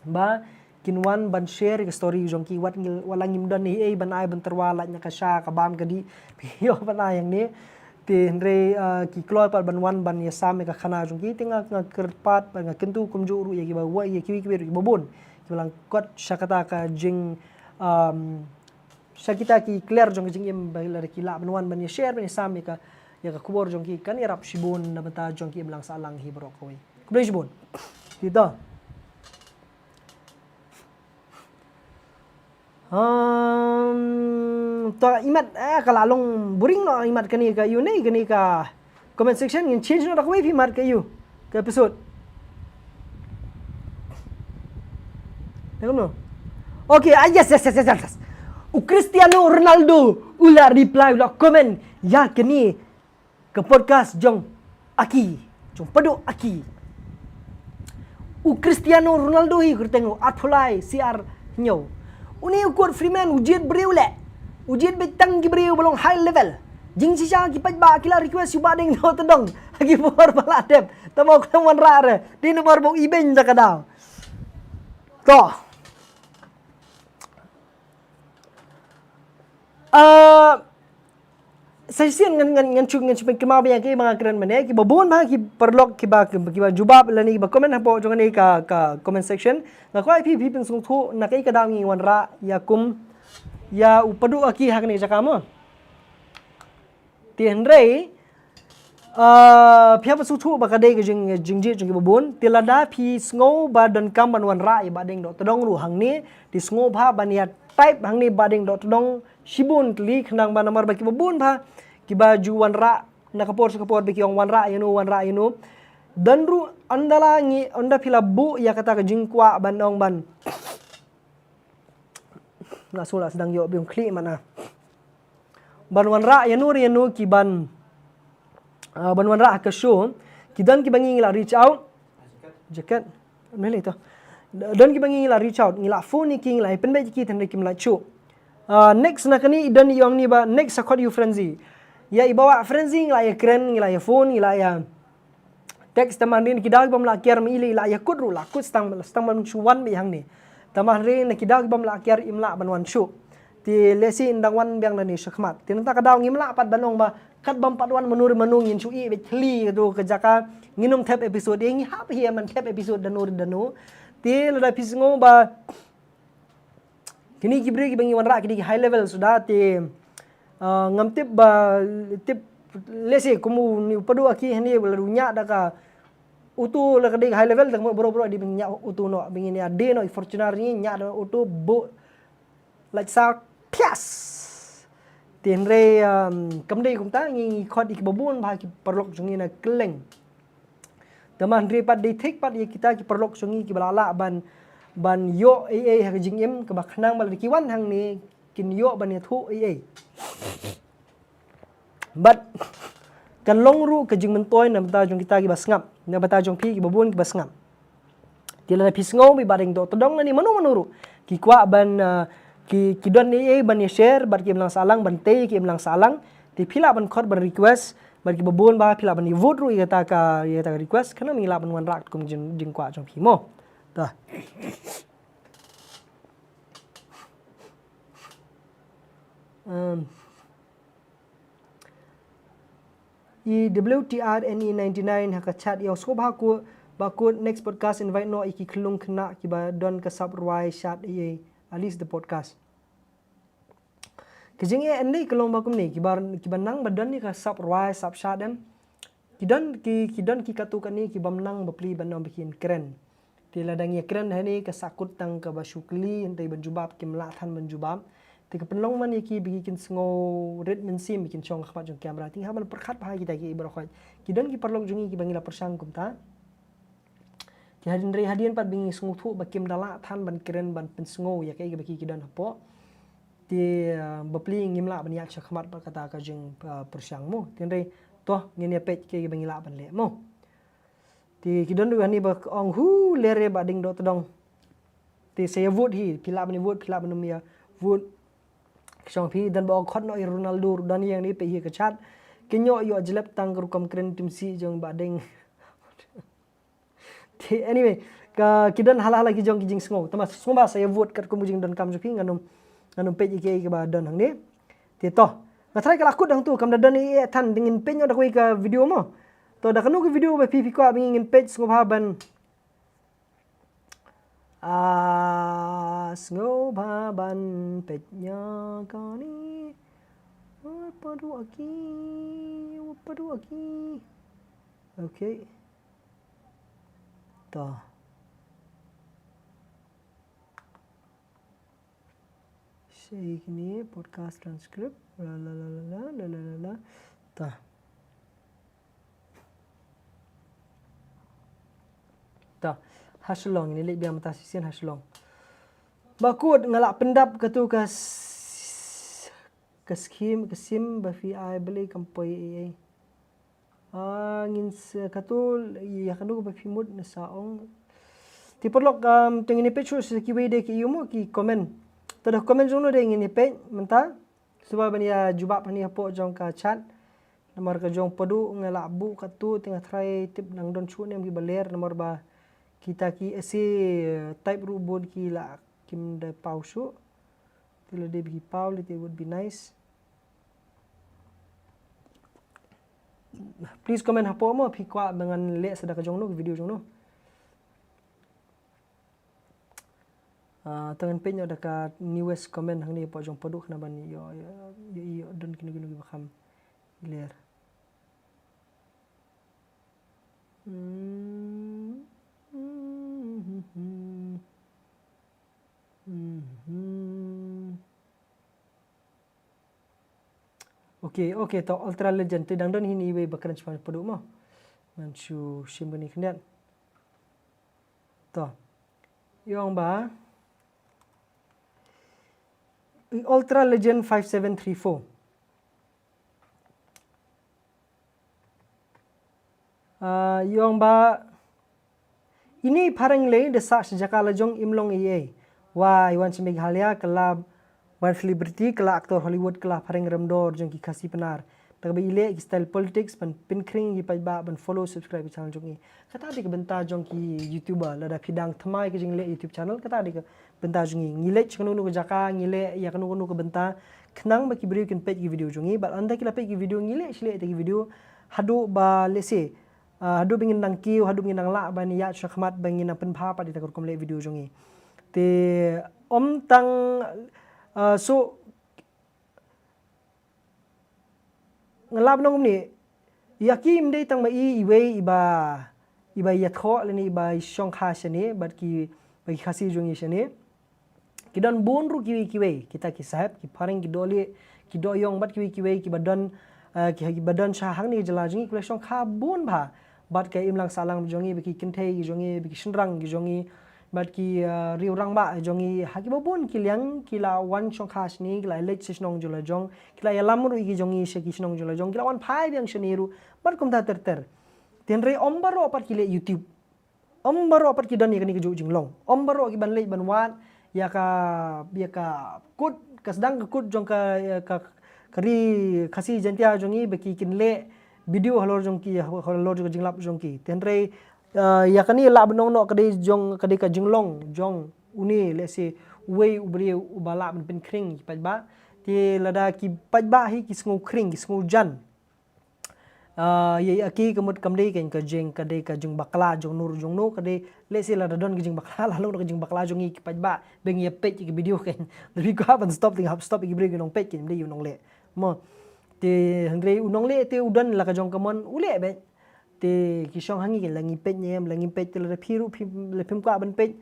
ba kin wan ban share ka story jong ki. Wat ngi, wat la ngim don ei ei ban ai ban tyrwa, lait na ka sha ka bam ka dih, phi ïoh ban ai hangne. Te hynrei, uh, ki kloi pat ban wan ban ïasam ïa ka khana jong ki. Te nga, nga kyrpad bad nga kyntu kumjuh ruh ïa kiba wa, ïa kiwei kiwei ruh kiba bun kiba la kot sha kata ka jing, um, sha kita ki kliar jong ka jingim, ba lada ki lah ban wan ban ïa share ban ïasam ïa ka, ïa ka khubor jong ki, kan ïarap shibun na bynta jong ki imlang sahlang hi baroh kawei. Khublei shibun. Kita. Um, to imat, eh, ka la long boring noh imat kane ka ïu ne, kane ka comment section. Ngin change noh da kawei, phi mat ka ïu, ka episode. Tengok noh. Okay, ah, yes, yes, yes, yes, yes. U Cristiano Ronaldo u la reply, u la comment ïa kane ka podcast jong Aki, jong Paduh Aki. U Cristiano Ronaldo hi kyrteng u, arphew lai C R hynñiew. Une u Kurt Freeman u jied briew leh. U jied beit tang ki briew ba long high level. Jingshisha ki paidbah ki la request ïa u Bah Diengdoh Tyndong ha ki por ba la dep. Tangba u khlem wanrah re. Dei namar ba u ibeiñ da ka daw. To. Ah, Sa shisien ngan, ngan, ngan shu, ngan shu pynkynmaw biang ïa ki ba nga kren mynne, kiba bun bha ki paralok kiba, kiba, kiba jubab lane kiba comment hapoh jong kane ka, ka comment section. Nga kwah ïa phi, phi pynsngewthuh na kaei ka daw ngi wanrah ïa kum ïa u Padu Aki ha kane ka jaka mo. Te hynrei, ah, phi hap pynsngewthuh ba ka dei ka jing, jingjied jong kiba bun. Te lada phi sngew ba donkam ban wanrah ïa Bah Deng Dohtdong ruh hangne, te sngewbha ban ïa type hangne Bah Deng Dohtdong shibun tylli, khnang ba namar ba kiba bun bha kiba ju wanrah na ka por sha ka por ba ki ong wanrah ïano, wanrah ïano. Don ruh ynda la ngi, ynda phi la buh ïa kata ka jingkwah ban ong ban, nga sngew la sdang ïoh biang khlieh mana. Ban wanrah ïano re ïano ki ban, ah, ban wanrah ha ka show, ki don kiba ngi, ngi la reach out. Jacket. Mele to. Don kiba ngi, ngi la reach out, ngi la phone ïa ki, ngi la pynbeit ïa ki, te hynrei kim lah shuh. Ah, next na kane i don i ong ni ba next sa khot ïa u Frenzy. Ïa i Bah Frenzy ngi la ïa kren, ngi la ïa phone, ngi la ïa text, tangba hynrei na ki daw kibym lah kiar ma i, i la ïa kut ruh, la kut stang, stang bym shu wan beit hangne. Tangba hynrei na ki daw kibym lah kiar im lah ban wan shuh. Te lehse in dang wan biang lane shakhmat. Te nangta ka daw ngim lah pat ban ong ba kat bym pat wan mano re mano ngin shu ïeh beit thli kato ka jaka, ngin ym thep episode, ïa ngi hap hi ban thep episode dano re dano. Te lada phi sngew ba kine ki briew kiba ngi wanrah ki dei ki high level suda, te, ah, ngam tip ba, tip, lehse kum une u Padu Aki hangne, ba la u ñiah da ka auto, la ka dei ka high level, te ka mut baroh baroh dei ba ñiah auto noh, ba ngin ïa die noh i Fortuner, ngin ñiah da auto, buh lait sa, pias. Te hynrei, um, kam dei kumta, ngi, ngi khot ïa kiba bun bha ki paralok jong ngi na kylleng. Tangba hynrei pat dei thik pat ïa kita ki paralok jong ngi kiba lah lah ban, ban ïoh ei ei ha ka jingim, kaba khnang ba lada ki wan hangne kin ïoh ban ïathuh ei ei. Bad kan long ruh ka jingmyntoi na bynta jong kita kiba sngap, na bynta jong phi kiba bun kiba sngap. Te lada phi sngew ba i Bah Deng Dohtdong lane mano mano ruh ki kwah ban, ah, ki, ki don ei ei ban ïa share bad ki imlang sahlang, ban tei ki imlang sahlang, te phi lah ban khot ban request bad kiba bun bha, phi lah ban ïa vote ruh ïa kata ka, ïa kata ka request, khnang ba ngi lah ban wanrah katkum jing, jingkwah jong phi mo. Te, um, i W T R N E ninety-nine ha ka chat, ïa u sngewbha ko, Bah Kut, next podcast invite noh ïa ki khyllung khynnah kiba don ka sap rwai shad ei ei, at least the podcast. Ka jingeh ynda ka long ba kumne, kiba, kiba nang ba don ïa ka sap rwai, sap shad em, ki don ki, ki don ki katto katne kibym nang bapli ban ong ba kin kren. Te lada ngi ïa kren hangne ka sahkut tang kaba shu kylli, hynrei ban jubab kim lah than ban jubab. Te ka pynlong man ïa ki ba ki kin sngew rit mynsiem, ba kin shong ha khmat jong camera. Te ngi hap ban pyrkhat bha kita kiei baroh khoit. Ki don ki paralok jong ngi kiba ngi la pyrshang kumta. Te hadien, hynrei hadien pat ba ngi sngewthuh ba kim da lah than ban kren ban pynsngew ïa kaei kaba ki, ki don hapoh. Te, ah, bapli ngim lah ban ïaid shakhmat bad kata ka jing, ah, pyrshang mo. Te hynrei to ngin ïa peit kaei kaba ngi lah ban leh mo. Te ki don ruh hangne ba ong hu lere Bah Deng Dohtdong. Te sa ïa vote hi, phi lah ban ïa vote, phi lah ban ym ïa vote. Ka shong phi, don ba ong khot noh ïa Ronaldo, don ïa hangne peit hi ka chat. Kin ïoh ïoh jlep tang ka rukom kren tim sih jong Bah Deng. Te anyway, ka, ki don hala hala ki jong ki jingsngew. Tangba sngewbha sa ïa vote katkum ka jingdonkam jong phi, ngan ym, ngan ym peit ïa kiei kiba don hangne. Te to, nga tharai ka la kut hangto, kam da don ei ei than, te ngin peit noh da kawei ka video mo. To da kano ka video ba phi, phi kwah ba ngin peit, sngewbha ban, ah, sngewbha ban peit ïa kane. Wat padu aki, wat padu aki. Okay. To. Share kine podcast transcript. La la la la la la la la. To. To. Ha Shillong, ngin leit biang mynta shisien ha Shillong. Bah Kut, nga lah pyndap katu ka s-, ka skim, ka sim ba phi ai, balei kam poi ei ei. Ah, ngin sa, katu ïa kano ba phi mut na sa ong. Te paralok, um, to ngin ïa peit shuh sa kiwei de ki ïa mo ki comment. To da comment jong no de ngin ïa peit mynta. Sngewbha ban ïa jubab hangne hapoh jong ka chat. Namar ka jong Padu nga lah buh katu, te nga tharai tip nang don shuh ne em kiba ler, namar ba kita ki essay, eh, type ruh bun ki lah kim da paw shuh. Te lada dei ba ki paw lei te would be nice. Please comment hapoh mo, phi kwah ba ngan leh sa da ka jong no, ka video jong no. Ah, tang ngan peit noh da ka newest comment hangne hapoh jong Paduh khnang ban ïoh, ïoh, ïoh, ïoh don kino kino kiba kham ler. Hmm. Hmm. Okay, okay, to Ultra Legend, te dang don hi ni iwei ba kren shaphang Paduh mo. Ngan shu shim kane khyndiat. To. I ong ba, i Ultra Legend five seven three four. Ah, i ong ba, ini phareng lei da sah sha jaka la jong im long ei ei. Wa i wan sha Meghalaya ka la wan celebrity, ka la actor Hollywood, ka la phareng rem dor jong ki Khasi Pnar. Da kaba i leh ki style politics ban pynkhring ki paidbah ban follow, subscribe ki channel jong i. Kata dei ka bynta jong ki YouTuber, lada phi dang thymmai ka jingleh YouTube channel, kata dei ka bynta jong i. Ngi leit sha kano kano ka jaka, ngi leh ïa kano kano ka bynta, khnang ba ki briew kin peit ki video jong i, bad ynda ki la peit ki video, ngi leh shi leh ïa ki video haduh ba, let's say, ah, haduh ba ngin nang kiew, haduh ba ngin nang lah ban ïaid shakhmat, ba ngin nang pynbha pat ïa ka rukom leh video jong i. Te ym tang, ah, so, nga lah ban ong kumne, ïa ki ym dei tang ma i iwei iba, iba ïathoh lane iba shongkha shane bad ki, bad ki Khasi jong i shane. Ki don bun ruh kiwei kiwei, kita ki sahep, ki phareng, ki dohlieh, ki dohïong bad kiwei kiwei kiba don, eh, ki, kiba don sha hangne jylla jong i, ki la shongkha bun bha bad ka imlang sahlang jong i, bad ki kynthei ki jong i, bad ki shynrang ki jong i, bad ki, eh, riew rangbah jong i, ha kiba bun ki liang ki la wan shongkha shane, ki la leit sha shnong jong la jong, ki la ïalam ruh ïa ki jong i sha ki shnong jong la jong, ki la wan phai biang shane ruh bad kumta ter ter. Te hynrei ym baroh pat ki leh YouTube. Ym baroh pat ki don ïa kane kajuh jinglong. Ym baroh ki ban leit ban wad ïa ka, ïa ka kut, ka sdang ka kut jong ka, ïa ka, ka ri Khasi Jaiñtia jong i ba ki kin leh video halor jong ki, halor jong ka jinglap jong ki. Te hynrei, eh, ïa kane lah ban ong noh ka dei jong, ka dei ka jinglong jong une, let's say, uwei u briew uba lah ban pynkhring ki paidbah. Te lada ki paidbah hi ki sngew khring, ki sngew jan. Ah, ïa, ïa ki ka mut kam dei kein ka jing, ka dei ka jingbakla jong no jong no, ka dei, let's say lada don ka jingbakla, la long ka jingbakla jong ngi ki paidbah ba ngi ïa peit ïa ki video kein. Lada phi kwah ban stop te hap stop ïa ki briew ki nongpeit kein, ym dei u nongleh. Mo. Te hynrei u nongleh te u don la ka jong ka mon u leh beit. Te ki shong ha ngi kein, la ngi peit ne em, la ngi peit, te lada phi ruh phi, la phim kwah ban peit.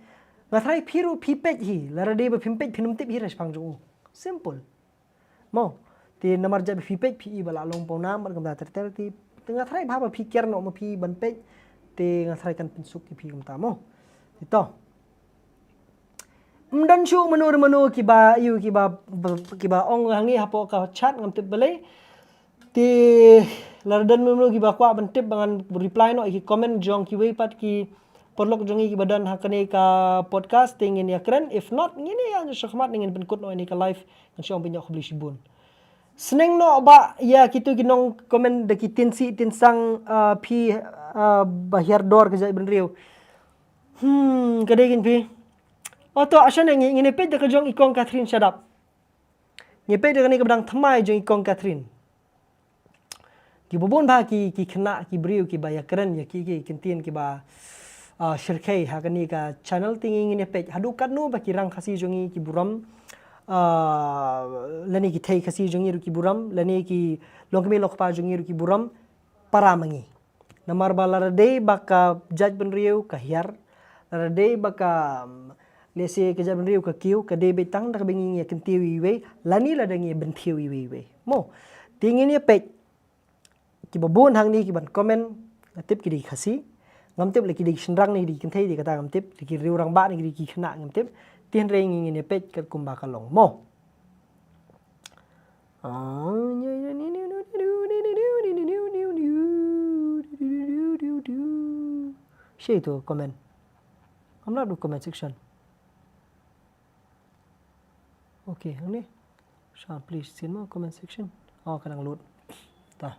Nga tharai phi ruh phi peit hi, lada dei ba phim peit phin ym tip hi shaphang jong u. Simple. Mo, te namar jait ba phi peit phi i ba la long pawnam bad kumta ter ter, te, te nga tharai bha ba phi kiar noh ma phi ban peit, te nga tharai kan pynsuk ïa phi kumta mo. Te to. Ym don shuh mano re mano kiba, ïa kiba, ba, kiba ong hangne hapoh ka chat ngam tip balei. Te lada don mano mano kiba kwah ban tip ba ngan reply noh ïa ki comment jong kiwei pat ki paralok jong ngi kiba don ha kane ka podcast te ngin ïa kren. If not, ngin ïa ïa shakhmat ne ngin pynkut noh ïa kane ka live. Ngan shu ong pynïoh khublei shibun. Sneng noh ba ïa kito ki nong comment da ki tynsih tynsang, ah, phi, ah, ba hiar dor ka jaitbynriew. Hmm, ka dei kin phi. Oh to, asha ne ngi, ngin ïa peit da ka jong i Kong Catherine Shadap. Ngi peit da kane ka ba dang thymmai jong i Kong Catherine. Kiba bun bha ki, ki khynnah ki briew kiba ïa kren ïa ki, ki ktien kiba, ah, shyrkhei ha kane ka channel te ngi ngin ïa peit. Haduh katno ba ki rang Khasi jong ngi ki burom, ah, lane ki thei Khasi jong ngi ruh ki burom, lane ki longkmie longkpa jong ngi ruh ki burom para ma ngi. Namar ba lada dei ba ka jaitbynriew ka hiar, lada dei ba ka, mm, let's say ka jaitbynriew ka kiew, ka dei beit tang da kaba ngi ïa kyntiew ïa iwei, lane lada ngi ïa bynthiew ïa iwei iwei. Mo, te ngin ïa peit. Kiba bun hangne kiban comment, nga tip ki dei ki Khasi. Ngam tip la ki dei ki shynrang ne ki dei ki kynthei, dei kata ngam tip, dei ki riew rangbah ne ki dei ki khynnah ngam tip. Te hynrei ngi ngin ïa peit katkum ba ka long. Mo. Share to comment. Ngam lap da comment section. Okay, hangne. Sha, please, sien mo comment section. Oh, ka dang load. Ta.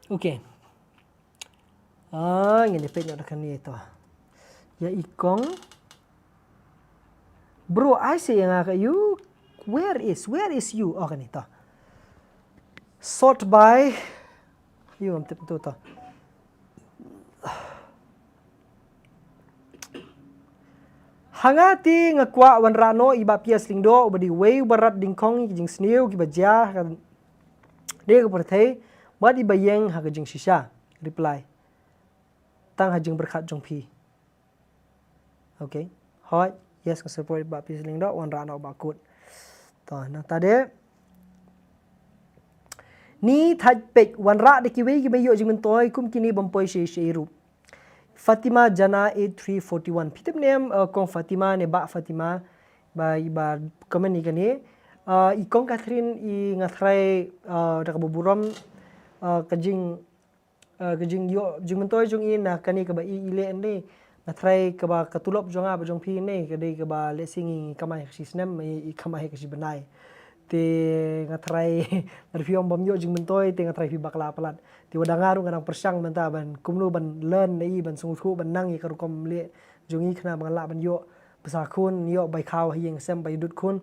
Okay. Ah, ngin ïa peit noh da kane to. Ïa i Kong. Bro, I say ïa nga ka you. Where is, where is you? Oh, kane to. Sort by. Ïa, ngam tip tu tu. Ha nga te nga kwah wanrah noh i Bah Pius Lyngdoh, uba dei uwei uba rat dyngkhong ïa ki jingsniew kiba jia ha ka dei ka pyrthei, bad iba ïeng ha ka jingshisha. Reply. Tang ha jingpyrkhat jong phi. Okay. Hooid, yes, nga support Bah Pius Lyngdoh, wanrah noh Bah Kut. To, nangta de. Ni thait peit, wanrah da kiwei kiba ïoh jingmyntoi kum kine bym poi sha sha ruh. Fatima Jana eight three forty one. Phi tip ne em, uh, kong Fatima ne Bah Fatima, ba, ba comment ïa kane. Uh, i kong Catherine, i nga tharai, uh, da kaba burom, uh, ka jing, uh, ka jingïoh jingmyntoi jong i na kane kaba i, i leh ne. Nga tharai kaba ka tulop jong nga bad jong phi ne, ka dei kaba lehse ngi kamai ka shi snem, i, i kamai ka shi bnai. Te nga tharai lada phi ong bym ïoh jingmyntoi, te nga tharai phi bakla palat. Te wat da nga ruh nga dang pyrshang mynta ban kumno ban learn na i, ban sngewthuh ban nang ïa ka rukom leh jong i khnang ba ngan lah ban ïoh pisa khun, ïoh bai khaw ha ïing sem, bai dud khun.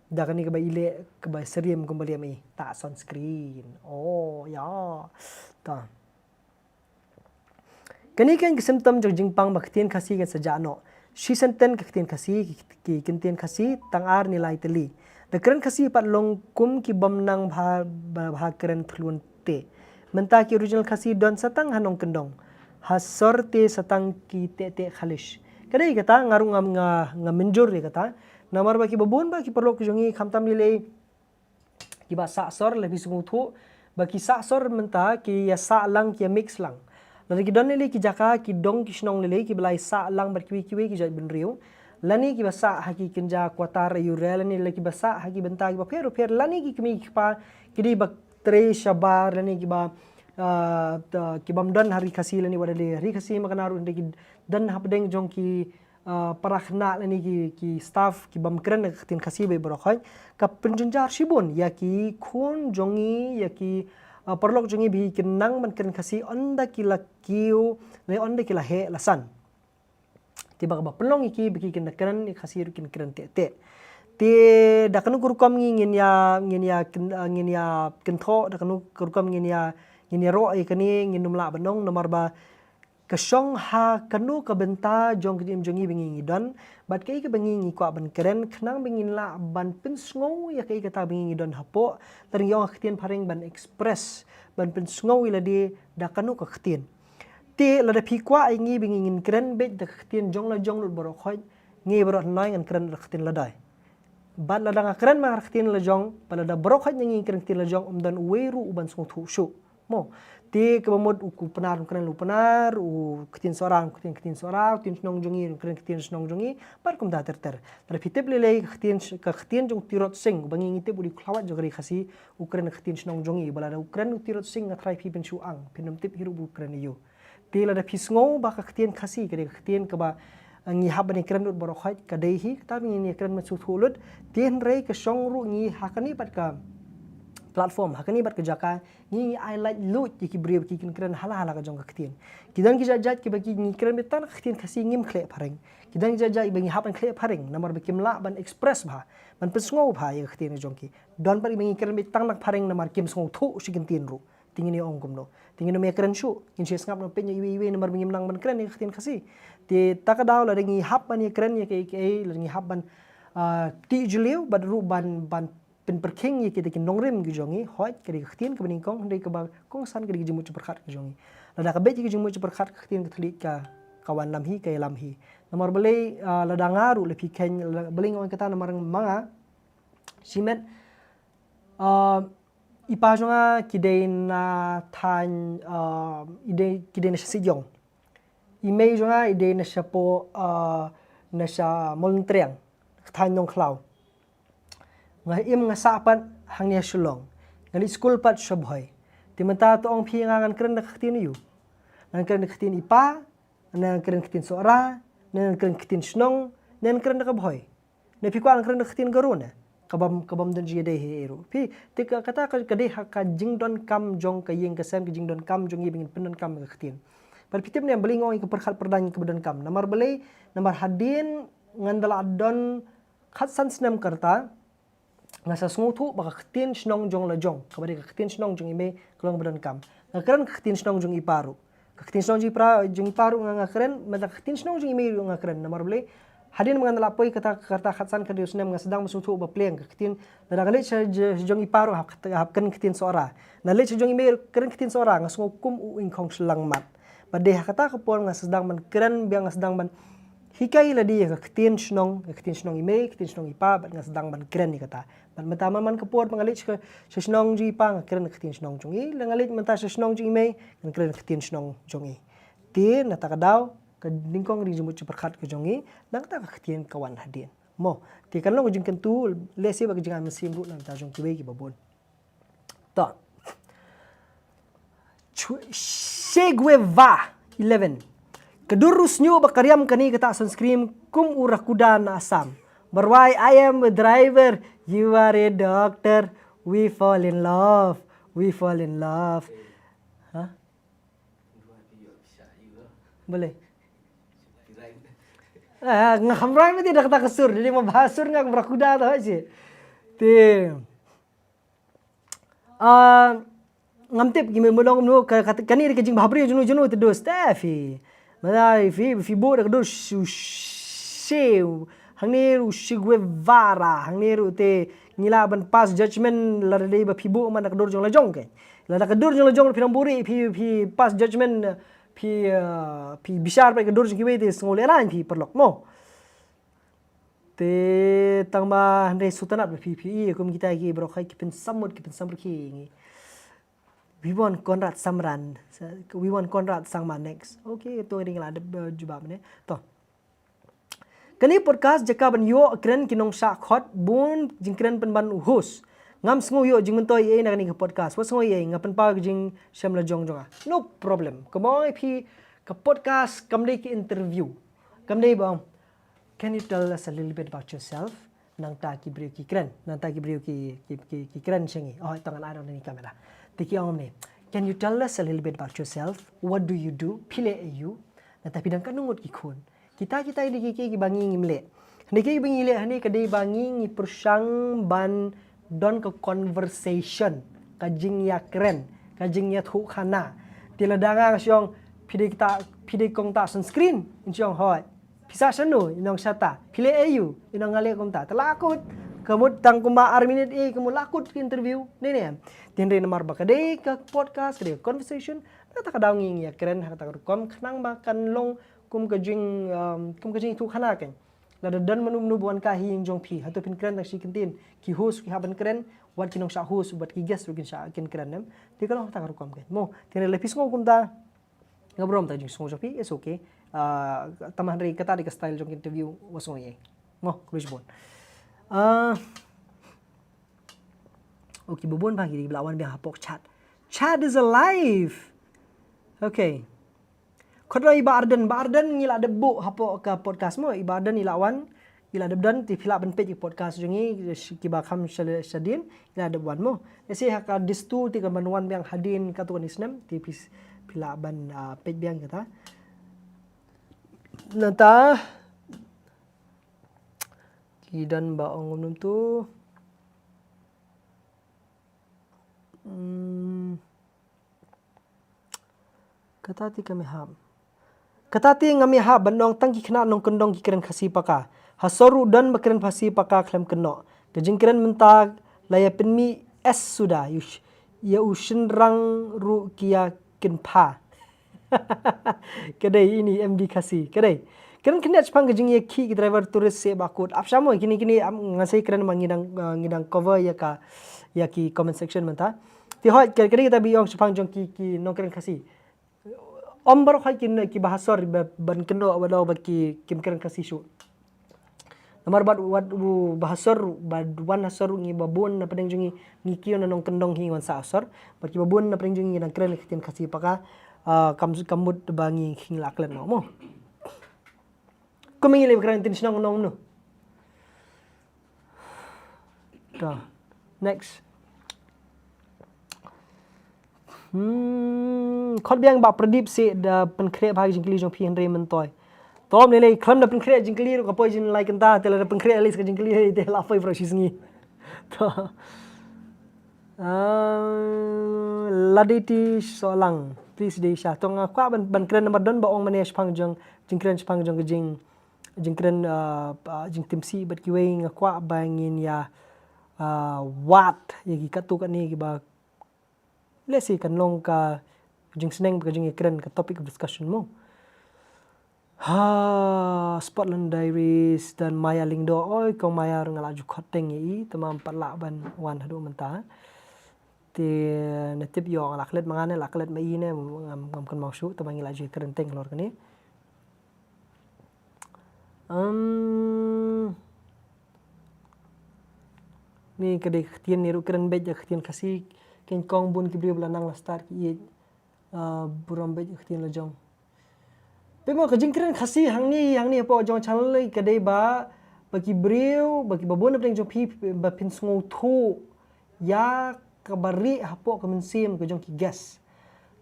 Da kane kaba i leh, kaba syriem kumba leh ma i. Tah sunscreen. Oh, ïa. Ta. Kane kan ka symptom jong jingpang ba ka ktien Khasi kan sa jah noh. Shisien ten ka ktien Khasi, ki, ki, ki ktien Khasi, tang ar ne lai tylli. Da kren Khasi pat long kum ki bym nang bha, bha, bha kren thlun te. Mynta ki original Khasi don sa tang ha nongkyndong. Ha sor te sa tang ki teh teh khalish. Ka dei kata nga ruh nga, nga, nga mynjur ïa kata. Namar ba kiba bun ba ki paralok ki jong ngi khamtam lei lei kiba sah sor, lada phi sngewthuh ba ki sah sor mynta ki ïa sah lang, ki ïa mix lang. Lada ki don lei lei ki jaka, ki dong ki shnong lei lei kiba la ïa sah lang bad kiwei kiwei ki jait bynriew. Lane kiba sah ha ki kynja quarter aïu re, lane lada kiba sah ha ki bynta kiba pher pher, lane ki kmie ki kpa ki dei ba trei shabar, lane kiba, ah, ta, ki bym don ha ri Khasi, lane wat la dei ha ri Khasi ma kane ruh, hynrei ki don hapdeng jong ki, ah, para khynnah lane ki, ki staff ki bym kren ka ktien Khasi beit baroh khoit. Ka pynjynjar shibun ïa ki khun jong ngi, ïa ki, ah, paralok jong ngi ba ki nang ban kren Khasi, ynda ki la kiew, lane ynda ki la heh la san. Te ba kaba pynlong ïa ki ba ki kin da kren ïa Khasi ruh kin kren teh teh. Te da kano ka rukom ngi ngin ïa, ngin ïa kyn-, ah, ngin ïa kynthoh, da kano ka rukom ngin ïa, ngin ïaroh ïa kane, ngin ym lah ban ong, namar ba ka shong ha kano ka bynta jong ka jingim jong ngi ba ngi ngi don, bad kaei kaba ngi ngi kwah ban kren, khnang ba ngin lah ban pynsngew ïa kaei kata ba ngi ngi don hapoh, lada ngi ong ha ka ktien phareng ban express, ban pynsngew ïa lade da kano ka ktien. Te lada phi kwah ïa ngi ba ngi ngin kren beit da ka ktien jong la jong lut baroh khoit, ngi baroh nai ngan kren da ka ktien Ladai. Bad lada nga kren ma ka ktien la jong, bad lada baroh khoit ngi kren ktien la jong, ym don uwei ruh uban sngewthuh shuh. Mo, te kaba mut u Pnar un kren la u Pnar, u ktien Sohra un kren ktien Sohra, u ktien shnong jong ngi un kren ktien shnong jong ngi, bad kumta ter ter. Lada phi tip lei lei ka ktien, ka ktien jong u Tirot Sing, uba ngi ngi tip u dei u khlawait jong ka ri Khasi, u kren ka ktien shnong jong ngi, ba lada u kren u Tirot Sing nga tharai phi pynshah, phin ym tip hi ruh ba u kren aïu. Te lada phi sngew ba ka ktien Khasi ka dei ka ktien kaba, eh, ngi hap ban ïa kren lut baroh khoit, ka dei hi, kata ba ngin ïa kren mynshuwa lut, te hynrei ka shong ruh ngi ha kane pat ka platform, ha kane pat ka jaka, ngi ngi ai lait luid ïa ki briew ba ki kin kren hala hala ka jong ka ktien. Ki don ki jait jait kiba ki ngi kren beit tang ka ktien Khasi, ngim khleh phareng. Ki don ki jait jait ba ngi hap ban khleh phareng, namar ba kim lah ban express bha, ban pynsngew bha ïa ka ktien ka jong ki. Don pat kiba ngi kren beit tang na ka phareng namar kim sngewthuh shi kyntien ruh. Te ngin ïa ong kumno? Te ngin ym ïa kren shuh, ngin shu sngap noh peit noh iwei iwei namar ba ngim nang ban kren ïa ka ktien Khasi. Te ta ka daw lada ngi hap ban ïa kren ïa kaei kaei, lada ngi hap ban, ah, tih jylliew bad ruh ban, ban pynpyrkhing ïa kita ki nongrim ki jong ngi, hooid ka dei ka ktien kaba nyngkong, hynrei kaba kongsan ka dei ka jingmut jingpyrkhat ka jong ngi. Lada ka beit ïa ka jingmut jingpyrkhat ka ktien ka thylliej ka, ka wan lam hi, ka ïalam hi. Namar balei, ah, lada nga ruh la phi kheiñ, la, balei nga ong kata namar ma nga, shimet, ah, i pa jong nga ki dei na thaiñ, ah, i dei, ki dei na sha Sitïong. I mei jong nga i dei na shapoh, ah, na sha Mawlyngtreng, thaiñ Nongkhlaw. Nga im nga sah pat hangne ha Shillong. Nga leit skul pat sha Bhoi. Te mynta to ong phi nga ngan kren da ka ktien aïu? Ngan kren da ka ktien i pa, ngan kren da ka ktien Sohra, ngan kren da ka ktien shnong, ngan kren da ka Bhoi. Ne phi kwah ngan kren da ka ktien Garo ne? Ka bym, ka bym don jingïadei hi ruh. Phi, te ka, kata ka, ka dei ha ka jingdonkam jong ka ïing ka sem, ka jingdonkam jong ngi ba ngin pyndonkam ka ktien. Bad phi tip ne em balei nga ong ïa ka pyrkhat pyrdaiñ kaba donkam. Namar balei, namar hadien ngan da la don khatsan snem ka rta, nga sa sngewthuh ba ka ktien shnong jong la jong, kaba dei ka ktien shnong jong i mei, ka long ba donkam. Nga kren ka ktien shnong jong i pa ruh. Ka ktien shnong jong i pa, jong i pa ruh nga, nga kren, mynta ka ktien shnong jong i mei ruh nga kren. Namar balei? Hadien ba ngan da la poi kata, kata khatsan khathynriew snem nga sdang ban sngewthuh ba pliang ka ktien, lada nga leit sha jong i pa ruh hap, hap kren ktien Sohra. Nga leit sha jong i mei ruh kren ktien Sohra, nga sngew kum u ingkhong shyllangmat. Bad dei ha kata ka por nga sdang ban kren biang, nga sdang ban hikai lade ïa ka ktien shnong, ka ktien shnong i mei, ktien shnong i pa, bad nga sdang ban kren ïa kata. Bad mynta man man ka por ba nga leit sha, sha shnong jong i pa, nga kren ka ktien shnong jong i, lada nga leit mynta sha shnong jong i mei, ngan kren ka ktien shnong jong i. Te na kata ka daw, ka nyngkong ka jingjemut jingpyrkhat ka jong i, na kata ka ktien ka wan hadien. Mo, te kan long ka jingkyntu, lehse bad ka jingai mynsiem ruh na ka bynta jong kiwei kiba bun. To. Che Guevara eleven. Ka dur ruh shñiuh bad ka riam kane kata sunscreen kum u rakuda na Assam. Ba rwai, "I am a driver, you are a doctor, we fall in love, we fall in love." Ha? Boleh. Ah, nga kham rhyme te da kata ka sur, dei ma bha sur nga kum rakuda to, ha, shi. Te. Ah, ngam tip ki me mulong no ka, ka, kane ka jingbhabriew jong no jong no te dos te phi. Mynta phi, phi buh da ka dur shu she. Hangne ruh Che Guevara, hangne ruh te ngi lah ban pass judgment lada dei ba phi buh man da ka dur jong la jong ke. Lada ka dur jong la jong phi nang buhrieh, phi, phi pass judgment, phi, ah, phi bishar bad ka dur jong kiwei te sngew lehraiñ phi paralok mo. Te tang ba hynrei sngewtynnat ba phi, phi ïa kum kita ki baroh hi ki pynsamut ki pynsamrkhie ïa ngi. We want Conrad Samran. We want Conrad Sangma next. Okay, to ring la de, eh, jubab ne. To. Kane podcast jaka ban ïoh kren ki nongshah khot, bun jingkren pynban u host. Ngam sngew ïoh jingmyntoi ei na kane ka podcast. Wat sngew ei, nga pynpaw ka jingshem la jong jong nga. No problem. Kumba ong phi, ka podcast kam dei ki interview. Kam dei ba ong, "Can you tell us a little bit about yourself?" Nangta ki briew ki kren, nangta ki briew ki, ki, ki, ki kren sha ngi. Oh, to ngan ai ruh na kane ka kamera. Te ki ong kumne, "Can you tell us a little bit about yourself? What do you do? Phi leh aïu?" Nangta phi dang katno ngut ki khun. Kita, kita ki dei ki, ki, kiba ngi ngim leh. Hynrei kiba ngi leh, hynrei ka dei ba ngi ngi pyrshang ban don ka conversation, ka jingïakren, ka jingïathuhkhana. Te lada nga shu ong, "Phi dei kata, phi dei kong kata sunscreen?" Ngan shu ong, "Hooid." "Phi sah shano?" Ngan ong, "Shata." "Phi leh aïu?" Ngan ong, "Nga leh kumta." Te la kut, ka mut tang kumba ar minit, eh, ka mut la kut ka interview. Ne, ne. Te hynrei namar ba ka dei ka podcast, ka dei ka conversation, kata ka daw ngi ngi ïakren ha kata ka rukom khnang ba kan long kum ka jing, um, kum ka jingïathuhkhana kein. Lada don mano mano ba wan kai ha ïing jong phi, hato phin kren tang shi kyntien? Ki host ki hap ban kren, wat ki nongshah host, wat ki guest ruh kin shah kin kren, em. Te ka long ha kata ka rukom kein. Mo, te hynrei lada phi sngew kumta, nga burom ïa ka jingsngew jong phi, it's okay. Ah, tang ba hynrei kata dei ka style jong ka interview, wat sngew ei. Mo, khublei shibun. Ah, okay, ba bun ba ngi dei ba la wan biang hapoh chat. Chat is alive. Okay. Khot ruh i Bah Ardent, Bah Ardent ngi la dep buh hapoh ka podcast mo, i Bah Ardent i la wan, i la dep don, te phi lah ban peit ïa ka podcast jong ngi, kiba kham sha, shadien, i la dep wan mo. Lehse ha ka distur te kan ban wan biang hadien katto katne snem, te phi, phi lah ban, ah, peit biang kata. Nangta, ki don ba ong kumno to. Hmm. Kata te kam ïahap. Kata te ngam ïahap ban ong tang ki khynnah nongkyndong ki kren Khasi paka. Ha sor ruh don ba kren Khasi paka khlem kynnoh. Ka jingkren mynta la ïa pynmih es suda. Ïa u sh-, ïa u shynrang ruh ki ïa kynpha. Ka dei ine i M D Khasi. Ka dei. Kren khyndiat shaphang ka jingïakhih ki driver tourist seh ba kut. Ap shamo kine kine, am, nga sa ïakren ma ngi dang, uh, ngi dang cover ïa ka, ïa ki comment section mynta. Te hooid, ka, ka dei kata ba ïong shaphang jong ki, ki nongkren Khasi. Ym baroh hooid ki, kiba ha sor ba, ban kynnoh ba dei ba ki, kim kren Khasi shuh. Namar bad wat u ba ha sor, bad wan ha sor ngi ba bun na pdeng jong ngi, ngi kiew na nongkyndong hi wan sah ha sor. Bad kiba bun na pdeng jong ngi nang kren ka ktien Khasi paka, ah, kam, kam mut ba ngi, ngi la klet noh mo. Kumne ngi leh ba kren ktien shnong nong no. To. Next. Hmm, khot biang Bah Pradip seh da pynkhreh bha ka jingkylli jong phi hynrei myntoi. To, ne lei khlem da pynkhreh jingkylli ruh ka poi jin lai kynta, te lada pynkhreh lei sa ka jingkylli te la poi baroh shi sngi. To. Ah, Laditi Solang, please dei sha. To nga kwah ban, ban kren namar don ba ong mane shaphang jong, jingkren shaphang jong ka jing, jingkren, ah, ah, jingtimsi bad kiwei, nga kwah ba ngin ïa, ah, wad ïa ki katto katne kiba lehse kan long ka jingsneng, ka jingkren, ka topic of discussion mo. Ha, Spotland Diaries dan Maya Lyngdoh. Oi, kong Maya ruh nga la ju khot teng ïa i, te ym pat lah ban wan haduh mynta. Te ne tip ïoh nga la klet ma nga ne, la klet ma i ne, ngam, ngam kynmaw shuh, te ma ngi la ju kren teng halor kane. Um, ni ka dei ka ktien ni ruh kren beit da ka ktien Khasi, keiñ kong bun ki briew ba la nang la stad ki ïeit, ah, burom beit ka ktien la jong. Phi mo ka jingkren Khasi hangne, hangne hapoh jong channel ka dei ba, ba ki briew, ba ki ba bun na pdeng jong phi, ba phin sngewthuh ïa kaba rieh hapoh ka mynsiem ka jong ki guest.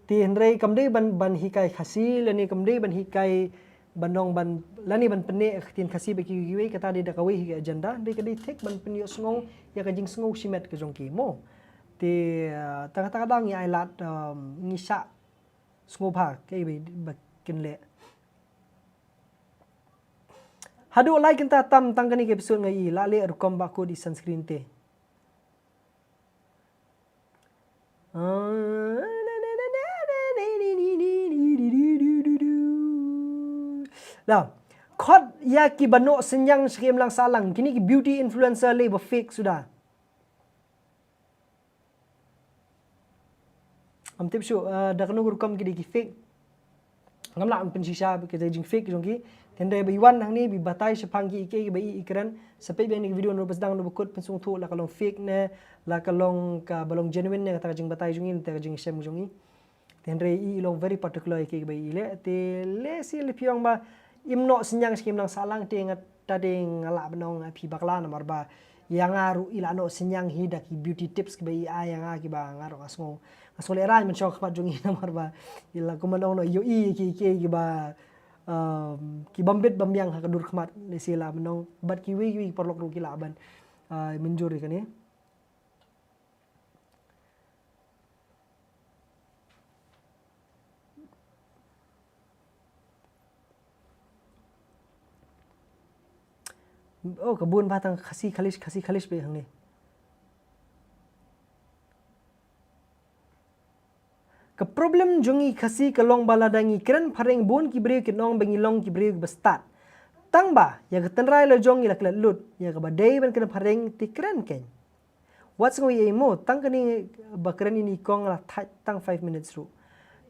Te hynrei kam dei ban, ban hikai Khasi, lane kam dei ban hikai ban ong ban, lane ban pynneh ka ktien Khasi ba ki, kiwei, kata dei da kawei hi ka agenda, hynrei ka dei thik ban pynïohsngew ïa ka jingsngew shimet ka jong ki mo. Te, ah, tang, tang, tang ngi ai lad, um, ngi shah sngewbha kaei ba, ba kin leh. Haduh lai kynta tam tang kane ka episode nga i la leh rukom ba kut i sunscreen te. Lah, khot ïa kiba noh synñiang sha ki imlang sahlang, kine ki beauty influencer lei ba fake suda. Ngam tip shuh, eh, da kano ka rukom ki dei ki fake. Ngam lah ban pynshisha ka jing fake jong ki. Te hynrei ba i wan hangne ba i batai shaphang ki, ïa kiei ba i, i kren. Sa peit biang ïa kane ka video naduh ba sdang haduh ba kut, pynsngewthuh la ka long fake ne, la ka long kaba long genuine ne, kata ka jingbatai jong i, kata ka jingshem jong i. Te hynrei i, i long very particular ïa kiei ba i leh. Te lehse lei phi ong ba im noh synñiang sha ki imlang sahlang, te nga, ta dei nga lah ban ong phi bakla namar ba ïa nga ruh i la noh synñiang hi da ki beauty tips kiba i ai ïa nga, kiba nga ruh nga sngew, nga sngew lehraiñ mynshuwa khmat jong i namar ba i la, kumba ong noh, ïohi ki, ki, kiba, um, ki bym bit bym biang ha ka dur khmat, lehse lah ban ong, bad kiwei kiwei ki paralok ruh ki lah ban, uh, mynjur ïa kane. Oh, ka bun ba tang Khasi Khalish, Khasi Khalish ba hangne. Ka problem jong ngi Khasi ka long ba lada ngi kren phareng bun ki briew kin ong ba ngi long ki briew kiba stad. Tang ba ïa ka tynrai la jong ngi la klet lut, ïa kaba dei ban kren phareng te kren keiñ. Wat sngew ei mo, tang kane ba kren ïa i kong la thait tang five minutes ruh.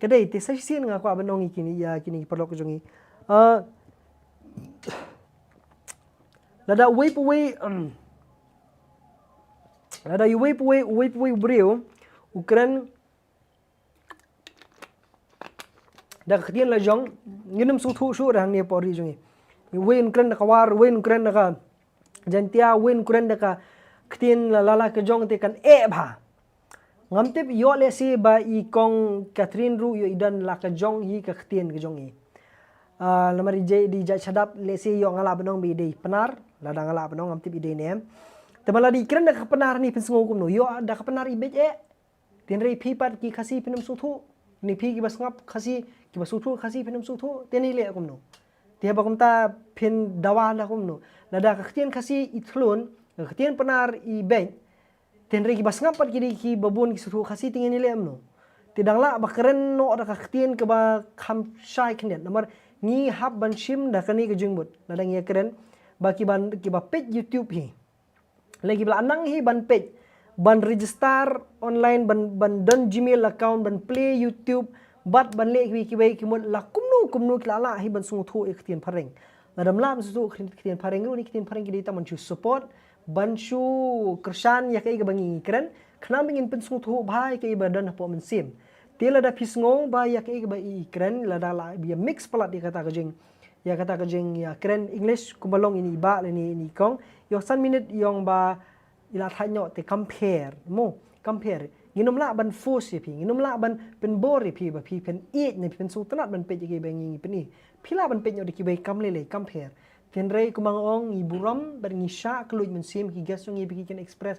Ka dei te sa shisien nga kwah ban ong ïa kine, ïa kine ki paralok jong ngi. Ah, lada uwei pa uwei, um, lada uwei pa uwei, uwei pa uwei u briew u kren da ka ktien la jong, ngin ym sngewthuh shuh da hangne hapoh ri jong ngi. Uwei un kren da ka War, uwei un kren da ka Jaintia, uwei un kren da ka ktien la, la, la ka jong te kan eh bha. Ngam tip, ïoh lehse ba i kong Catherine ruh ïoh i don la ka jong hi ka ktien ka jong i. Ah, namar i jait, i jait shadap, lehse ïoh nga lah ban ong ba i dei Pnar, lada nga lah ban ong, ngam tip i dei ne em. Te ma lada i kren da ka Pnar ne pynsngew kumno, ïoh da ka Pnar i beit eh. Te hynrei phi pat ki Khasi phin ym sngewthuh, ne phi kiba sngap Khasi, kiba sngewthuh Khasi phin ym sngewthuh, te ngi leh kumno? Te haba kumta phin dawa da kumno? Lada ka ktien Khasi i thlun, ka ktien Pnar i beit, te hynrei kiba sngap pat ki dei kiba bun ki sngewthuh Khasi, te ngi leh kumno? Te dang lah ba kren noh da ka ktien kaba kham shai khyndiat, namar ngi hap ban shim da kane ka jingmut, lada ngi ïa kren, ba kiba, kiba peit YouTube hi. Lei kiba la nang hi ban peit, ban register online, ban, ban don Gmail account, ban play YouTube, bad ban leh kiwei kiwei ki mut la kumno kumno ki la lah hi ban sngewthuh ïa ka ktien phareng. Lada ym lah ban sngewthuh ïa ka ktien phareng ruh, ne ka ktien phareng ki dei tang ban shu support, ban shu kyrshan ïa kaei kaba ngi kren, khnang ba ngin pynsngewthuh bha ïa kaei ba don hapoh mynsiem. Te lada phi sngew ba ïa kaei kaba i kren, lada la ïa mix palat ïa kata ka jing, ïa kata ka jing, ïa kren English kumba long ïa i bah lane ïa i kong. Ïoh san minit ïoh ba i la thait noh te compare, mo, compare. Ngin ym lah ban force ïa phi, ngin ym lah ban pynbor ïa phi ba phi phin ïeit ne phi pynsngewtynnat ban peit ïa kiba ngi, ngi pyni. Phi lah ban peit noh da kiwei kam lei lei, compare. Te hynrei kumba nga ong, ngi burom bad ngi shah kylluid mynsiem ki guest jong ngi ba ki kin express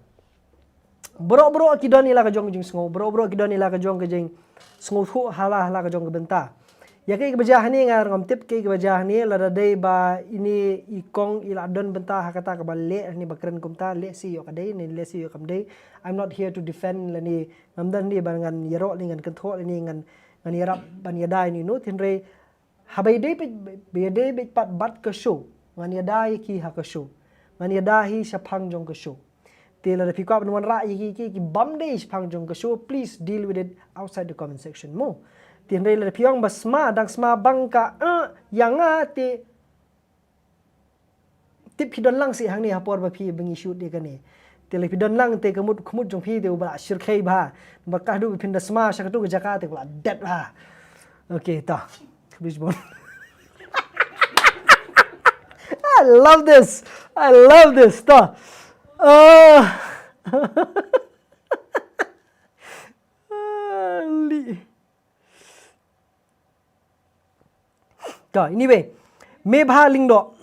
Baroh baroh ki don ïa la ka jong ka jingsngew, baroh baroh ki don ïa la ka jong ka jingsngewthuh ha la ha la ka jong ka bynta. Ïa kaei kaba jia hangne nga ngam tip kaei kaba jia hangne, lada dei ba ine i kong i la don bynta ha kata kaba leh hangne ba kren kumta, lehse ïoh ka dei ne lehse ïoh kam dei. I'm not here to defend lane ngam don hangne ba ngan ïaroh lane ngan kynthoh lane ngan ngan ïarap ban ïada ïa ino, hynrei haba ïadei beit, ba ïadei beit pat bad ka show, ngan ïada ïa ki ha ka show, ngan ïada hi shaphang jong ka show. Te lada phi kwah ban wanrah ïa ki, ki, ki bym dei shaphang jong ka show, please deal with it outside the comment section mo. Te hynrei lada phi ong ba sma, dang sma bang ka, eh, ïa nga te tip phi don lang sih hangne ha por ba phi ba ngi shoot ïa kane. Te lada phi don lang te ka mut, ka mut jong phi te u ba la shyrkhei bha. Ba ka haduh phin da sma sha katu ka jaka te u ba la dead bha. Okay, ta. Please bon. I love this. I love this. Ta. Uh, li. Ta, anyway, Mebha Lyngdoh,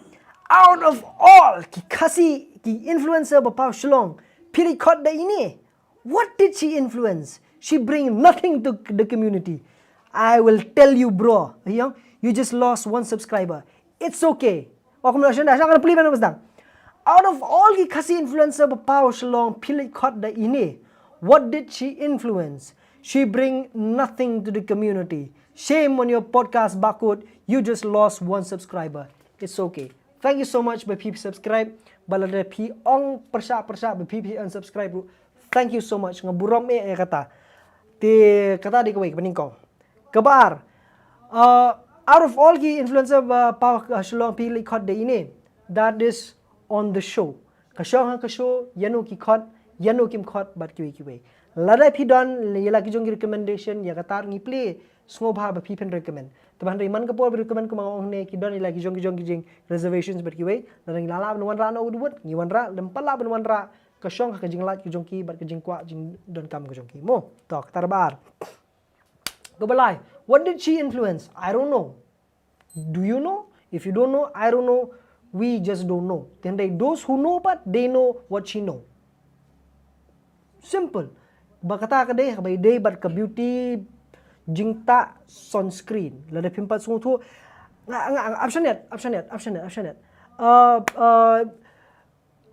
out of all ki Khasi, ki influencer ba paw Shillong, phi leit khot da ine. What did she influence? She bring nothing to the community. I will tell you, bro. You know, you just lost one subscriber. It's okay. Wa kum la shon da, shon kan pli ban bas dang. Out of all ki Khasi influencer ba paw Shillong, phi leit khot da ine. What did she influence? She bring nothing to the community. Shame on your podcast, Bakut. You just lost one subscriber. It's okay. Thank you so much ba phi subscribe. Ba lada phi ong pyrshah pyrshah ba phi phi unsubscribe ruh. Thank you so much. Nga burom eh, eh kata. Te kata dei kawei kaba nyngkong. Kaba ar, uh, out of all ki influencer ba paw, uh, Shillong, phi leit khot da ine, that is on the show. Ka shong ha ka show, ïano ki khot, ïano kim khot, bad kiwei kiwei. Lada phi don ïa la ki jong ki recommendation, ïa kata ngi plie, sngewbha ba phi phin recommend. Te ban ri man ka por ba recommend kumba nga ong ne, ki don ïa la ki jong ki jong ki jing reservations bad kiwei. Lada ngi la lah ban wanrah noh u dubut, ngi wanrah, lada ym pat lah ban wanrah, ka shong ha ka jinglait ka jong ki bad ka jingkwah jingdonkam ka jong ki mo. To, kata kaba ar. Kaba lai, what did she influence? I don't know. Do you know? If you don't know, I don't know. We just don't know. Te hynrei those who know pat, they know what she know. Simple. Ba kata ka dei, ba dei bad ka beauty jingtah sunscreen. Lada phim pat sngewthuh. Nga, nga, nga, option yet, option yet, option yet, option yet. Uh, uh,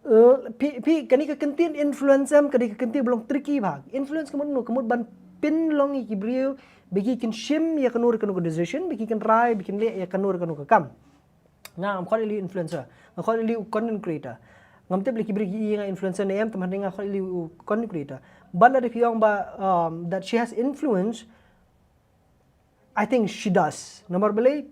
uh, phi, phi, kani ka kyntien influence em, kani ka kyntien ba long tricky bha. Influence ka mut no, ka mut ban pynlong ïa ki briew, ba ki kin shim ïa kano re kano ka decision, ba ki kin rai, ba kin leh ïa kano re kano ka kam. Nga ngam khot ïa lei u influencer. Nga khot ïa lei u content creator. Ngam tip lei ki briew ki ïa nga influencer ne em, tang hynrei nga khot ïa lei u content creator. But lada phi ong ba, um, that she has influence, I think she does. Namar balei,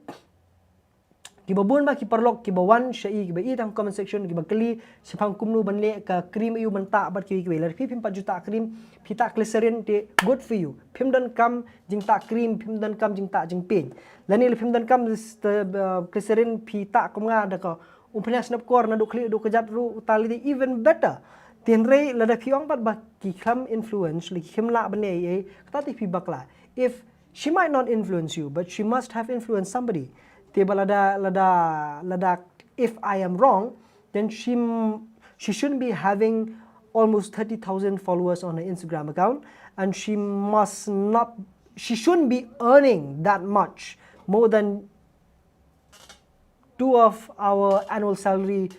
kiba bun ba ki paralok, kiba wan sha i, kiba i tang comment section, kiba kylli, shaphang kumno ban leh ka cream ïa u ban tah bad kiwei kiwei. Lada phi phim pat ju tah cream, phi tah glycerin te good for you. Phim donkam jingtah cream, phim donkam jingtah jingpeiñ. Lane lada phim donkam, uh, glycerin phi tah kum nga da ka umphniang snep kor naduh khlieh haduh kjat ruh, tah lei even better. Te hynrei lada phi ong pat ba ki khlem influence, lada ki khlem lah ban leh ei ei, kata te phi bakla. If she might not influence you, but she must have influenced somebody. Te ba lada, lada, lada, if I am wrong, then she, she shouldn't be having almost thirty thousand followers on her Instagram account, and she must not, she shouldn't be earning that much, more than two of our annual salary,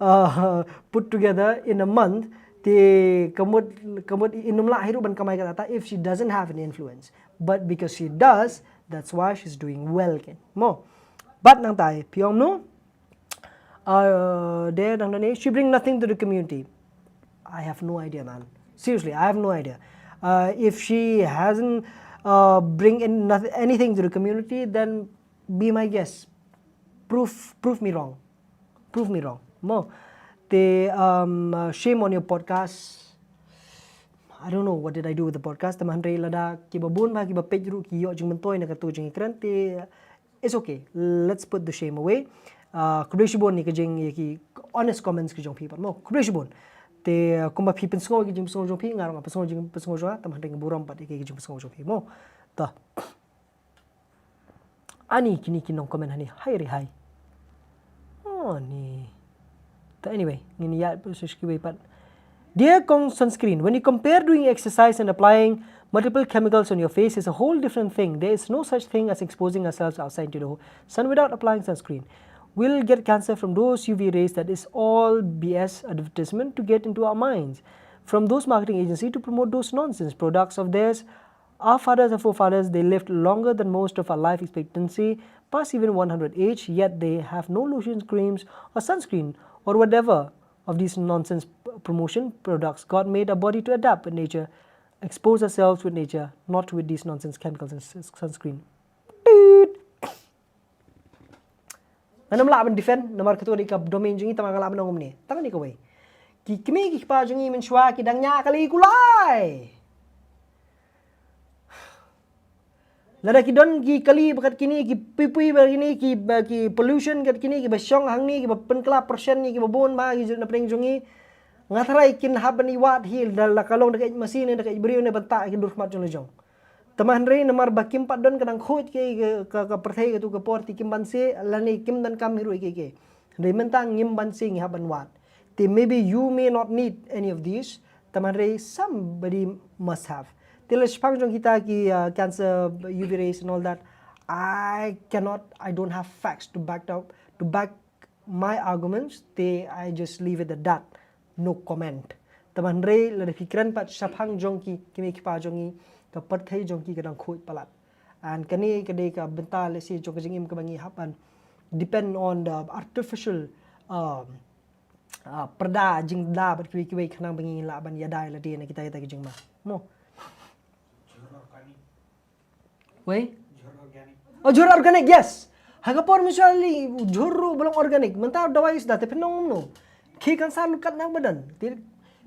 uh, put together in a month. Te ka mut, ka mut ym lah hi ruh ban kamai kata if she doesn't have an influence. But because she does, that's why she's doing well, kan. Mo. But nangta phi ong no, uh, there, nang ne, she bring nothing to the community. I have no idea, man. Seriously, I have no idea. Uh, if she hasn't, uh, bring in nothing, anything to the community, then be my guest. Prove, prove me wrong. Prove me wrong. Mo. Te, um, uh, shame on your podcast. I don't know what did I do with the podcast. Tang hynrei lada kiba bun ba kiba peit ruh ki ïoh jingmyntoi na katu jingkren te, it's okay. Let's put the shame away. Uh, khublei shibun ïa ki jing, ïa ki honest comments ki jong phi pat mo. Khublei shibun. Te, uh, kumba phi pynsngew ïa ki jingpynsngew jong phi, nga ruh nga pynsngew jingpynsngew jong nga, tang hynrei nga burom pat ïa ki jingpynsngew jong phi mo. Ta. Ani kine ki nong comment hani, hai re hai. Oh, ni. Ta, anyway, ngin ïa pynshai kiwei pat. Dear Kong Sunscreen, when you compare doing exercise and applying multiple chemicals on your face, is a whole different thing. There is no such thing as exposing ourselves outside to the sun without applying sunscreen. We'll get cancer from those U V rays. That is all B S advertisement to get into our minds. From those marketing agency to promote those nonsense products of theirs. Our fathers and forefathers, they lived longer than most of our life expectancy, past even one hundred age, yet they have no lotions, creams, or sunscreen, or whatever of these nonsense p-, promotion products. God made our body to adapt with nature, expose ourselves with nature, not with these nonsense chemicals and s-, sunscreen. Toot. Ngan ym lah ban defend, namar katu dei ka domain jong ngi, tang nga lah ban ong kumne. Tang kane kawei. Ki kmie ki kpa jong ngi mynshuwa ki dang ñiah kali kulai. Lada ki don ki kali ba kat kine, ki pui pui ba kine, ki ba ki pollution kat kine, kiba shong hangne, kiba pynkylla pyrshah ne, kiba bun ba ki jong na pdeng jong ngi. Nga tharai kin hap ban ïa wad hi da la ka long da ka ïeit masi ne, da ka ïeit briew ne, ban tah ki dur khmat jong la jong. Tang hynrei namar ba kim pat don ka dang khuid ka, ka, ka pyrthei katu ka por te kim banse, lane kim donkam hi ruh ïa kiei kiei. Hynrei mynta ngim banse, ngi hap ban wad. Te maybe you may not need any of these, tang hynrei somebody must have. Te la shaphang jong kita ki, uh, cancer, U V rays and all that, I cannot, I don't have facts to back up, to back my arguments, te I just leave it at that. No comment. Tang hynrei lada phi kren pat shaphang jong ki, ki kmie ki kpa jong ngi, ka pyrthei jong ki ka dang khuid palat. And kane ka dei ka bynta lehse jong ka jingim kaba ngi hap ban depend on the artificial, um, uh, pyrda jingda bad kiwei kiwei khnang ba ngi lah ban ïada ïalade na kita kita ki jingma. Mo. Wei? Oh, jhur organic, yes. Ha ka por mynshuwa lei jhur ruh ba long organic. Mynta dawai sda te pynong no. Ki cancer lut katno ba don. Te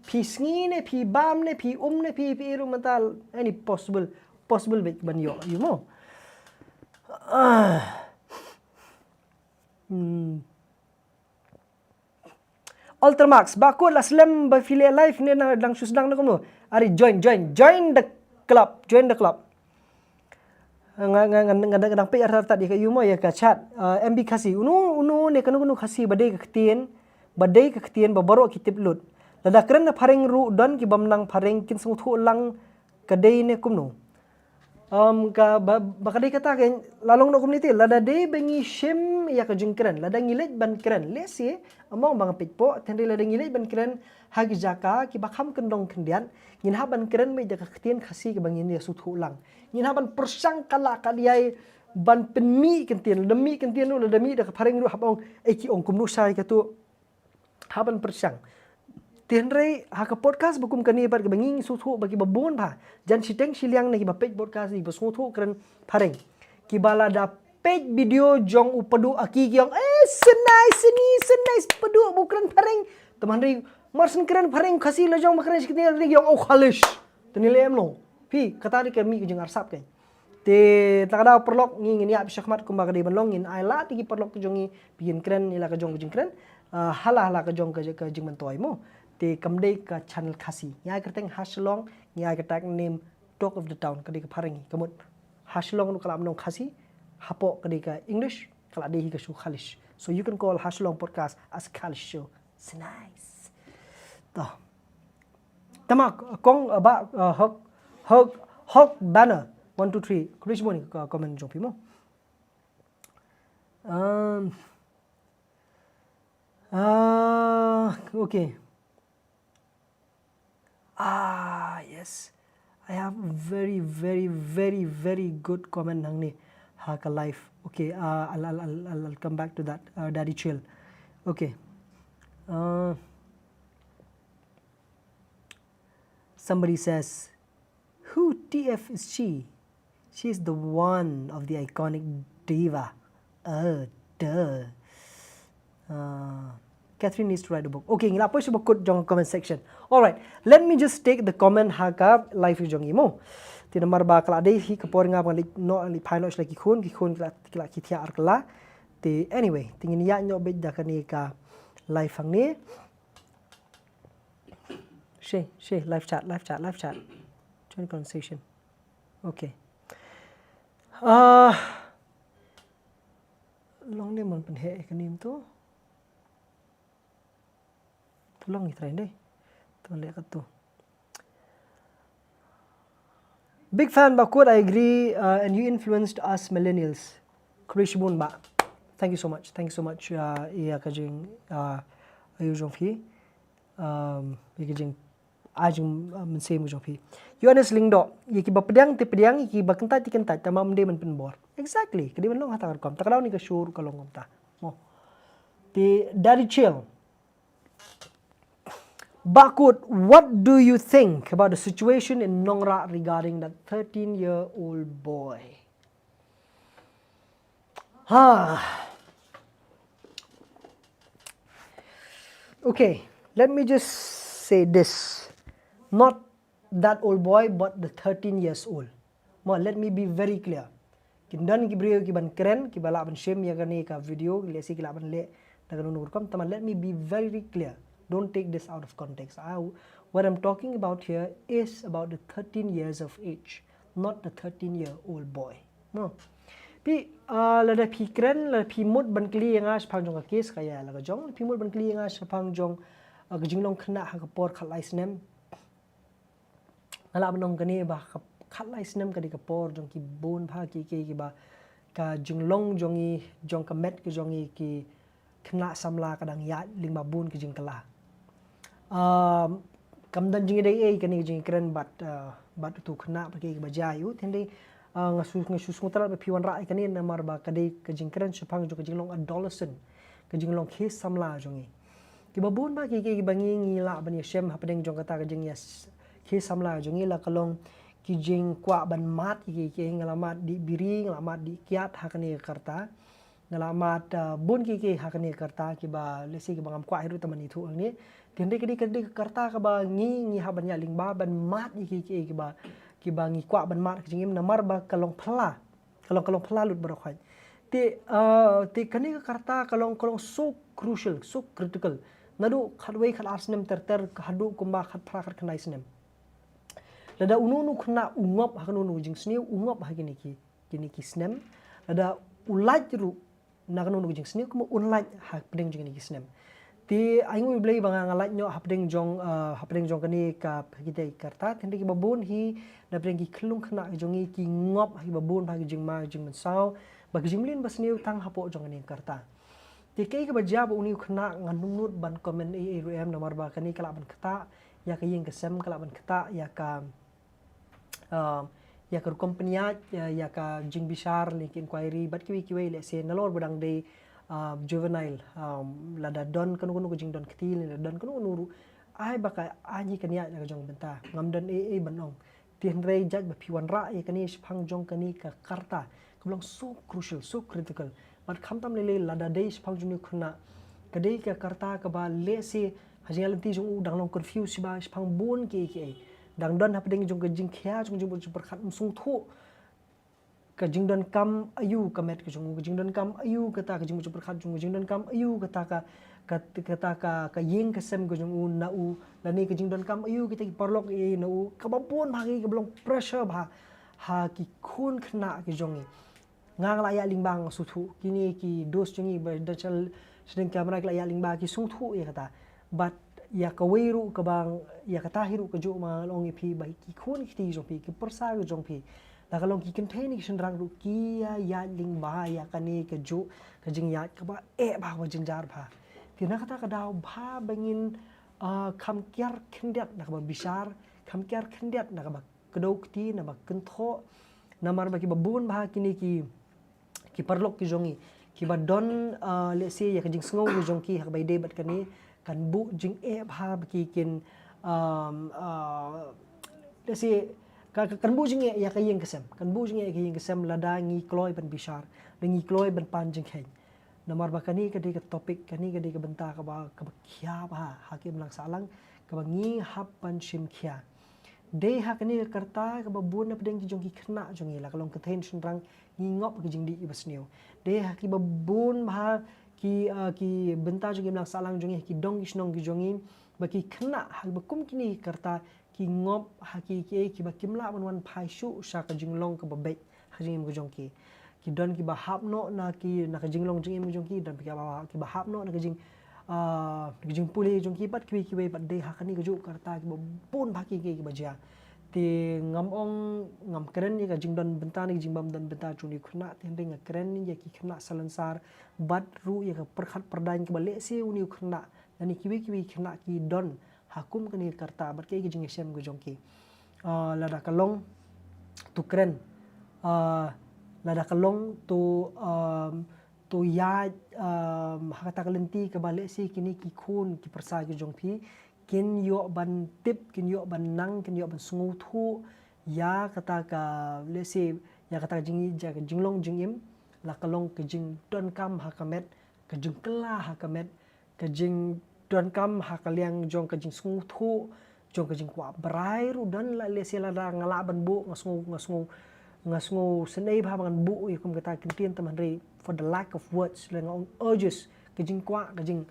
phi sngi ne, phi bam ne, phi um ne, phi, phi ruh mynta any possible, possible bad ban ïoh, you know. Ah. Hmm. Ultramax, ba kut la slem ba phi leh live ne, na dang shu sdang na kumno. Are join, join, join the club, join the club. Nga nga nga nga nga dang peit artat artat ïa ka ïa mo ïa ka chat. Uh, M B Khasi. Unu unu ne kano kano Khasi ba dei ka ktien, ba dei ka ktien ba baroh ki tip lut. Lada kren na phareng ruh don ki bym nang phareng kin sngewthuh lang ka dei ne kumno. Um, ka ba, ba ka dei kata ka la long noh kumne te, lada dei ba ngi shim ïa ka jingkren, lada ngi leit ban kren, lehse, among ba nga peit poh, tang lada ngi leit ban kren ha ki jaka ki ba kham kyndong khyndiat, ngin hap ban kren mih da ka ktien Khasi ka ba ngin ïa sngewthuh lang. Ngin hap ban pyrshang ka la ka diai ban pynmih ktien, lada mih ktien ruh, lada mih da ka phareng ruh hap ong, eh, ki ong kumno shai ka tu. Hap ban pyrshang. Te hynrei ha ka podcast ba kum kane pat ka ba ngi sngewthuh ba ki ba bun ba jan shiteng shiliang na ki ba peit podcast ki ba sngewthuh kren phareng. Ki ba lada peit video jong u Padu Aki ki ong, eh, senai seni senai Padu ba kren phareng. Te hynrei mar shen kren phareng Khasi la jong ba kren shi ktien ki ong, oh, Khalish. Te ngi leh em no. Phi kata dei ka mih ka jingarsap ka. Te ta ka daw paralok ngi ngin ïa phi shakhmat kumba ka dei ban long, ngin ai lad ïa ki paralok ka jong ngi phi ngin kren ïa la ka jong ka jingkren. Ah, ha la ha la ka jong ka, ka jingmyntoi mo. Te kam dei ka channel Khasi. Ngi ai kyrteng Ha Shillong, ngi ai ka tag name Talk of the Town, ka dei ka phareng ngi. Ka mut Ha Shillong ruh ka la ban long Khasi, hapoh ka dei ka English, ka la dei hi ka shu Khalish. So you can call Ha Shillong podcast as Khalish show. It's nice. Toh. Tama kong, uh, ba, uh, hok hok hok banner one two three. Khublei shibun ïa ka comment jong phi mo. Um, uh, okay. Ah, yes. I have very, very, very, very good comment hangne ha ka live. Okay, uh, I'll, I'll, I'll, I'll come back to that. Uh, Daddy Chill. Okay. Uh, Somebody says, "Who T F is she?" She is the one of the iconic diva. Uh, duh. Uh, Catherine needs to write a book. Okay, ngi la poi sha ba kut jong comment section. All right, let me just take the comment ha ka live jong i mo. Te namar ba ka la dei hi ka por nga ba ngi no ngi phai no sha ki khun, ki khun ki la ki la ki thiah ar ka la. Te anyway, te ngin ïa nyo bit da kane ka live hangne. She, she, live chat, live chat, live chat. Join conversation. Okay. Ah, long ne mon pen he ka nim tu. Tu long i train deh. Tu leh kat tu. Big fan ba kut, I agree, uh, and you influenced us millennials. Khublei shibun ba. Thank you so much. Thank you so much. Uh, ïa ka jing, uh, ïa jong phi. Um, ïa ka jing, ai jing, uh, mynsiem jong phi. Yohanes Lyngdoh, ïa ki ba pdiang te pdiang, ïa ki ba kyntait te kyntait, tangba ym dei ban pynbor. Exactly. Ka dei ban long ha ta ka rukom. Ta ka daw ni ka shu ruh ka long kumta. Mo. Te Daddy Chill. Ba kut, what do you think about the situation in Nongrah regarding that thirteen-year-old boy? Ha. Okay, let me just say this. Not that old boy, but the thirteen years old. Mo, let me be very clear. Kin don ki briew ki ban kren, ki ba lah ban shim ïa kane ka video, lehse ki lah ban leh da kano kano ka rukom, tangba let me be very clear. Don't take this out of context. I, what I'm talking about here is about the thirteen years of age, not the thirteen year old boy. No. Phi, ah, lada phi kren, lada phi mut ban kylli ïa nga shaphang jong ka case ka ïa la ka jong, phi mut ban kylli ïa nga shaphang jong, ah, ka jinglong khynnah ha ka por khatlai snem. Nga lah ban ong kane ba ka khatlai snem ka dei ka por jong ki bun bha ki, ki, ki ba ka jinglong jong i, jong ka met ka jong i ki khynnah samla ka dang ïaid lyngba bun ki jingkylla. Um, kam don jingïadei ei kane ka jingkren bad, uh, bad utu u khynnah bad ki, ki ba jia ïa u, te hynrei, uh, nga shu, nga shu sngewtynnat ba phi wanrah ïa kane namar ba ka dei ka jingkren shaphang jong ka jinglong adolescent, ka jinglong khie samla jong i. Ki ba bun bha ki, ki, ki ba ngi, ngi lah ban ïashem hapdeng jong kata ka jingïa s-, khie samla jong ngi la ka long ki jingkwah ban mad ki, ki, ki, nga la mad dih biri, nga la mad dih kiad ha kane ka rta. Nga la mad, ah, bun ki, ki ha kane ka rta ki ba lehse ki ba ngam kwah hi ruh tangba ngi thuh hangne. Te hynrei ka dei, ka dei ka rta ka ba ngi, ngi hap ban ïaid lyngba ban mad ki, ki, ki ba, ki ba ngi kwah ban mad ka jingim namar ba ka long phylla. Ka long, ka long phylla lut baroh khoit. Te, ah, te kane ka rta ka long, ka long so crucial, so critical. Naduh khatwei khatar snem ter ter haduh kumba khatphra khatkhyndai snem. Lada uno uno u khynnah u ngop ha kano kano ka jingsniew, u ngop ha kine ki kine ki snem, lada u lait ruh na kano kano ka jingsniew, kumno un lait hapdeng jong kine ki snem. Te ai nguh ïa U Blei ba nga, nga lait noh hapdeng jong, ah, hapdeng jong kane ka, kita ki karta, te hynrei kiba bun hi napdeng ki khyllung khynnah ki jong ngi ki ngop ha kiba bun bha ki jingma ki jingmynsaw bad ki jingmlien basniew tang hapoh jong kane ka karta. Te kaei kaba jia ba une u khynnah, ngan ym nud ban comment ei ei ruh em, namar ba kane ka lah ban ktah ïa ka ïing ka sem, ka lah ban ktah ïa ka, um, ïa ka rukom pynïaid, ïa, ïa ka jingbishar lane ka inquiry bad kiwei kiwei, lehse nalor ba dang dei, um, juvenile, um, lada don kano kano ka jingdon kti, lada don kano kano ruh, ai ba ka, ai ngi kan ïaid na ka jong ka bynta. Ngam don ei ei ban ong. Te hynrei jait ba phi wanrah ïa kane shaphang jong kane ka karta kaba long so crucial, so critical. Bad khamtam lei lei lada dei shaphang jong une u khynnah, ka dei ka karta kaba lehse ha jingïaid lynti jong u dang long confused shiba shaphang bun kiei kiei. Dang don hapdeng jong ka jingkhia jong ka jingmut jingpyrkhat, um sngewthuh ka jingdonkam aïu ka met ka jong u, ka jingdonkam aïu kata ka jingmut jingpyrkhat jong u, ka jingdonkam aïu kata ka, ka, kata ka, ka ïing ka sem ka jong u, na u, lane ka jingdonkam aïu kita ki paralok ïa na u, kaba bun bha ki, kaba long pressure bha ha ki khun khynnah ki jong ngi. Nga, nga la ïaid lyngba, nga sngewthuh, kine ki dos jong ngi ba don sha shading camera ki la ïaid lyngba, ki sngewthuh ïa kata. Bad ïa kawei ruh kaba, ïa kata hi ruh kajuh ba nga ong ïa phi ba ki khun ki kti jong phi, ki pyrsa ki jong phi, la ka long ki kynthei ne ki shynrang ruh ki ïa ïaid lyngba ïa kane kajuh ka jingïaid kaba eh bha, kaba jynjar bha. Te na kata ka daw bha ba ngin, ah, kham kiar khyndiat na kaba bishar, kham kiar khyndiat na kaba kdew kti, na ba kynthoh, namar ba kiba bun bha kine ki, ki paralok ki jong ngi kiba don, ah, lehse ïa ka jingsngew ka jong ki ha kaba ïadei bad kane, kan buh jingeh bha ba ki kin, um, ah, lehse ka, ka, kan buh jingeh ïa ka ïing ka sem, kan buh jingeh ïa ka ïing ka sem lada ngi kloi ban bishar, lada ngi kloi ban pan jingkheiñ. Namar ba kane ka dei ka topic, kane ka dei ka bynta kaba, kaba khia bha ha ki imlang sahlang, kaba ngi hap ban shim khia. Dei ha kane ka karta kaba bun napdeng ki jong ki khynnah jong ngi, la ka long kynthei ne shynrang, ngi ngop ki jingdih kiba sniew. Dei ha kiba bun bha ki, ah, ki bynta jong ki imlang sahlang jong ngi, ha ki dong ki shnong ki jong ngi, ba ki khynnah ha kiba kum kine ki karta ki ngop ha ki, kiei kiba kim lah ban wan phai shuh sha ka jinglong kaba beit ha jingim ka jong ki. Ki don kiba hap noh na ki, na ka jinglong jingim ka jong ki, don kiba, kiba hap noh na ka jing, ah, na ka jingpule jong ki bad kiwei kiwei, bad dei ha kane kajuh ka karta kiba bun bha ki, ki, kiba jia. Te ngam ong, ngam kren ïa ka jingdon bynta ne ka jingbym don bynta jong une u khynnah, te hynrei nga kren ïa ki khynnah salonsar bad ruh ïa ka pyrkhat pyrdaiñ kaba lehse une u khynnah lane kiwei kiwei ki khynnah ki don ha kum kane ka karta bad kaei ka jingïashem ka jong ki. Ah, lada ka long to kren, ah, lada ka long to, um, to ïaid, um, ha kata ka lynti kaba lehse kine ki khun ki pyrsa ki jong phi kin ïoh ban tip, kin ïoh ban nang, kin ïoh ban sngewthuh ïa kata ka, lehse, ïa kata ka jing, ïa ka jinglong jingim, la ka long ka jingdonkam ha ka met, ka jingkylla ha ka met, ka jingdonkam ha ka liang jong ka jingsngewthuh, jong ka jingkwah brai ruh don, la lehse lada nga lah ban buh, nga sngew, nga sngew, nga sngewsynei bha ba ngan buh ïa kum kata ka ktien, te hynrei for the lack of words, la nga ong urges, ka jingkwah, ka jing,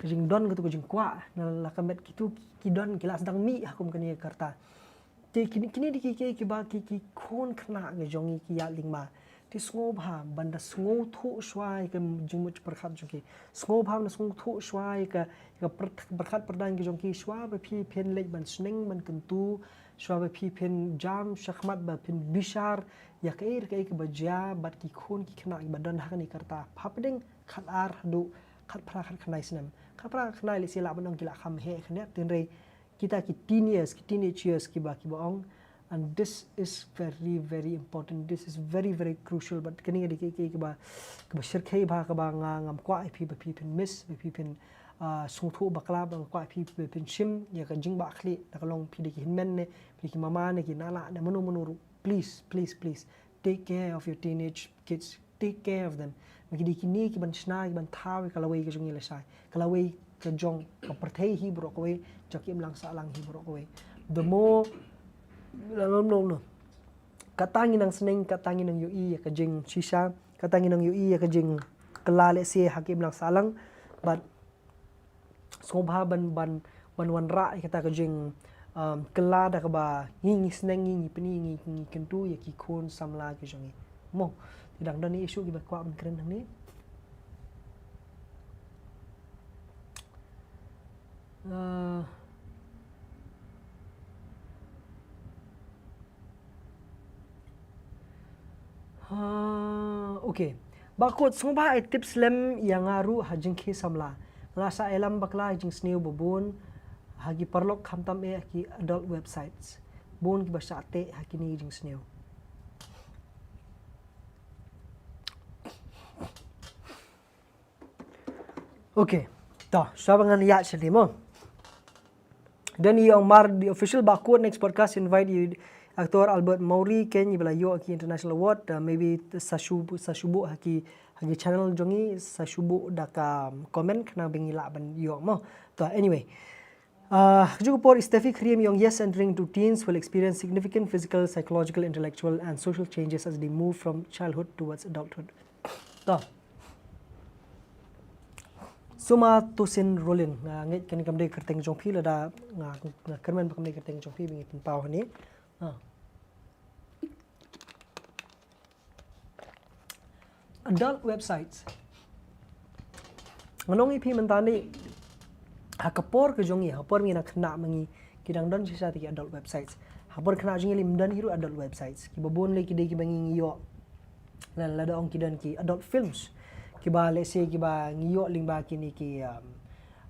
ka jingdon katu ka jingkwah na la ka met, kitu ki, ki don, ki la sdang mih ha kum kane ka karta. Te kine, kine dei ki, ki, kiba ki, ki khun khynnah ki jong ngi ki ïaid lyngba. Te sngewbha ban da sngewthuh shuwa ïa ka jingmut pyrkhat jong ki. Sngewbha ban da sngewthuh shuwa ïa ka, ïa ka pyr-, pyrkhat pyrdaiñ ki jong ki, shuwa ba phi phin leit ban sneng ban kyntu, shuwa ba phi phin jam shakhmat ba phin bishar ïa kaei kaei kaba jia bad ki khun ki khynnah kiba don ha kane ka karta. Hapdeng khatar haduh khatphra khatkhyndai snem. Khatphra khatkhyndai lehse lah ban ong ki la kham heh khyndiat, te hynrei kita ki teen years, ki teenage years kiba, kiba ong. And this is very, very important. This is very, very crucial. Bad kane ka dei kaei kaei kaba, kaba shyrkhei bha, kaba nga, ngam kwah ïa phi ba phi phin miss, ba phi phin, ah, sngewthuh bakla, ba nga kwah ïa phi ba phin shim ïa ka jingbahkhlieh, la ka long phi dei ki hynmen ne, phi dei ki mama ne, ki nana ne, mano mano ruh. Please, please, please, take care of your teenage kids. Take care of them. Ma ki dei kine ki ban shna, ki ban thaw ïa ka lawei ka jong ngi lashai, ka lawei ka jong ka pyrthei hi baroh kawei, jong ki imlang sahlang hi baroh kawei. The more, no, no, no, no. Kata ngi nang sneng, kata ngi nang ïohi ïa ka jingshisha, kata ngi nang ïohi ïa ka jingkylla lehse ha ki imlang sahlang. But sngewbha ban, ban, ban wanrah ïa kata ka jing, um, kylla da kaba ngi, ngi sneng, ngi, ngi pyni, ngi, ngi kyntu ïa ki khun samla ki jong ngi. Mo, te dang don issue kiba kwah ban kren hangne. Ah. Ha, okay. Bah Kut, sngewbha ai tips lem ïa nga ruh ha jingkhie samla. Nga la shah ïalam bakla ha jingsniew babun ha ki paralok khamtam eh ha ki adult websites. Bun kiba shah teh ha kine ki jingsniew. Okay. To, shuwa ba ngan ïa shali mo. Don i ong mar the official Bah Kut next podcast invite i actor Albert Mowry, ken i ba la ïoh ki international award, uh, maybe sa shu, sa shu buh ha ki, ha ki channel jong i, sa shu buh da ka comment khnang ba ngi lah ban ïoh mo. To, anyway. Uh, ka juh ka por i Steffi Khyriem i ong, yes, entering to teens will experience significant physical, psychological, intellectual and social changes as they move from childhood towards adulthood. To. Suma Tosin Rolin, nga ngeit kane kam dei kyrteng jong phi lada nga, nga kyrmen ba kam dei kyrteng jong phi ba ngi pynpaw hangne. Ah. Adult websites. Nga ong ïa phi mynta ne, ha ka por ka jong ngi, ha por ngi na khynnah ma ngi, ki dang don shisha te ki adult websites. Ha por khynnah jong ngi lei ym don hi ruh adult websites. Kiba bun lei ki dei kiba ngi ngi ïoh. La, lada ong ki don ki adult films. Kiba, let's say, kiba ngi ïoh lyngba kine ki, um,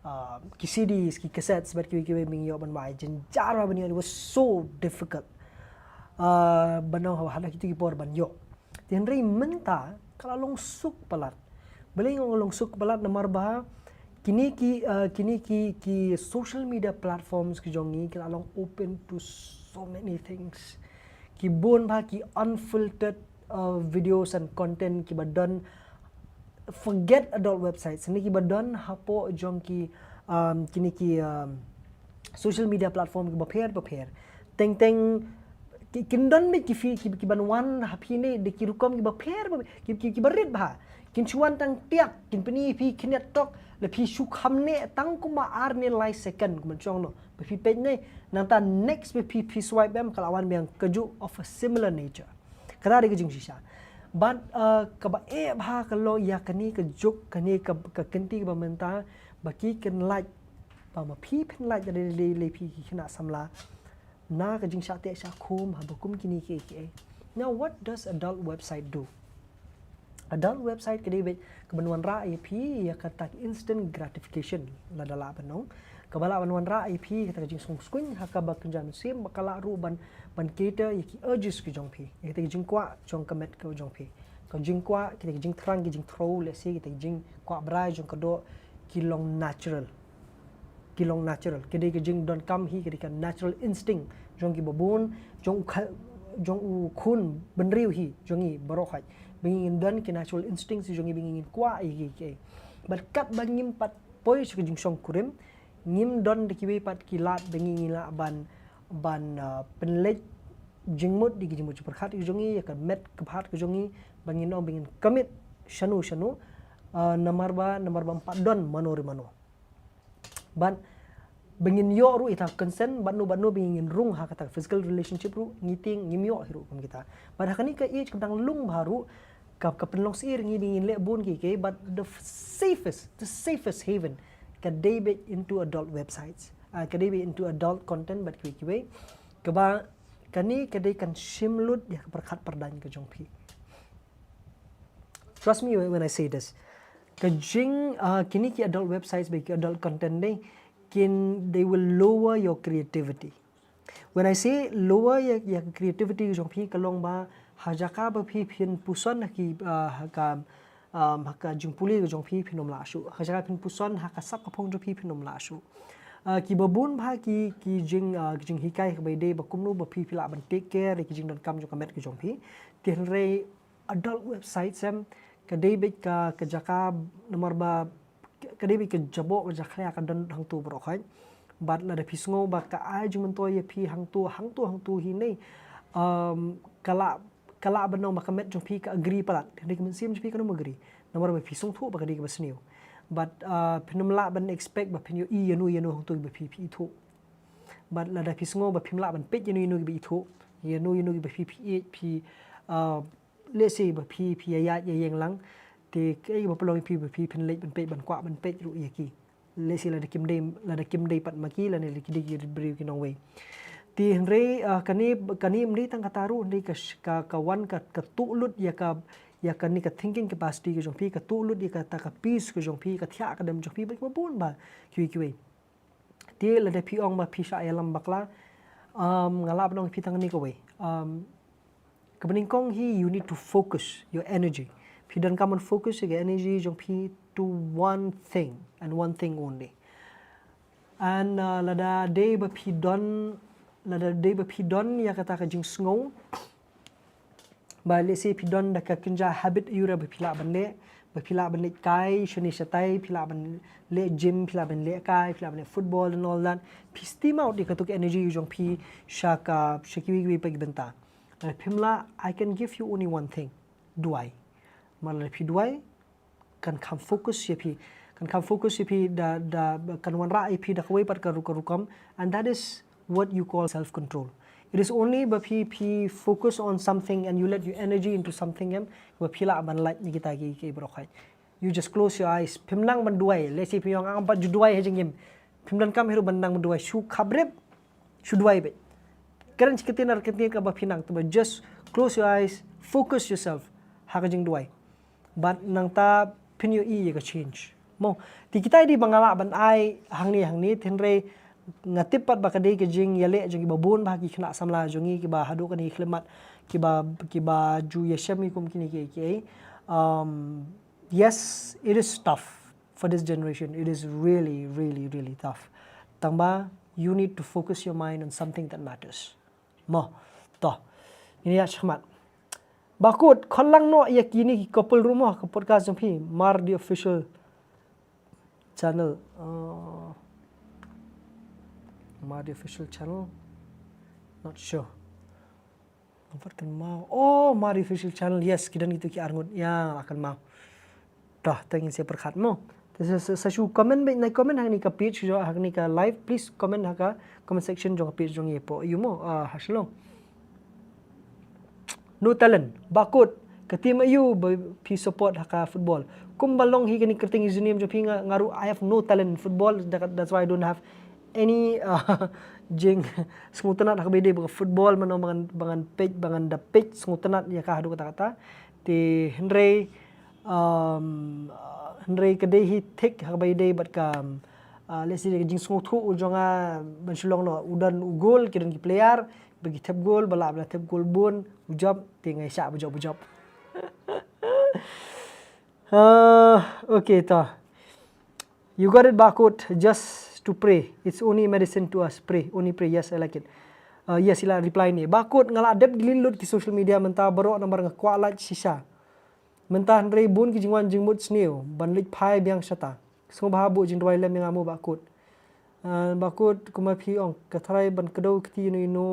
uh, ki C Ds, ki cassettes, bad kiwei kiwei ba ngi ïoh ban wai. Jynjar ba ban ïoh, it was so difficult. Uh, ban ong ha, ha kito ki por ban ïoh. Te hynrei mynta ka la long suk palat. Balei nga ong long suk palat? Namar ba kine ki, uh, kine ki, ki social media platforms ki jong ngi ki la long open to so many things. Ki bun bha ki unfiltered, uh, videos and content kiba don, forget adult websites, ne kiba don hapoh jong ki, um, kine ki, um, social media platform kiba pher ba pher. Teng teng ki, kin don beit ki phi, ki, kiban wan ha phi ne da ki rukom kiba pher ba, ki, ki, kiba rit bha. Kin shu wan tang tiak, kin pyni phi khyndiat tok, la phi shu kham ne tang kumba ar ne lai second kumba jong no. Ba phi peit ne, nangta next ba phi, phi swipe em ka la wan biang kajuh of a similar nature. Kata dei ka jingshisha. Bad, uh, kaba eh bha ka long ïa kane ka juk, kane ka, ka kynti kaba mynta, ba ki kynlait, ba ma phi pynlait da lei lei phi ki khynnah samla. Na ka jingshah teh shah khum, haba kum kine kiei kiei. Now, what does adult website do? Adult website ka dei beit kaban wanrah ïa phi ïa kata ka instant gratification lada lah ban ong. Kaba lah ban wanrah ïa phi kata ka jingsngewskuiñ ha kaba kynja mynsiem, ba ka lah ruh ban, ban cater ïa ki urges ki jong phi, ïa kata ka jingkwah jong ka met ka jong phi. Ka jingkwah, kita ki jingthrang, ki jingthro, let's say, kita ki jingkwah brai jong ka doh, ki long natural. Ki long natural. Ka dei ka jingdonkam hi, ka dei ka natural instinct jong kiba bun, jong u kha-, jong u khun bynriew hi jong ngi baroh khoit. Ba ngi ngin don ki natural instincts jong ngi ba ngi ngin kwah ïa ki, ki. Bad katba ngim pat poi sha ka jingshongkurim, ngim don da kiwei pat ki lad ba ngi ngin lah ban, ban, uh, pynleit jingmut da ki jingmut jingpyrkhat ki jong ngi, ïa ka met ka phad ka jong ngi, ba ngin ong ba ngin commit shano shano, uh, namar ba, namar ba ym pat don mano re mano. Bad ba ngin ïoh ruh ïa ka consent bad no bad no ba ngin rung ha kata ka physical relationship ruh, ngi tieng ngim ïoh hi ruh kum kita. Bad ha kane ka age ka dang lung bha ruh, ka, ka pynlong sir ngi ba ngin leh bun kiei kiei, but the safest, the safest haven ka dei beit into adult websites. Ah, ka dei beit into adult content bad kiwei kiwei. Kaba kane ka dei kan shim lut ïa ka pyrkhat pyrdaiñ ka jong phi. Trust me when, when I say this. Ka jing, uh, kine ki adult websites bad ki adult content ne, kin, they will lower your creativity. When I say lower ïa, ïa ka creativity ka jong phi, ka long ba ha jaka ba phi phin puson ha ki, uh, ha ka, um, ha ka jingpule ka jong phi phin ym lah shuh. Ha jaka phin puson ha ka sap ka phong jong phi phin ym lah shuh. Uh, kiba bun bha ki, ki jing, uh, ki jinghikai kaba ïadei ba kumno ba phi phi lah ban take care ïa ki jingdonkam jong ka met ka jong phi. Te hynrei adult websites em, ka dei beit ka, ka jaka, namar ba ka dei beit ka jaboh ka jakhlia ka don hangto baroh khoit. Bad lada phi sngew ba ka ai jingmyntoi ïa phi hangto, hangto, hangto hi ne, um, ka lah, ka lah ban ong ba ka met jong phi ka agree palat, hynrei ka mynsiem jong phi kan ym agree. Namar ba phi sngewthuh ba ka dei kaba sniew. Bad, uh, phin ym lah ban expect ba phin ïohi ïano ïano hangto ba phi, phi ithuh. Bad lada phi sngew ba phim lah ban peit ïano ïano kiba ithuh, ïano ïano kiba phi, phi ïeit, phi, uh, let's say ba phi phi ïa ïa ïeng lang, te kaei ba pynlong ïa phi ba phi phin leit ban peit ban kwah ban peit ruh ïa ki. Let's say lada kim dei, lada kim dei pat ma ki, lada ki dei ki briew ki nongwei. Te hynrei, ah, kane, kane ym dei tang kata ruh, hynrei ka sh-, ka, ka wan ka, ka tuh lut ïa ka, ïa kane ka thinking capacity ka jong phi, ka tuh lut ïa kata ka peace ka jong phi, ka thiah ka dem jong phi, bad kiba bun bah kiwei kiwei. Te lada phi ong ba phi shah ïalam bakla, um, nga lah ban ong ïa phi tang kane kawei. Um, kaba nyngkong hi, you need to focus your energy. Phi donkam ban focus ïa ka energy jong phi to one thing and one thing only. And, uh, lada dei ba phi don, lada dei ba phi don ïa kata ka jingsngew ba, let's say, phi don da ka kynja habit aïu ruh ba phi lah ban leh, ba phi lah ban leit kai shane shatai, phi lah ban leh gym, phi lah ban leh kai, phi lah ban leh football and all that. Phi steam out ïa kato ka energy jong phi sha ka, sha kiwei kiwei pat ki bynta. Lada phim lah, I can give you only one thing. Duwai. Namar lada phi duwai, kan kham focus ïa phi, kan kham focus ïa phi da, da, kan wanrah ïa phi da kawei pat ka ru-, ka rukom, and that is what you call self control. It is only ba phi, phi focus on something and you let your energy into something em, ba phi lah ban lait na kita ki, ki baroh khoit. You just close your eyes. Phim nang ban duwai. Let's say phi ong nga ngam pat ju duwai ha jingim. Phim donkam hi ruh ban nang ban duwai. Shu khap rep, shu duwai beit. Kren shi kyntien ar kyntien kaba phi nang, tangba just close your eyes, focus yourself ha ka jingduwai. Bad nangta phin ïohi ïa ka change. Mo, te kita i dei ba nga lah ban ai hangne hangne, hynrei nga tip pat ba ka dei ka jingïaleh jong kiba bun bah ki khynnah samla jong ngi kiba haduh kane ka khyllipmat kiba, kiba ju ïashem ïa kum kine kiei kiei. Um, yes, it is tough for this generation. It is really, really, really tough. Tangba, you need to focus your mind on something that matters. Mo, to. Ngin ïa shakmat. Bakut, khot lang noh ïa kine ki couple ruh mo, ka podcast jong phi, Mar the Official Channel. Uh, Mar the Official Channel. Not sure. Comfort kynmaw. Oh, Mar the Official Channel. Yes, ki don kito ki arngut. Ïa, la kynmaw. Dah, tang ngin sa pyrkhat mo. Te sa, sa, sa shu comment beit, nai comment ha kane ka page jong, ha kane ka live, please comment ha ka comment section jong ka page jong ngi hapoh. Ïa mo, ah, ha Shillong. No talent. Bakut. Ka team aïu ba phi support ha ka football? Kumba long hi kane ka kyrteng username jong phi, nga, nga ruh I have no talent in football. That, that's why I don't have any, uh, jingsngewtynnat ha kaba ïadei bad ka football, mano ba ngan, ba ngan peit, ba ngan da peit sngewtynnat ïa ka haduh katta katta. Te hynrei, um, hynrei ka dei hi thik ha kaba ïadei bad ka, um, uh, let's say, ka jingsngewthuh u jong nga ban shu long noh, u don u goal, ki don ki player ba ki thep goal, ba lah, ba lah thep goal bun, u jop, te nga ïa shah ba jop, ba jop. Uh, okay, ta. You got it, Bakut. Just to pray. It's only medicine to us. Pray. Only pray. Yes, I like it. Uh, yes, ila reply ni. Bakut, nga la dep delete lut ki social media mynta baroh namar nga kwah lait shisha. Mynta hynrei bun ki jingwan jingmut sniew ban leit phai biang shata. Sngewbha buh jingduwai lem ïa nga mo Bakut. Ah, Bakut, kumba phi ong, ka tharai ban kdew kti ïano ïano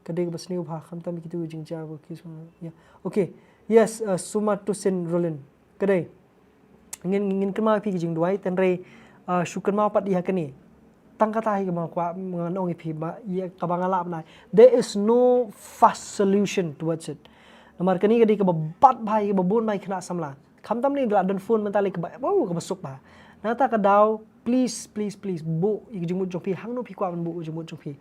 ka dei kaba sniew bha, khamtam kito ki jingjia ba ki sngewbha. Yeah. Okay. Yes, uh, Sumatusin Roland. Ka dei. Ngin, ngin kynmaw ïa phi ki jingduwai, hynrei, uh, shu kynmaw pat ïa kane. Tang kata hi kaba nga kwah ngan ong ïa phi ba, ïa kaba nga lah ban ai. There is no fast solution towards it. Namar kane ka dei kaba bat bha ïa kiba bun bha ki khynnah samla. Khamtam ne la don phone mynta lei kaba, wow, kaba suk bha. Nangta ka daw, please, please, please, buh ïa ka jingmut jong phi, hangno phi kwah ban buh ïa ka jingmut jong phi.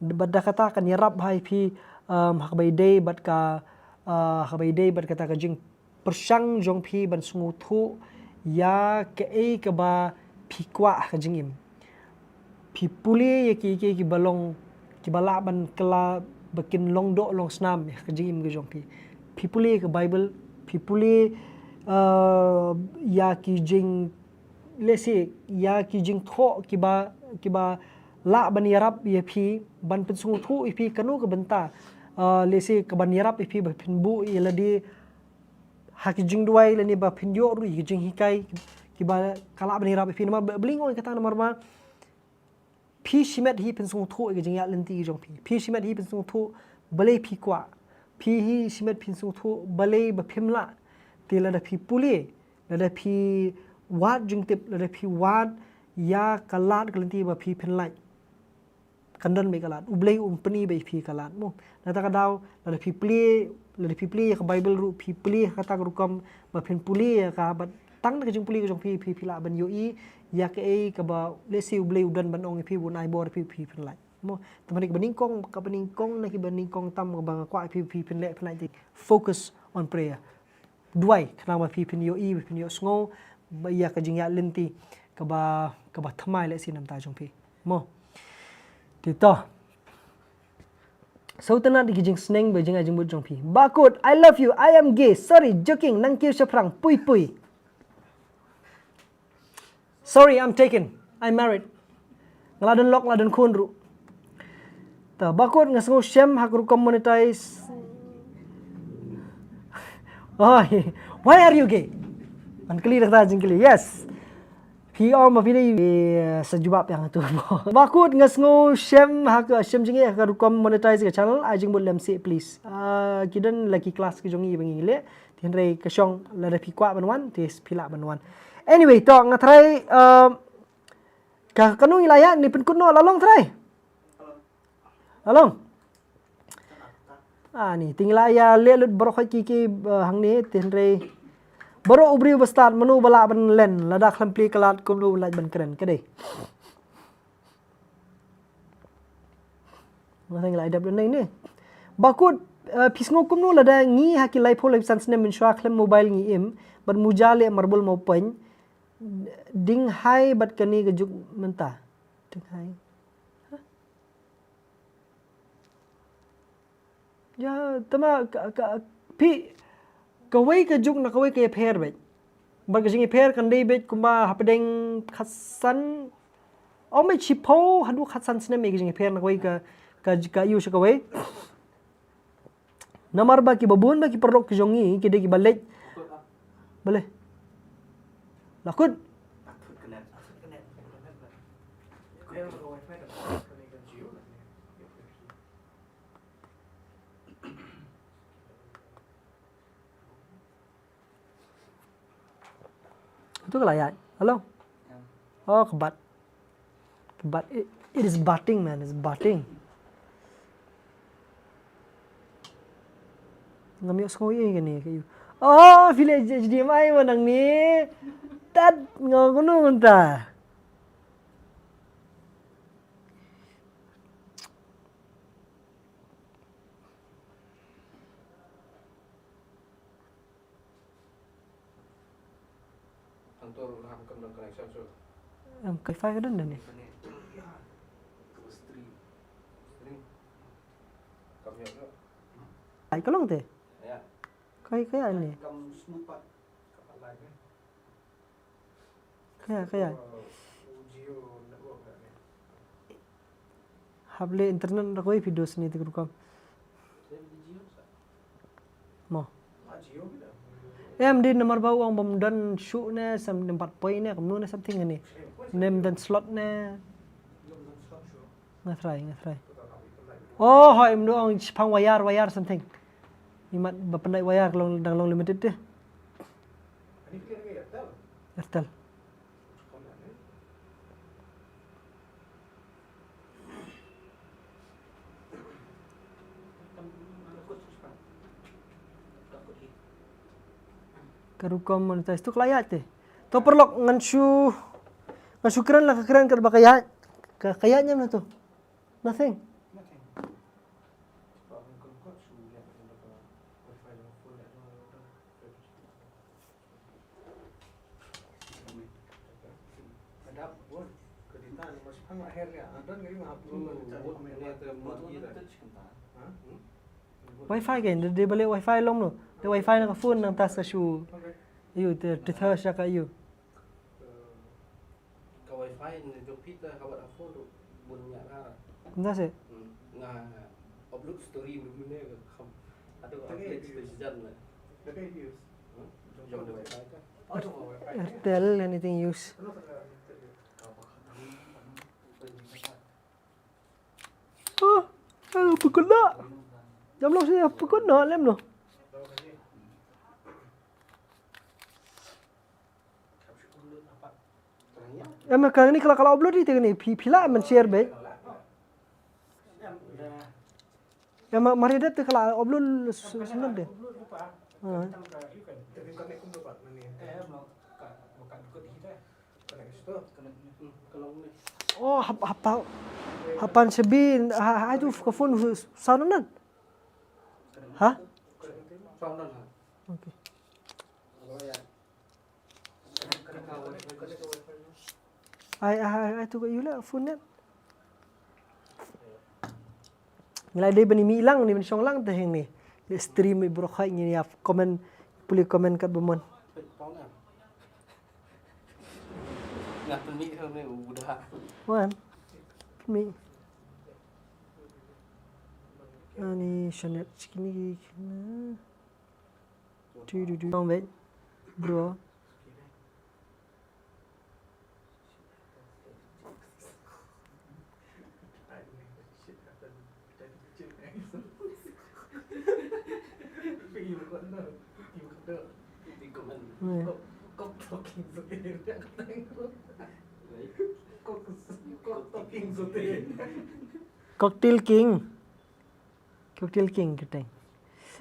Bad da kata kan ïarap bha ïa phi, um, ha kaba ïadei bad ka, uh, ha kaba ïadei bad kata ka jingpyrshang jong phi ban sngewthuh ïa kaei kaba phi kwah ha ka jingim. Phi pule ïa kiei kiei kiba long, kiba lah ban kylla ba kin long doh long snam ïa ka jingim ka jong phi. Phi pule ïa ka Bible, phi pule, uh, ïa ki jing, let's say, ïa ki jingthoh kiba, kiba lah ban ïarap ïa phi, ban pynsngewthuh ïa phi kano ka bynta, uh, let's say, kaban ïarap ïa phi ba phin buh ïa lade ha ki jingduwai lane ba phin ïoh ruh ïa ki jinghikai kiba ka lah ban ïarap ïa phi. Namar ba, balei nga ong kata, namar ba phi shimet hi pynsngewthuh ïa ka jingïaid lynti jong phi. Phi shimet hi pynsngewthuh balei phi kwah. Phi hi shimet pynsngewthuh balei ba phim lah. Te lada phi pule, lada phi wad jingtip, lada phi wad ïa ka lad ka lynti ba phi phin lait, kan don beit ka lad. U Blei um pyni beit ïa phi ka lad mo. Nangta ka daw, lada phi plie, lada phi plie ïa ka Bible ruh, phi plie ha kata ka rukom ba phin pule ïa ka, bad tang da ka jingpule ka jong phi, phi, phi lah ban ïohi ïa kaei kaba lehse U Blei u don ban ong ïa phi, ban ai bor ïa phi, phi phin lait. Mo, te mynta kaba nyngkong, kaba nyngkong na kiba nyngkong tam kaba nga kwah ïa phi, phi phin leh, phin lait te. Focus on prayer. Duwai, khnang ba phi phin ïohi, phin ïohsngew ïa ka jingïaid lynti kaba, kaba thymmai lehse na ka bynta jong phi. Mo. Te to. Sngewtynnad ïa ki jingsneng bad jingai jingbud jong phi. Bakut, I love you, I am gay. Sorry, joking, nang kiew shaphrang, pui pui. Sorry, I'm taken. I'm married. Nga la don lok, la don khun ruh. Ta, Bakut, nga sngew shem ha ka rukom monetize. Oh, why are you gay? Ngan kylli da kata jingkylli. Yes. Phi ong ba phi dei, eh, sa jubab ïa nga tu. Bakut, nga sngew shem ha ka, shem jingeh ha ka rukom monetize ka channel. Ai jingbud lem seh, please. Ah, ki don la ki class ki jong ngi ba ngi leh. Te hynrei ka shong, lada phi kwah ban wan, te phi lah ban wan. Anyway, to nga tharai, eh, ka, kano ngi la ïa, ne pynkut noh, la long tharai. La long. Ah, ni, te ngi la ïa leh lut baroh khoit ki, ki, eh, hangne, te hynrei. Baroh u briew ba stad, mano ba lah ban len, lada khlem plie ka lad, kumno ba lah ban kren, ka dei. Nga tang la dep ne ne. Bakut, eh, phi sngew kumno lada ngi ha ki laiphew laiphew san snem mynshuwa khlem mobile ngi im, bad muja leh marbul mawpeng, ding hai bad kane ka juk mynta. Ding hai. Hah? Ya, tama ka, ka, phi, kawei ka juk na kawei ka ïapher beit. Bad ka jingïapher kan dei beit kumba hapdeng khatsan, ym beit shiphew haduh khatsan snem ïa ka jingïapher na kawei ka, ka, ka ïu sha kawei. Namar ba kiba bun ba ki paralok ki jong ngi ki dei kiba leit. Balei? La kut. Itu ka la ïaid. Hello? Oh, ka bat. Ka bat. It, it is batting, man. It's batting. Ngam ïohsngew ei kane ka ïu. Oh, Village H D M I ma nangne. Tat nga kunu mynta. Hangto ruh ham kam don connection shuh. Em, wifi ka don da ne. Stream. Stream. Kam ïoh ïoh. Ai ka long te. Ïa. Kai kai ne. Kam smooth pat. Kam pat live ne. Kaya, kaya. Hap leh internet da kawei video sini te ka rukom. Mo. Em, dei namar ba u ong bym don shuh ne, sam, nym pat poi ne, kumno ne something ne. Nym don slot ne. Nga try, nga try. Oh, hooid, ym don ong shipang wire, wire something. Imat ba pyndait wire ka long, dang long limited te. Airtel. Ka rukom monetize tu ka la ïaid te. To paralok ngan shu, ngan shu kren la ka kren kat ba ka ïaid. Ka, ka ïaid ñiam na tu. Nothing. Wifi kein, dei, dei ba leh wifi long no. Dei wifi na ka phone nangta sa shu. Ïu te, te tha sha ka ïu. Ka wifi ne jong phi te ka bad ha phone ruh bun ñiah ra. Kumta se? Hmm. Nga upload story mynne ka kham. Ado update story sejan le. Hmm? Jong wifi ka. Airtel, anything use. Oh, eh, pukul dah. Jam lo sini pukul dah lem lo. Em ka ni kala kala upload ite ni phi phi la man share be. Ya, ma, mari dep te ka la upload s-, s-, de. Ha. Oh, hap-, hap-, hapan shabi, ha, ha, ai tu ka phone hu-, sound nan. Ha? Okay. Ai, ai, ai, tu ka yu la phone net. Ngi la dei ban ïa mih lang ne ban shong lang te hangne. Ngi stream i bro khai ngi ïa comment, pule comment kat ba mon. Nga pynmih hangne u buda. Wan. Pynmih. Ani shanet sikini kina. Tu tu tu. Tong wait. Bro. Cocktail King. Cocktail King kyrteng.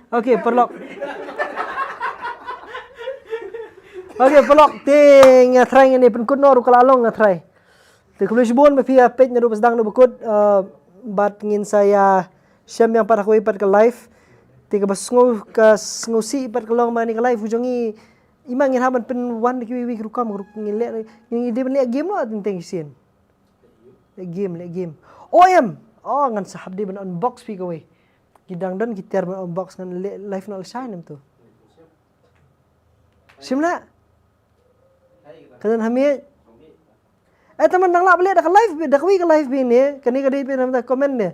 Okay, paralok. Okay, paralok. Te nga try ngin pynkut noh ruh ka la long nga try. Te khublei shibun ba phi ïa peit naduh ba sdang naduh ba kut, eh, bad ngin sa ïa shem biang pat ha kawei pat ka live. Te kaba sngew, ka sngewsih pat ka long ba kane ka live u jong ngi, i ma ngin hap ban pynwan da kiwei kiwei ki rukom, rukom ngin leh, ngin dei ban leh game noh teng teng shisien. Leh game, leh game. Oh em. Oh, ngan sa hap dei ban unbox phi kawei. Ki dang don ki tiar ban unbox, ngan leh live noh lashai ne em tu. Shim la. Ka don ha miej. Eh, tang ban dang lah ba leh da ka live, da kawei ka live ba ine. Kane ka dei ba namar comment ne.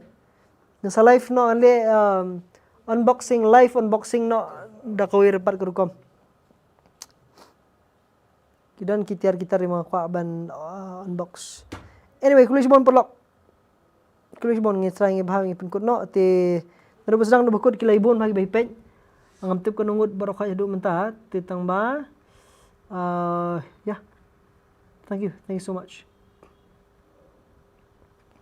Ngan sa live noh, ngan leh, um, unboxing, live unboxing noh da kawei pat ka rukom. Ki don ki tiar ki tiar i ma nga kwah ban, uh, unbox. Anyway, khublei shibun paralok. Khublei shibun, ngi try ngi bha ngi pynkut noh te. Naduh ba sdang naduh ba kut ki la i bun bha kiba ïa peit. Ngam tip katno ngut baroh khoit haduh mynta te tang ba, uh, yeah. Thank you. Thank you so much.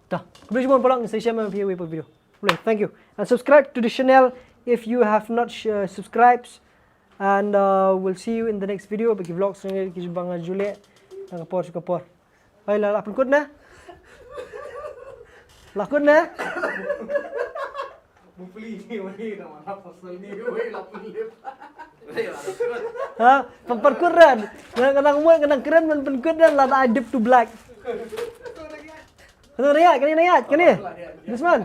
Ta, khublei shibun paralok, ngi sa ïashem biang ha kawei pat ka video. Khublei, thank you. And subscribe to the channel if you have not, uh, subscribed. And, uh, we'll see you in the next video. Ba ki vlogs ne ki jubang jule. Na ka por sha ka por. Hai la, la pynkut na. La pynkut na. Ha, pyn-, pynkut ran. Nga, nga nang mut, nga nang kren ban pynkut ran, la da dip to black. Kane ïa, kane ïa, kane. This one.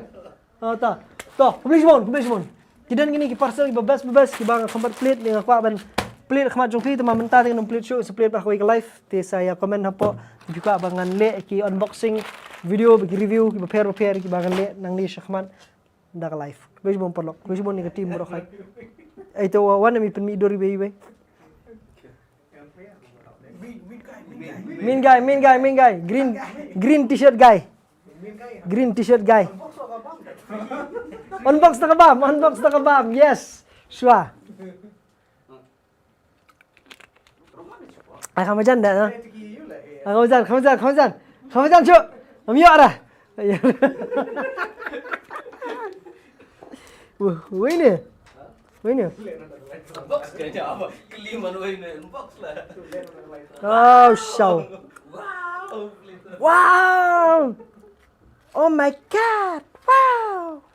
Oh, ta. To, khublei shibun, khublei shibun. Ki don kine ki parcel kiba best, best, kiba nga kham pat plie, nga kwah ban plie ha khmat jong phi, te ma mynta te ngan plie shuh, sa plie pat ha kawei ka live, te sa ïa comment hapoh, phi kwah ba ngan leh ki unboxing video, ba ki review, kiba pher, ba pher, kiba ngan leh, nangne sha khmat. Da ka live. Khublei shibun paralok. Khublei shibun ïa ka team baroh khoit. Ai to wan ïa mi pynmih dur iwei iwei. Main guy, main guy, main guy. Green, green t-shirt guy. Green t-shirt guy. Unbox da ka bam, unbox da ka bam. Yes. Sure. Ai, kham jan da, ha? Ai, kham jan, kham jan, kham jan. Kham jan, shu. Am ïa ra. Wah, wei ni. Wei ni. Box kayaknya apa? Keliman wei ni, box lah. Oh, show. Wow. Wow. Oh my God. Wow.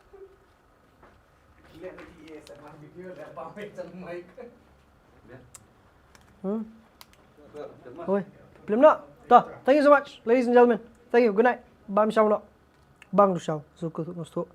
Hmm? Oi, film noh. To, thank you so much, ladies and gentlemen. Thank you. Good night. Bam shaw noh. Bang du shaw. Zuku tu mustu.